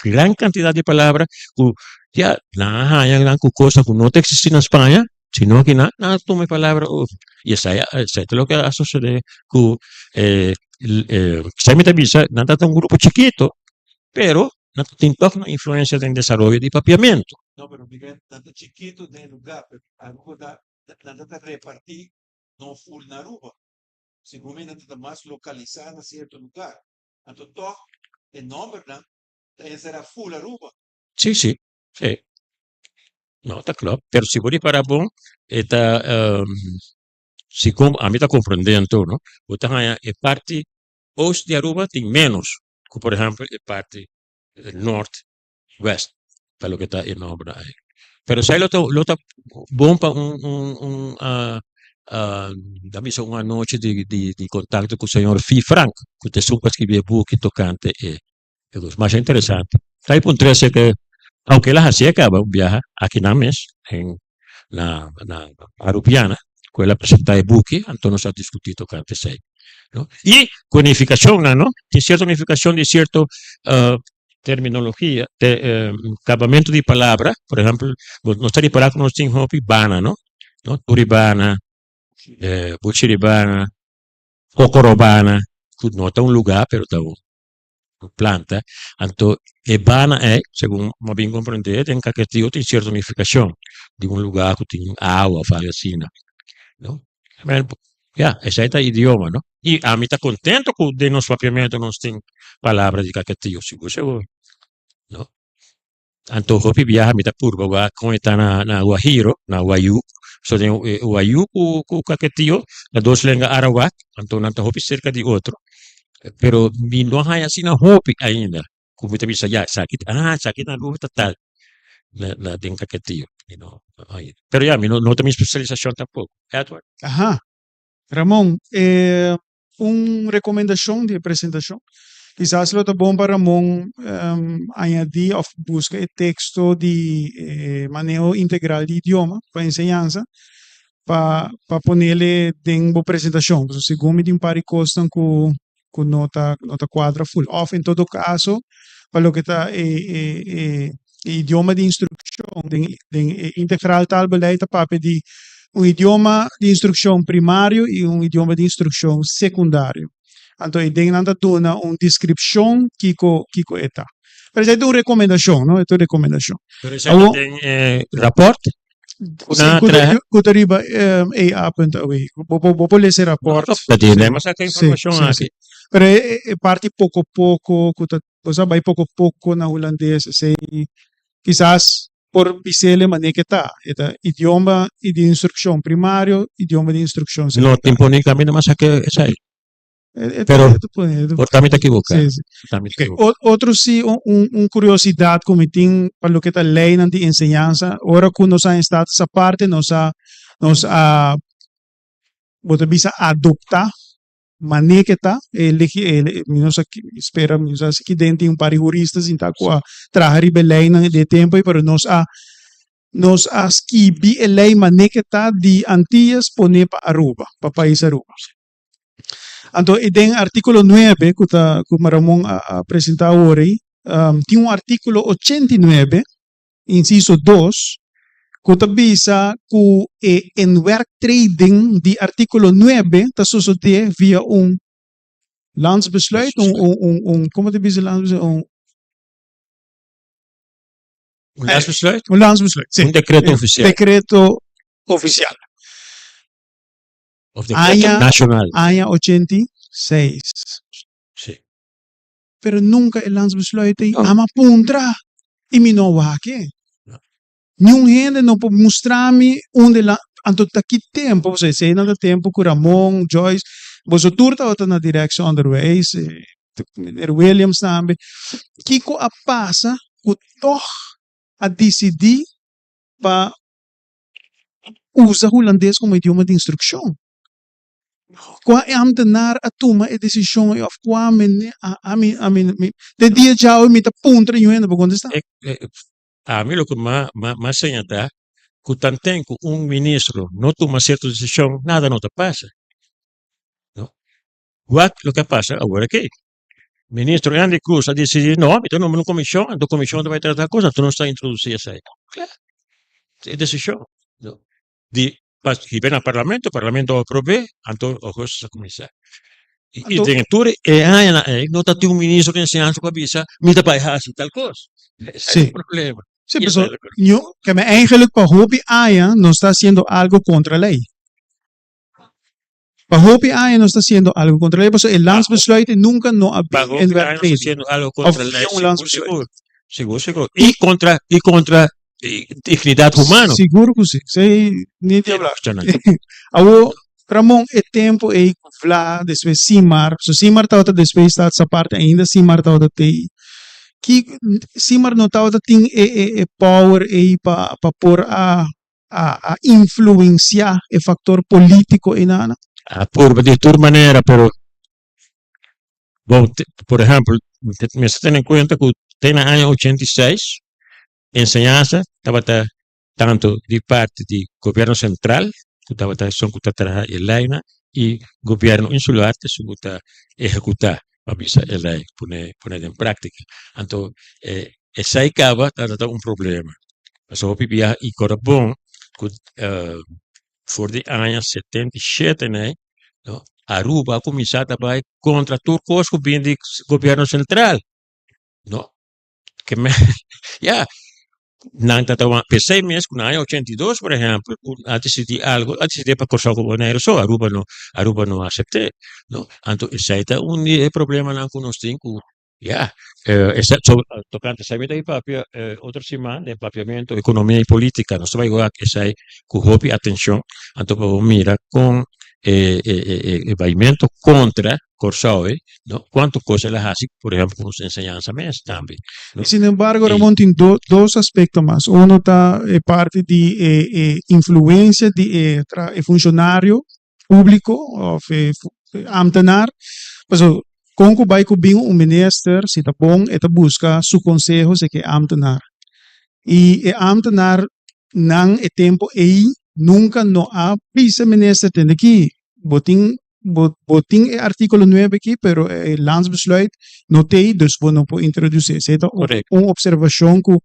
Gran cantidad di palabra cu ya nan a haña nan cu cosa cu no ta existi na Spaña, sino ki nan a tuma e palabra over. Y esai esai ta loke a sucede cu e esai mi ta bisa nan ta un grupo chikito, pero nan ta tin tog un influencia den desaroyo di papiamento. No, pero Miguel, nan ta chikito den e lugar, pero Aruba ta nan ta reparti no full na Aruba. Segun mi nan ta mas localisa na cierto lugar. Anto tog e nombernan ta enserá full Aruba. Sí, sí, sí. No, ta klopt. Pero si bo ripara bon, e ta, segun ami ta comprende anto, no, bo ta haña e parti oost di Aruba tin menos ku por ehempel e parti noord, west, pa loke ta e nombernan ei. Pero esei lo ta lo ta bon pa un un un ta bisa un anochi di di di contacto cu señor Fi Frank cu ta esun cu a scribi e buki tocante e e cos. Masha interesante. Ta e puntra esei ke aunke el a haci e caba un biaha akinan mes en na na Arubiana cu el a presenta e buki anto nos a discuti tocante esei no. Y cu nificacionnan no tin cierto nificacion di cierto terminologia, te kabamentu di palabra, por ehempel, nos ta ripará ku nos tin hopi bana, no? No, Turibana, Buchiribana, Kokorobana, ku no ta un lugá, pero ta un planta. Anto e bana ei, segun mi a bin komprendé, den Kaketio tin sierto nifikashon di un lugá ku tin awa òf algu asina, no? Ya, esei ta idioma, no? I ami ta kontento ku den nos papiamentu nos tin palabra di kaketio, sigur sigur, no? Anto hopi biaha mi ta purba wak kon e ta na na Guajiro, na Wayuu. So den e Wayuu ku ku Caquetio ta dos lenga Arawak, anto nan ta hopi serka di otro. Pero mi no a haña asina hopi ainda ku mi ta bisa ya esaki ah esaki na Aruba ta tal na na den Caquetio. Mi no no haña. Pero ya mi no no ta mi spesialisashon tampoko. Edward? Aha. Ramon, e un rekomendashon di e presentashon. Kisas lo ta bon pa Ramon añadí òf buska e teksto di e maneho integral di idioma pa enseñansa pa pa ponele den bo presentashon. Pasobra segun mi tin un par di kosnan ku ku no ta no ta kuadra ful. Òf en todo kaso pa loke ta e e e e idioma di instrukshon den den e integral taalbeleid ta papia di un idioma di instrukshon primario i un idioma di instrukshon sekundario. Anto e den nan ta duna un deskripshon kiko kiko e ta. Pero esei ta un rekomendashon, no? E ta un rekomendashon. Pero esei ta den e rapòrt ku nan a traha? Ku ta riba ea.aw. Bo por bo por lesa e rapòrt. Ta di nan a saka informashon aki. Pero e parti poko poko ku ta Bo sa bai poko poko na hulandes esei kisas por bis'el e manera ke ta. E ta idioma di instrukshon primario, idioma di instrukshon No sekundario. tin pone kaminda mas ke esei. Pero por ta mi ta ekivoká. Sí, sí. Ta mi ta ekivoká. Otro si un un kuriosidat ku mi tin pa loke ta leinan di enseñansa, ora ku nos a status aparte nos a nos a bo ta bisa adoptá Manera ke ta, e legi e mi no sa ki spera mi no sa si kiden tin un par di hurista sinta ku a traha riba e leinan di e tempu ei pero nos a nos a skibi e lei manera ke ta di Antillas pone pa Aruba pa pais Aruba. Anto e den artíkulo nuebe ku ta ku Ramon a a presenta awor ei tin un artíkulo 89 inciso dos, ku ta bisa ku e inwerktreding di artíkulo nuebe ta sosodé via un landsbesluit, un, un, un, un, komo ta bisa landsbesluit? Un, Un landsbesluit? Un landsbesluit, si. Un dekreto ofisial. Dekreto ofisial. Of dekreto Aña, nashonal. aña 86. Si. Pero nunca e landsbesluit ei ama puntra y mi no wak e. Niun hende no por mustra mi unda e lan, anto ta ki tempo, pasobra eseinan ta tempo cu Ramon, Joyce, boso tur tabata na Directie Onderwijs, meneer Williams tambe. Kico a pasa cu tog a dicidi pa usa Hulandes como idioma di instruccion? Kua e ambtenaar a tuma e desishon ei òf kua mene ami ami mi te dia djawe mi ta puntra yu hende pa kontestá. Ami loke m'a m'a siña ta ku tanten ku un ministro no tuma sierto desishon nada no ta pasa no. Wak loke a pasa awor aki ministro Endy Croes a disidi no mi ta nombra un komishon anto komishon ta bai trata kos anto nos ta introdusi esei kla e desishon no. Di pa hiba na parlamento, parlamento a aprob'é, anto augustus a kuminsá. I Anto den tur e añanan ei no ta tin un ministro di enseñansa ku a bisa mi ta bai hasi tal kos. Esei Sí. e problema. Sí, I paso esei e ño keme eigenlijk pa hopi aña nos ta hasiendo algo kontra lei. Pa hopi aña nos ta hasiendo algo kontra lei pasobra e landsbesluit nunka no a Pa bin hopi en aña nos ta werktreden hasiendo algo of kontra via lei, un sigur, landsbesluit. sigur, sigur, sigur. I kontra, i kontra dignidat humano. Sigur ku si, esei ni di hablar. Cuestionan. Awor, Ramon, e tempo ei ku Vla, despues Simar, so Simar tabata despues Status Aparte ainda Simar tabata tei. Ki Simar no tabata tin e e e power ei pa pa por a a a influencia e factor politico ei nan? A purba di tur manera, pero bo por ehempel mester tene en cuenta ku te na aña 86 Enseñansa tabata tantu di parti di Gobierno Sentral, ku tabata esun ku ta traha e leinan, i Gobierno Insular ta esun ku ta ehekutá, pa bisa e lei, pone pone den práktika. Anto esei kaba tabata un problema. Pasobra hopi biaha i kòrda bon ku for di aña 77 nei, no, Aruba a kuminsá ta bai kontra tur kos ku bin di Gobierno Sentral, no. Ke men, ya, nan ta tuma p'esei mes ku na aña 82, por ehèmpel, ku a disidí algu, a disidí pa Kòrsou ku Boneiru so, Aruba no, Aruba no a asept'é, no. Anto esei ta un di e problemanan ku nos tin ku Ya, esa so tocante esei mi ta papia otro siman den Papiamento, Economia y Politica. Nos ta bai wak esei cu hopi atencion, anto pa bo mira con e e e baimento contra Corsou ei, no, cuanto cos el a haci, por ehempel cu nos enseñansa mes tambe, no. Sin embargo, Y Ramon, tin do, dos aspecto mas. Uno ta e parti di e e influencia di e tra e funcionario público of e ambtenaar. Paso kon ku bai ku bin un minister, si ta bon e ta buska su konseho seki e ambtenaar. I e ambtenaar nan e tempo ei nunka no a bisa minister tende aki bo tin bo bo tin e artíkulo nuebe aki pero e landsbesluit no t'ei dus bo no por introdusé. Esei ta un observashon ku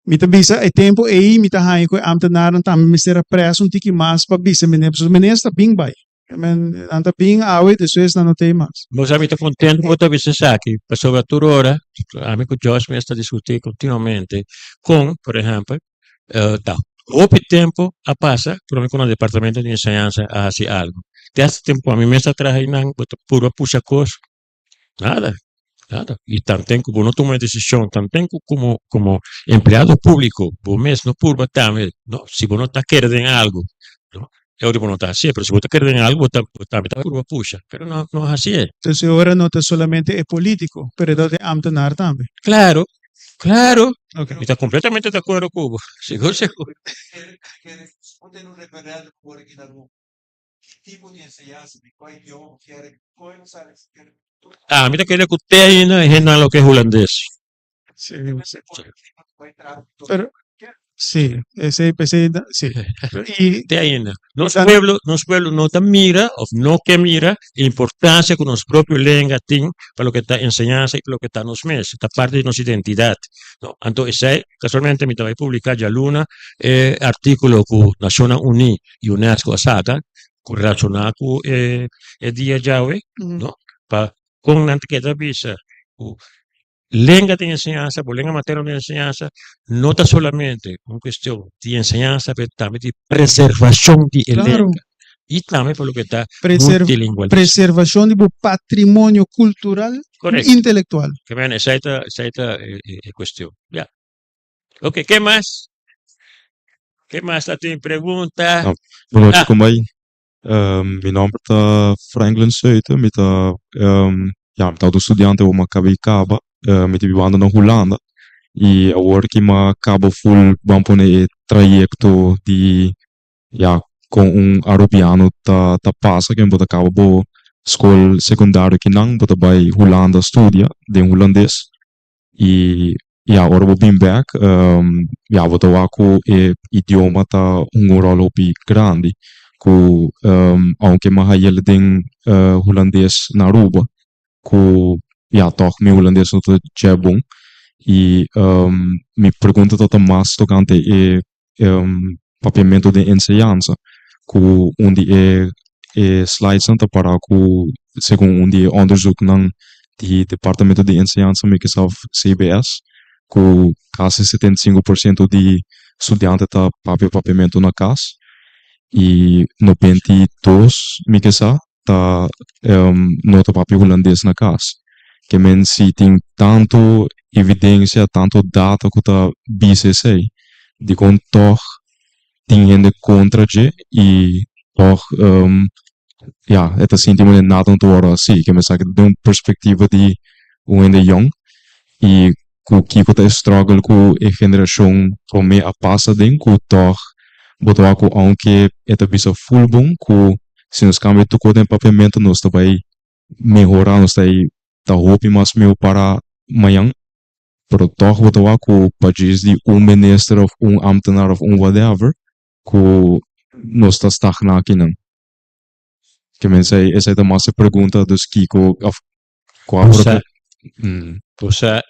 Mi ta bisa e tempu ei mi ta haña ku e ámtenarnan tambe mester a près un tiki mas pa bisa meneer, pasobra meneer ta bin bai. Nan ta bin awe, despues nan no ta ei mas. Bo sa mi ta kontentu ku bo ta bisa esaki, pasobra tur ora ami ku Josh mes ta diskutí kontinuamente kon, por ehèmpel, ta hopi tempu a pasa promé ku nos departamento di enseñansa a hasi algu. Te hasta tempu ku ami mes ta traha einan bo ta purba pusha kos. Nada, nada. Y tanten cu bo no tuma e decision, tanten cu como, como empleado publico bo mes no purba tambe, no, si bo no ta kere den algo, no, e ora bo no ta hacié, pero si bo ta kere den algo bo ta, bo tambe ta purba pusha, pero no, no hacié. Entonces e ora no ta solamente e politico, pero e ta e ambtenaar tambe. Claro, claro. Mi ta completamente de acuerdo cu bo, sigur, sigur. Ah, mi ta kere ku te ainda e hendenan lo ke hulandes. Sí, pero sí, esei esei sí. Y te ainda. Nos pueblo, nos pueblo no ta mira of no ke mira e importancia ku nos propio lenga tin pa loke ta enseñansa y pa loke ta nos mes. Ta parte di nos identidad. No, anto esei casualmente mi ta bai publica djaluna e articulo ku Nacionnan Uní UNESCO a saka ku relashoná ku e e dia djawe, no, pa kon nan ta keda bisa ku lenga di enseñansa, bo lenga materno di enseñansa no ta solamente un kuestion di enseñansa pero tambe di preservashon di e lenga i tambe pa loke ta multilingualismo. Preservashon di bo patrimonio kultural i intelektual. Korekto. Esei ta esei ta e kuestion, ya. Ok, ke mas? Ke mas ta tin pregunta? Ah, bon nochi, ah. Bai? Mi nomber ta Franklin Suiten, mi ta ya, mi ta un studiante awor mi a kaba di kaba, mi ta bibando na Hulanda i awor ki mi a kaba ful ban pone e trayekto di ya kon un Arubiano ta ta pasa ken bo ta kaba bo skol sekundario kinan bo ta bai Hulanda studia den Hulandes i ya ora bo bin bek ya bo ta wak ku e idioma ta hunga un ròl hopi grandi ku aunke mi a hayel den hulandes na Aruba ku ya tòg mi hulandes no ta dje bon i mi pregunta ta ta mas tokante e papiamentu den enseñansa ku un di e e slidesnan ta para ku segun un di e onderzoeknan di departamento di enseñansa mi kisa of CBS ku kasi 75% di studiante ta papia papiamentu na kas i 92 mi kisa ta no ta papia hulandes na kas. Ke men si tin tantu evidensia, tantu data ku ta bisa esei, dikon tòg tin hende kontra dje i tòg ya e ta sinti manera nada no ta wòrdu hasi. Ke men sa ke ta den un perspektiva di un hende yòn i ku kiko ta e struggle ku e generashon promé a pasa aden ku tòg bo ta wak ku ounke e ta bisa ful bon ku si nos kambia tur kos den papiamentu nos ta bai mehorá nos ta ta hopi mas mihó para mañan pero tòg bo ta wak ku pa djis di un minister òf un ámtenar òf un whatever ku nos ta stagná akinan. Ke men esei esei ta mas e pregunta dus kiko òf kua por a Bo sa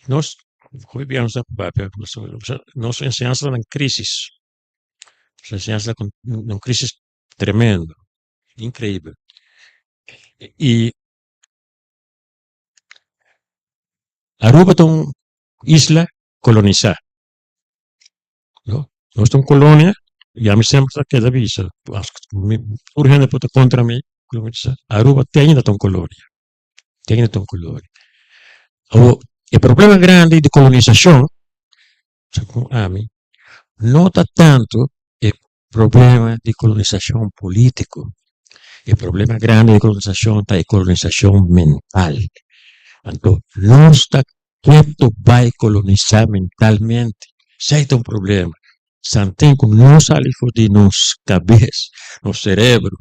nos hopi bia nos ta papia nos enseñansa ta den crisis. Nos enseñansa ta den un crisis tremendo, increibel. Y Aruba ta un isla colonisa, no? Nos ta un colonia y ami semper ta keda bisa, tur hende por ta contra mi, Aruba te ainda ta un colonia. Te ainda ta un kolonia. Awor, e problema grandi di kolonisashon, segun ami, no ta tantu e problema di kolonisashon polítiko, e problema grandi di kolonisashon ta e kolonisashon mental. Anto nos ta ketu bai kolonisá mentalmente, esei ta un problema. Santen ku no sali for di nos kabes, nos serebro,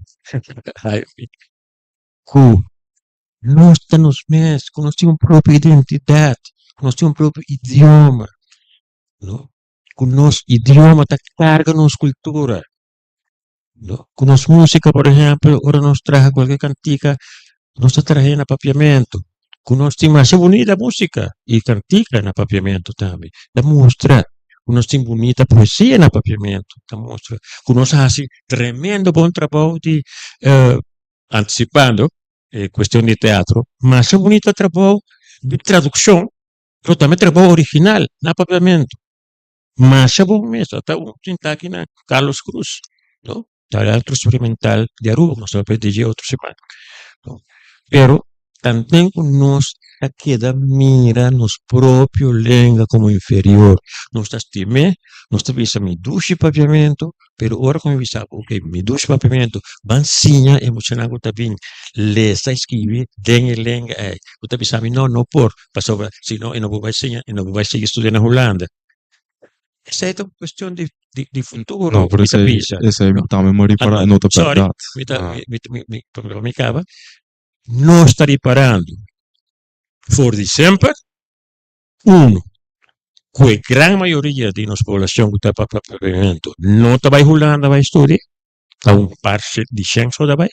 ku nos ta nos mes, ku nos tin un propio identidat, ku nos tin un propio idioma, no? Ku nos idioma ta karga nos kultura, no? Ku nos músika, por ehèmpel, ora nos traha kualke kantika, nos ta trah'é na papiamentu, ku nos tin masha bunita músika i kantika na papiamentu tambe, ta mustra ku nos tin bunita poesia na papiamentu, ta mustra ku nos a hasi tremendo bon trabou di antisipando e kuestion di teatro, masha bunita trabou di tradukshon, pero tambe trabou original na papiamentu. Masha bon mes, ata un sinta aki na Carlos Cruz, no? Teatro Experimental di Aruba, nos ta papia di dje otro siman, no? Pero tanten ku nos ta keda mira nos propio lenga komo inferior, nos ta stim'é, nos ta bisa mi dushi papiamentu, pero ora ku mi bisa bo ok mi dushi papiamentu, ban siña e muchanan ku ta bin lesa i skibi den e lenga ei, bo ta bisa mi no, no por, pasobra si no e no por bai siña, e no por bai sigui studia na Hulanda. Esei ta un kuestion di di futuro, No, pero mi ta esei, bisa. esei tambe mi a ripará, no ta Sorry, bèrdat. mi ta, Ah. mi, mi, mi, mi, mi kaba. Nos ta riparando for di semper, uno, ku e gran mayoria di nos poblashon ku ta papia papiamentu no ta bai Hulanda bai studia, ta un par di shen so ta bai.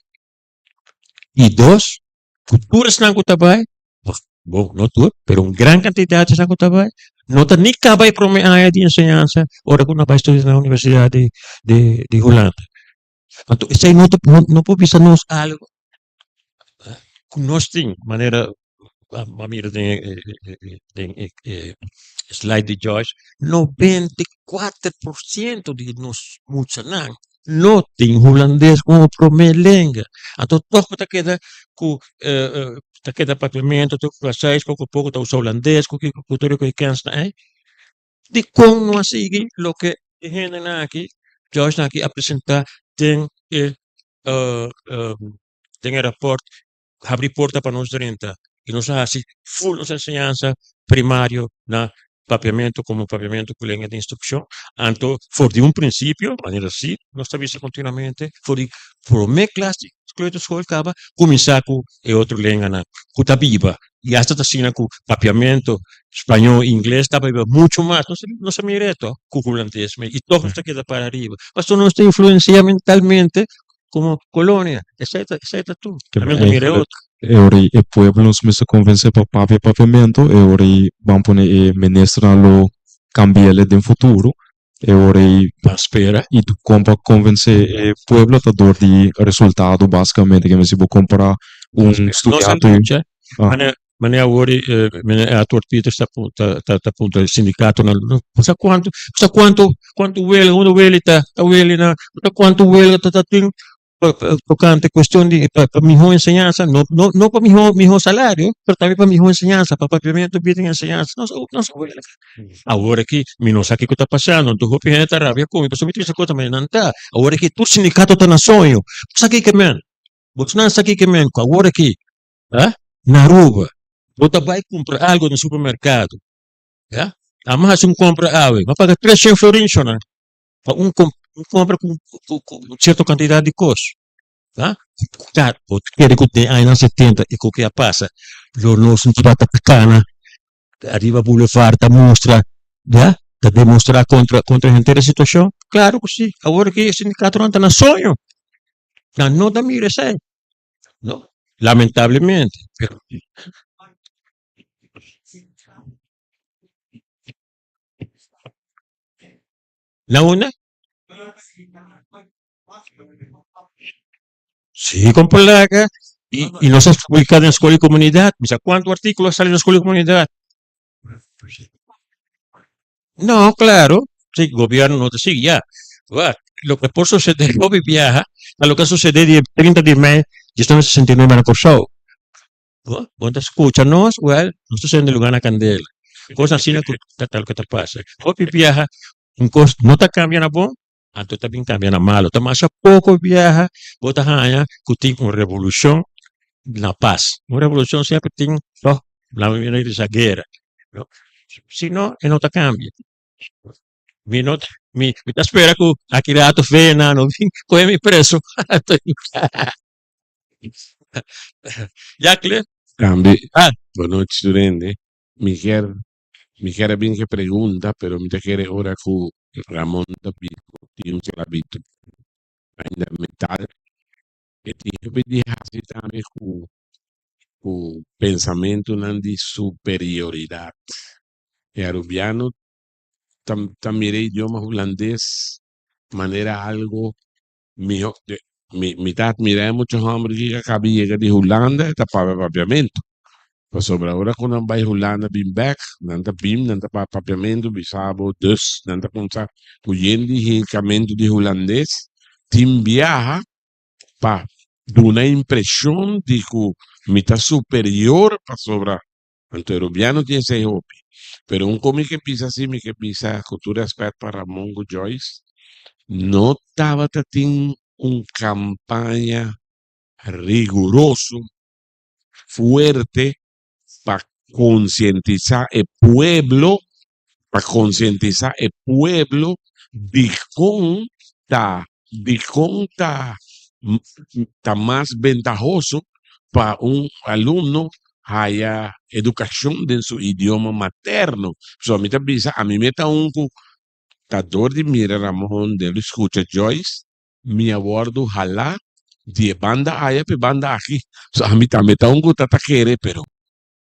I dos, ku tur esnan ku ta bai, bon, no tur, pero un gran kantidat di esnan ku ta bai, no ta ni kaba e prome aña di enseñansa ora ku nan bai studia na universidat di di di Hulanda. Anto esei no ta no por bisa nos algo ku nos tin manera a mira den e den e slide di Joyce 94% di nos muchanan no tin hulandes komo prome lenga anto tog bo ta keda ku ta keda papiamento ta kla poko poko ta usa hulandes ku kiko ku tur e kensnan ei. Dikon no a sigui loke e hendenan aki, George aki a presenta den e den e raport habri porta pa nos drenta y nos a haci full nos enseñansa primario na papiamento como papiamento cu lenga di instruccion anto for di un principio manera si nos ta bisa continuamente for di prome klas di kleuterschool caba cuminsa cu e otro lenganan cu ta biba y hasta ta asina cu papiamento Spañó i ingles ta biba muchu mas, nos nos a mira eto ku hulandes mes i tòg nos ta keda para ariba, pasobra nos ta influensiá mentalmente komo kolonia, esei ta esei ta tur, Ke ami no ta mira e eigenlijk otro. e ora ei e pueblo nos mester konvensé pa papia papiamentu, e ora ei ban pone e ministernan lo kambi'el den futuro, e ora ei Ban spera. i kon pa konvensé e pueblo ta dor di resultado basikamente, ke si bo kompará un Nos a studiante lucha, ah. manera manera awor meneer Edward Pieters ta ta ta ta puntra e sindikatonan, bo sa kuantu bo sa kuantu kuantu welga unda weli ta ta weli na bo sa kuantu welga ta ta tin tokante kuestion di pa pa mihó enseñansa no no no pa mihó mihó salario pero tambe pa mihó enseñansa pa papiamentu bira den enseñansa nos nos a welga awor aki mi no sa kiko ta pasando anto hopi hende ta rabia ku mi pasobra mi ta bisa kos ta nan ta awor aki tur sindikato ta na soño bo sa kiko men bo sa sa kiko men ku awor aki na Aruba bo ta bai kumpra algo na supermerkado ya amo hasi un kompra awe mi a paga 300 florin shona pa un un compra cu cu cu un cierto cantidad di cos ah ta bo ta kere cu den añanan setenta e cu ke a pasa lo nos no tabata ta cana ariba boulevard ta mustra ya ta demostra contra contra henter e situacion claro cu si awor aki e sindicatonan ta na soño nan no ta mira esey no lamentablemente pero. Na unda? Sí, con placa. Y, y nos a publica den Escuela y Comunidad. Mi sa cuanto artículo a sali den Escuela y Comunidad. No, claro. Sí, gobierno no ta sigui, ya. Wak, loke por suceder hopi biaha, ta loke a sucede dia 30 di mei 1969 na Kòrsou. Bo bo ta skucha nos? Wèl, nos ta sende lugá na kandela. Kos asina ku ta ta loke ta pasa. Hopi biaha un kos no ta kambia na bon, anto ta bin kambia na malo. Ta masha poko biaha bo ta haña ku tin un revolushon na pas. Un revolushon semper tin tòg laga mi bisa guera. Si no, e no ta kambia. Mi no mi mi ta spera ku aki rato VNA no bin kohe mi preso. Ya Cliff. Tambe, Ah. bonochi tur hende. Mi kier mi kier a bin ke pregunta pero mi ta kere ora ku Ramon ta bin ku tin un sklabitut ainda mental e tin hopi di hasi tambe ku ku pensamentunan di superioridat. E arubiano ta ta mira e idioma hulandes manera algo miho. Mi mi ta admira e mucha homber ki a caba di yega di Hulanda e ta papia papiamento. Pasobra ora cu nan bay Hulanda bin bek nan ta bin nan ta papia papiamento bisa bo dus nan ta cuminsa cu yen di hincamento di hulandes tin biaha pa duna impresion di cu mi ta superior pasobra Anto e rubiano tin esei hopi. Pero un con mi ke bisa si, mi ke bisa cu tur respet pa Ramon cu Joyce, no tabata tin un campaña riguroso, fuerte pa concientisa e pueblo, pa concientisa e pueblo dicon ta, dicon ta, ta mas bentahoso pa un alumno haya educacion den su idioma materno. So mi ta bisa, ami me ta un cu ta door di mira Ramon, door di scucha Joyce, mi a wordo hala di e banda aya pa e banda aki. So ami tambe ta un cu ta ta kere, pero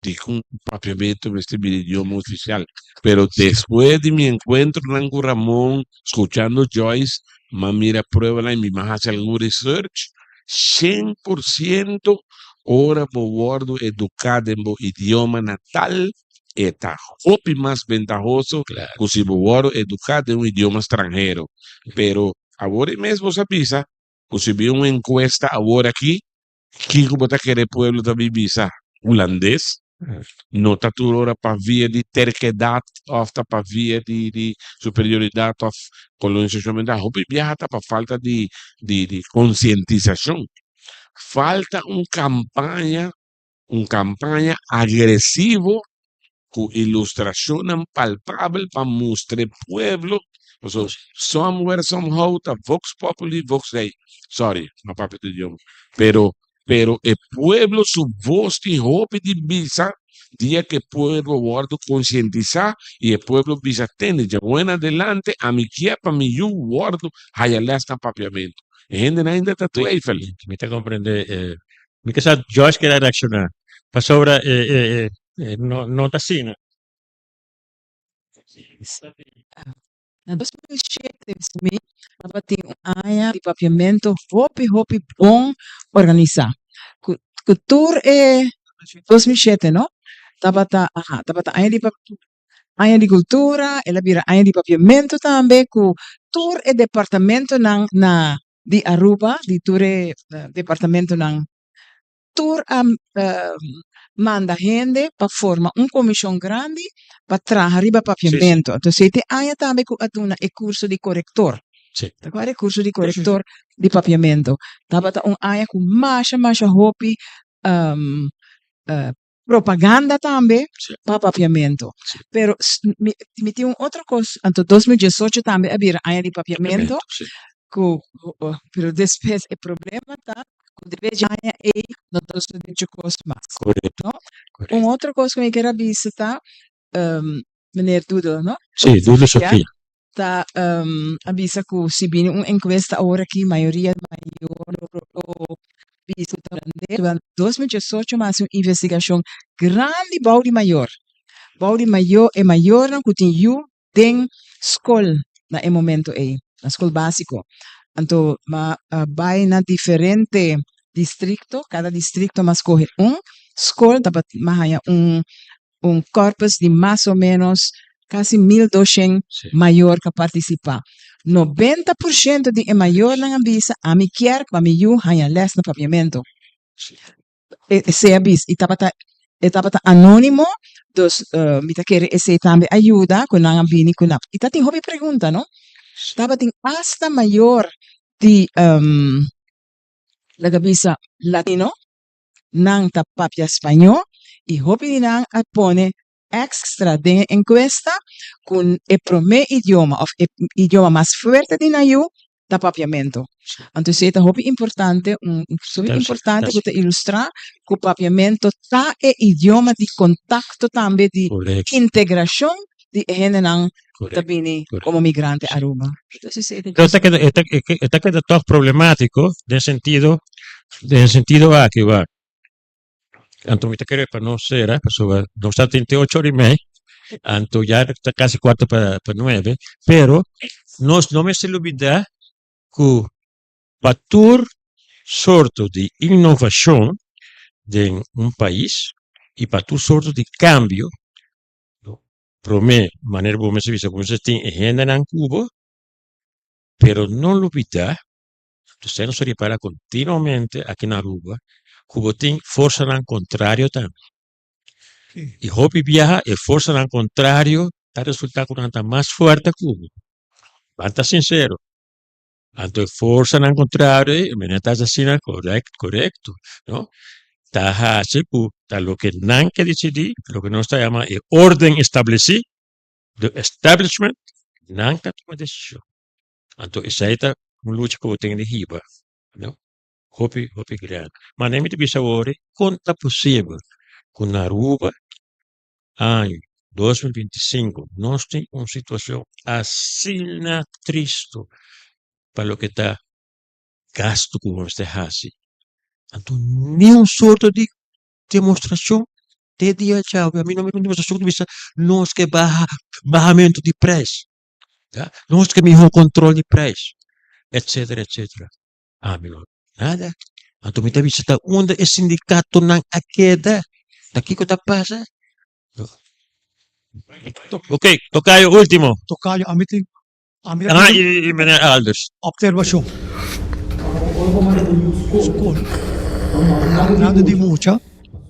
Dikon papiamentu mester bira idioma ofisial? Pero despues di mi enkuentronan ku Ramon, skuchando Joyce, m'a mira pruebanan i mi m'a hasi algun research, 100% ora bo wòrdu eduká den bo idioma natal, e ta hopi mas bentahoso ku si bo wòrdu eduká den un idioma stranhero. Pero awor e mes bo sa bisa ku si bin un enkuesta awor aki, Kiko bo ta kere pueblo ta bin bisa? Hulandes? No ta tur ora pa via di terkedat of ta pa via di di superioridat of kolonisashon mental. Hopi biaha ta pa falta di di di konsientisashon. Falta un kampaña, un kampaña agresivo ku ilustrashonnan palpabel pa mustra e pueblo, pasobra somewhere somehow ta vox populi vox dei, sorry no papia tu idioma, pero pero e pueblo su voz tin hopi di bisa dia ku e pueblo wòrdu konsientisá i e pueblo bisa tende djawe en adelante ami kier pa mi yu wòrdu haya lès na papiamentu. E hendenan ainda ta twijfel. Mi ta komprende Mi ke sa Joyce keda reakshoná pasobra e e e no no ta asina. Na 2007 mi tabatin un aña di papiamento hopi hopi bon organisá ku ku tur e 2007 no tabata aha tabata aña di aña di kultura el a bira aña di papiamento tambe ku tur e departamentonan na di Aruba, di tur e departamentonan, tur a manda hende pa forma un komishon grandi pa traha riba papiamento. Anto esei ta e aña tambe ku a duna e kurso di korektor. Ta kual e kurso di korektor di papiamento? Tabata un aña ku masha masha hopi propaganda tambe pa papiamento. Pero mi mi tin un otro kos, anto 2018 tambe a bira aña di papiamento, ku pero despues e problema ta ku despues di aña ei no ta sucede kos mas. No? Un otro kos ku mi kier a bisa ta, meneer Doodle, no? Sí, Doodle Sofia. Ta a bisa ku si bini un enkuesta awor aki mayoria di mayor lo bisa ku ta hulandes. Durante 2018 mi a hasi un investigashon grandi bou di mayor, bou di mayor e mayornan ku tin yu den skol na e momento ei, na skol básiko. Anto mi a bai na diferente distrikto, kada distrikto mi a skohe un skol, tabatin mi a haña un un corpus di mas o menos casi 1200 mayor cu a participa. 90% di e mayornan a bisa ami kier pa mi yu haña les na Papiamento. Esei a bisa y tabata e tabata anonimo dus mi ta kere esei tambe a yuda cu nan a bini cu nan y ta tin hopi pregunta no tabatin hasta mayor di laga bisa latino nan ta papia spañó y hopi di nan a pone extra den e encuesta cu e prome idioma of e idioma mas fuerte di nan yu ta papiamento. Anto esey ta hopi importante, un hopi importante cu ta ilustra cu papiamento ta e idioma di contacto tambe di integracion di e hendenan cu ta bini como migrante Aruba. E ta keda e ta keda toch problematico den sentido den sentido aki wak. Anto mi ta kere pa nos sera, pasobra nos ta tin te ocho ora y mei, anto ya ta casi cuarto pa pa nuebe, pero nos no mester lubida cu pa tur sorto di innovacion den un pais y pa tur sorto di cambio, prome manera bo mester bisa bo mester tin e hendenan cu bo, pero no lubida. Usted nos a ripara continuamente aki na Aruba cu bo tin forsanan contrario tambe. Y hopi biaha e forsanan contrario ta resulta cu nan ta mas fuerte cu bo. Ban ta sincero. Anto e forsanan contrario ey, mene ta haci asina corect, corecto, no? Ta haci cu ta loke nan ke dicidi, loke nos ta yama e orden estableci, the establishment, nan ta tuma decision. Anto esei ta un lucha ku bo tin di hiba, no? Hopi, hopi grandi. Ma mi ta bisa awor, kon ta posibel ku na Aruba aña 2025 nos tin un situashon asina tristu pa loke ta gastu ku bo mester hasi? Anto niun sorto di demostrashon te dia djawe ami no mira un demostrashon ku ta bisa nos ke baha bahamentu di preis. Ya, nos ke mihó kontrol di preis, etcetera, etcetera. Ami no, nada. Anto mi ta bisa ta unda e sindikatonan a keda? Ta kiko ta pasa? Ok, tokayo ultimo. Tokayo, ami tin, ami Ah, i, i meneer Alders. Observacion. Skol grandi di mucha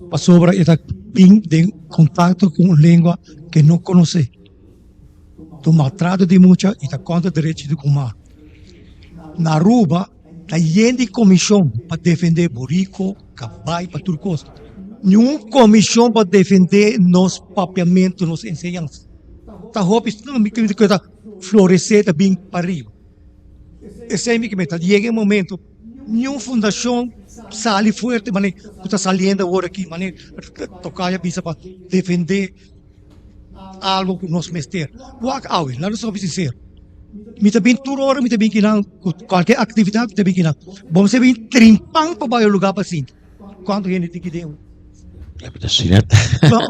pasobra e ta bin den contacto cu un lengua ke no conoce. Ta un maltrato di mucha y ta contra derecho di humano. Na Aruba ta yen di comision pa defende burico, cabay, pa tur cos. Niun comision pa defende nos papiamento, nos enseñansa. Ta hopi cu ta florece, ta bin pariba. Esey mi ta yega e momento niun fundacion sali fuerte manera cu ta saliendo awor aki, manera Tocayo a bisa pa defende algo cu nos mester. Wak awe, laat nos hopi sincero, mi ta bin tur ora mi ta bin kinan cu cualkier actividad mi ta bin kinan, bo mester bin trimpan pa bay un lugar pa sinta. Cuanto hende tin ki den?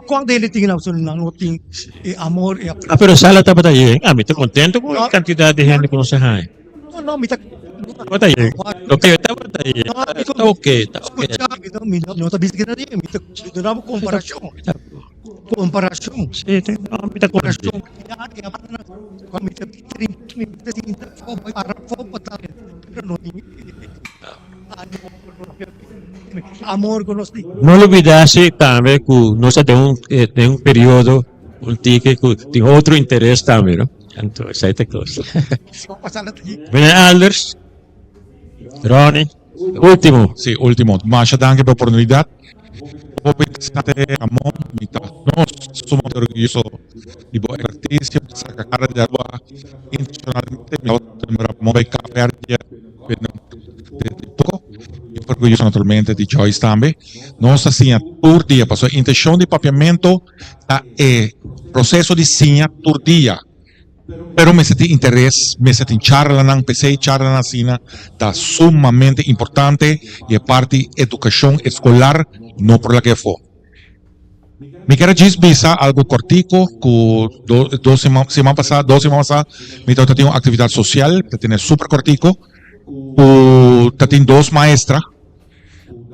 Cuanto hende tin kinan? Pasobra nan no tin e amor, e Ah, pero sala tabata yen. Ah, mi ta contento cu e cantidad di hende cu nos a haña. No, no, mi ta. Tabata yen. Loke tabata yen. Ta ok, ta ok. Scucha, mi no ta bisa ki ta yen, mi ta duna bo comparacion. Comparacion. Sí, te, no, mi ta comprende. No lubida si tambe cu nos ta den un den un periodo un tiki cu tin otro interes tambe, no? Anto esai ta e cos. Meneer Alders, Ronnie. Ultimo. Sí, ultimo. Masha danki pa e oportunidad. Hopi interesante Ramon. Mi ta nos sumamente orguyoso di bo experticia pa saca cara di Aruba internacionalmente. Mi tabata tene Ramon bay Cabo Verde desde poco. Mi ta orguyoso naturalmente di Joyce tambe. Nos ta siña tur dia pasobra e intencion di Papiamento ta e proceso di siña tur dia. Pero mester tin interes, mester tin charlanan, p'esei charlanan asina ta sumamente importante y e parti educacion escolar no por laga afo. Mi kier a djis bisa algo cortico cu dos siman siman pasa dos siman pasa mi tabata tin un actividad social, ta tene super cortico, cu ta tin dos maestra.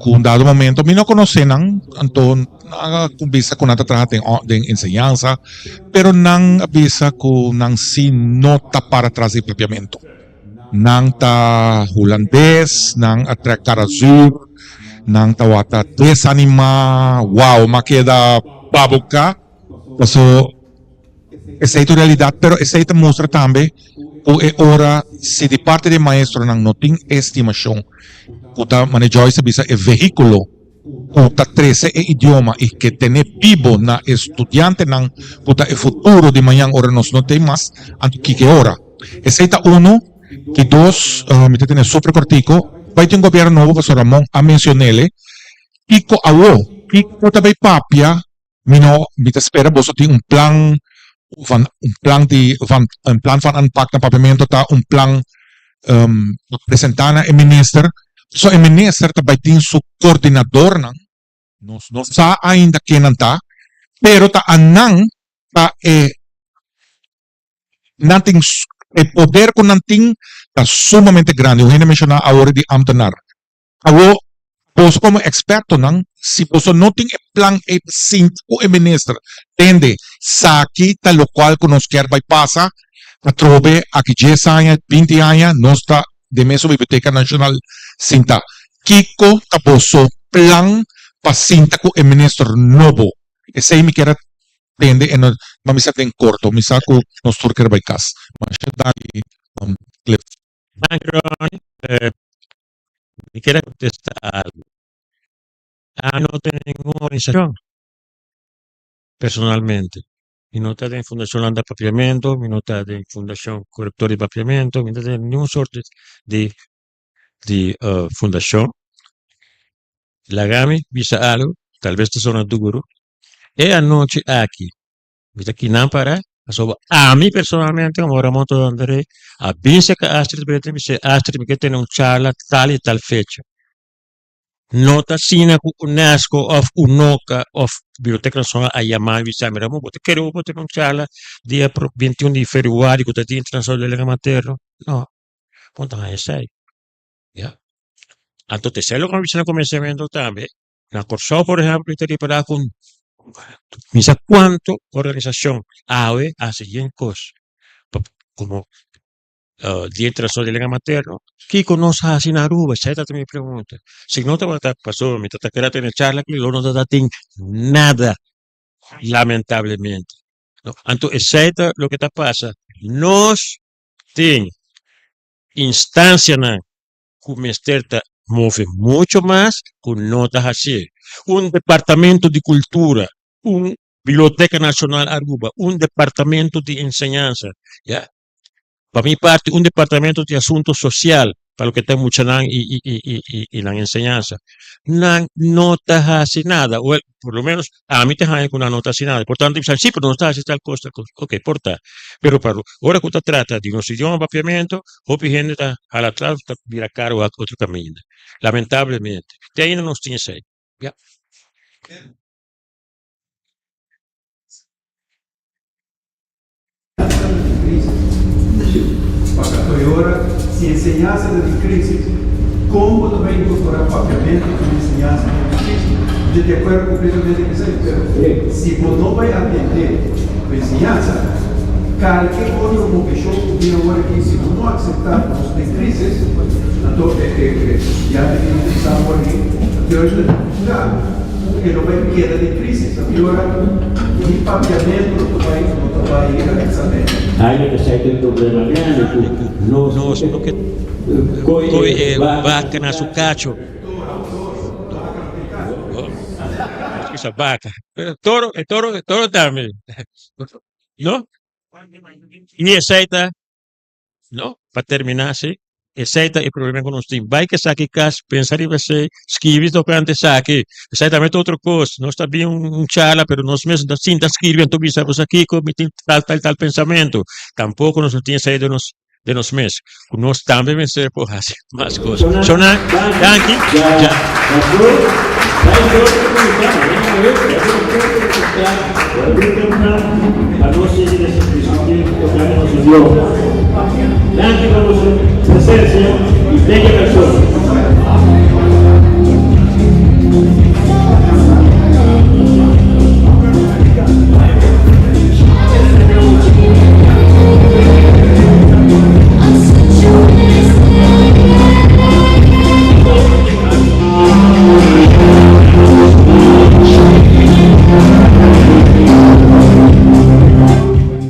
Ku un dado momento mi no konosé nan, anto nan a bisa ku nan ta traha den den enseñansa, pero nan a bisa ku nan si no ta para tras di papiamentu. Nan ta hulandes, nan a trèk kara zuur. Nan tawata desanima, wow, m'a keda babuca, paso esey ta un realidad, pero esey ta mustra tambe cu e ora si di parti di e maestronan no tin e estimacion cu ta, manera Joyce a bisa, e vehiculo cu ta trece e idioma y ke tene bibo na e studiantenan cu ta e futuro di mañan ora nos no tin mas, anto kiko e ora? Esey ta uno. Di dos, mi ta tene super cortico, bay tin un gobierno nobo pasobra Ramon a mencionele, kico awo? Kico ta bay papia? Mi no, mi ta spera boso tin un plan van un plan di van un plan van aanpak na papiamento ta un plan pa presenta na e minister, pasobra e minister ta bay tin su coordinadornan, nos no sa ainda kennan ta, pero ta anan ta e Nan tin e poder ku nan tin ta sumamente grandi. Un hende menshoná awor di ámtenar. Awor boso komo ekspertonan si boso no tin e plan ei pa sinti ku e minister tende saki ta lokual ku nos kier bai pasa atrobe aki dies aña, binti aña nos ta den mesun Biblioteka Nashonal sinta. Kiko ta boso plan pa sinta ku e minister nobo? Esei mi kier a Tende e no ma mi sa den korto mi sa ku nos tur ker bai kas. Masha danki Cliff. Danki Ronnie. Mi kier a contesta algo. Ami no ta den ningun organisacion personalmente. Mi no ta den Fundacion Landa Papiamento, mi no ta den Fundacion Corrector di Papiamento, mi no ta den ningun soort di di fundacion. Laga mi bisa algo, tal bes ta sona duro, E anochi aki mi ta kinan para pasobra ami personalmente como Ramon Todo André a bin cerca Astrid Brete mi bisa Astrid mi ke tene un charla tal y tal fecha. No ta asina cu UNESCO of UNOCA of Biblioteca Nacional a yama mi bisa mi Ramon bo ta kere bo por tene un charla dia 21 di februari cu ta dia internacional di lenga materno? No, bo no ta haña esey ya. Anto ta esey loke mi a bisa na comensamento tambe. Na Kòrsou por ehèmpel mi ta ripará ku mi sa kuantu organisashon awe hasi yen kos pa komo Dia Internashonal di Lenga Materno. Kiko nos hasi na Aruba? Esei ta mi pregunta. Si no tabata pasobra mi ta ta keda tene charla ku lo no ta tin nada lamentablemente. Anto esei ta loke ta pasa. Nos tin instansianan ku mester ta move mucho mas ku no ta hasié. Un departamento di kultura, un Biblioteca Nacional Aruba, un departamento di enseñansa, ya. Pa mi parti un departamento di asunto social pa loke ta muchanan i i nan enseñansa. Nan no ta hasi nada, wel por lo menos ami ta haña ku nan no ta hasi nada. Por tanto mi bisa si pero nos ta hasi tal kos tal kos, oke por ta. Pero pa ora ku ta trata di nos idioma papiamento Hopi hende ta hala atras, ta bira kara wak otro kaminda. Lamentablemente. Te ainda nos tin esei. Ya. Si enseñansa ta den crisis, con bo ta bay incorpora papiamento den enseñansa den crisis? Mi ta di acuerdo completamente cu esey, pero si bo no bay atende cu enseñansa, Kalke otro moveshon ku bin awor aki, si bo no akseptá ku nos ta den krísis, anto e studiante tin ku pensa awor aki, anto ta ku e lo bai keda den krísis. Anto ora ni papiamentu no ta bai no ta bai eksamen. Aña ta sai den problema grandi ku nos no ke koi e baka na su kacho. Baka, toro, e toro, e toro tambe. No? I esei ta, no, pa terminá si, esei ta e problema ku nos tin. Bai ku esaki kas, pensa riba esei, skibi tokante esaki. Esei tambe ta otro kos. Nos ta bin un charla, pero nos mes no ta sinta skirbi anto bisa bo sa kiko, mi tin tal tal tal pensamentu. Tampoko nos no tin esei den nos den nos mes. Ku nos tambe mester por hasi mas kos. Shona, danki. Ja. Danki pa boso presencia y den e persona.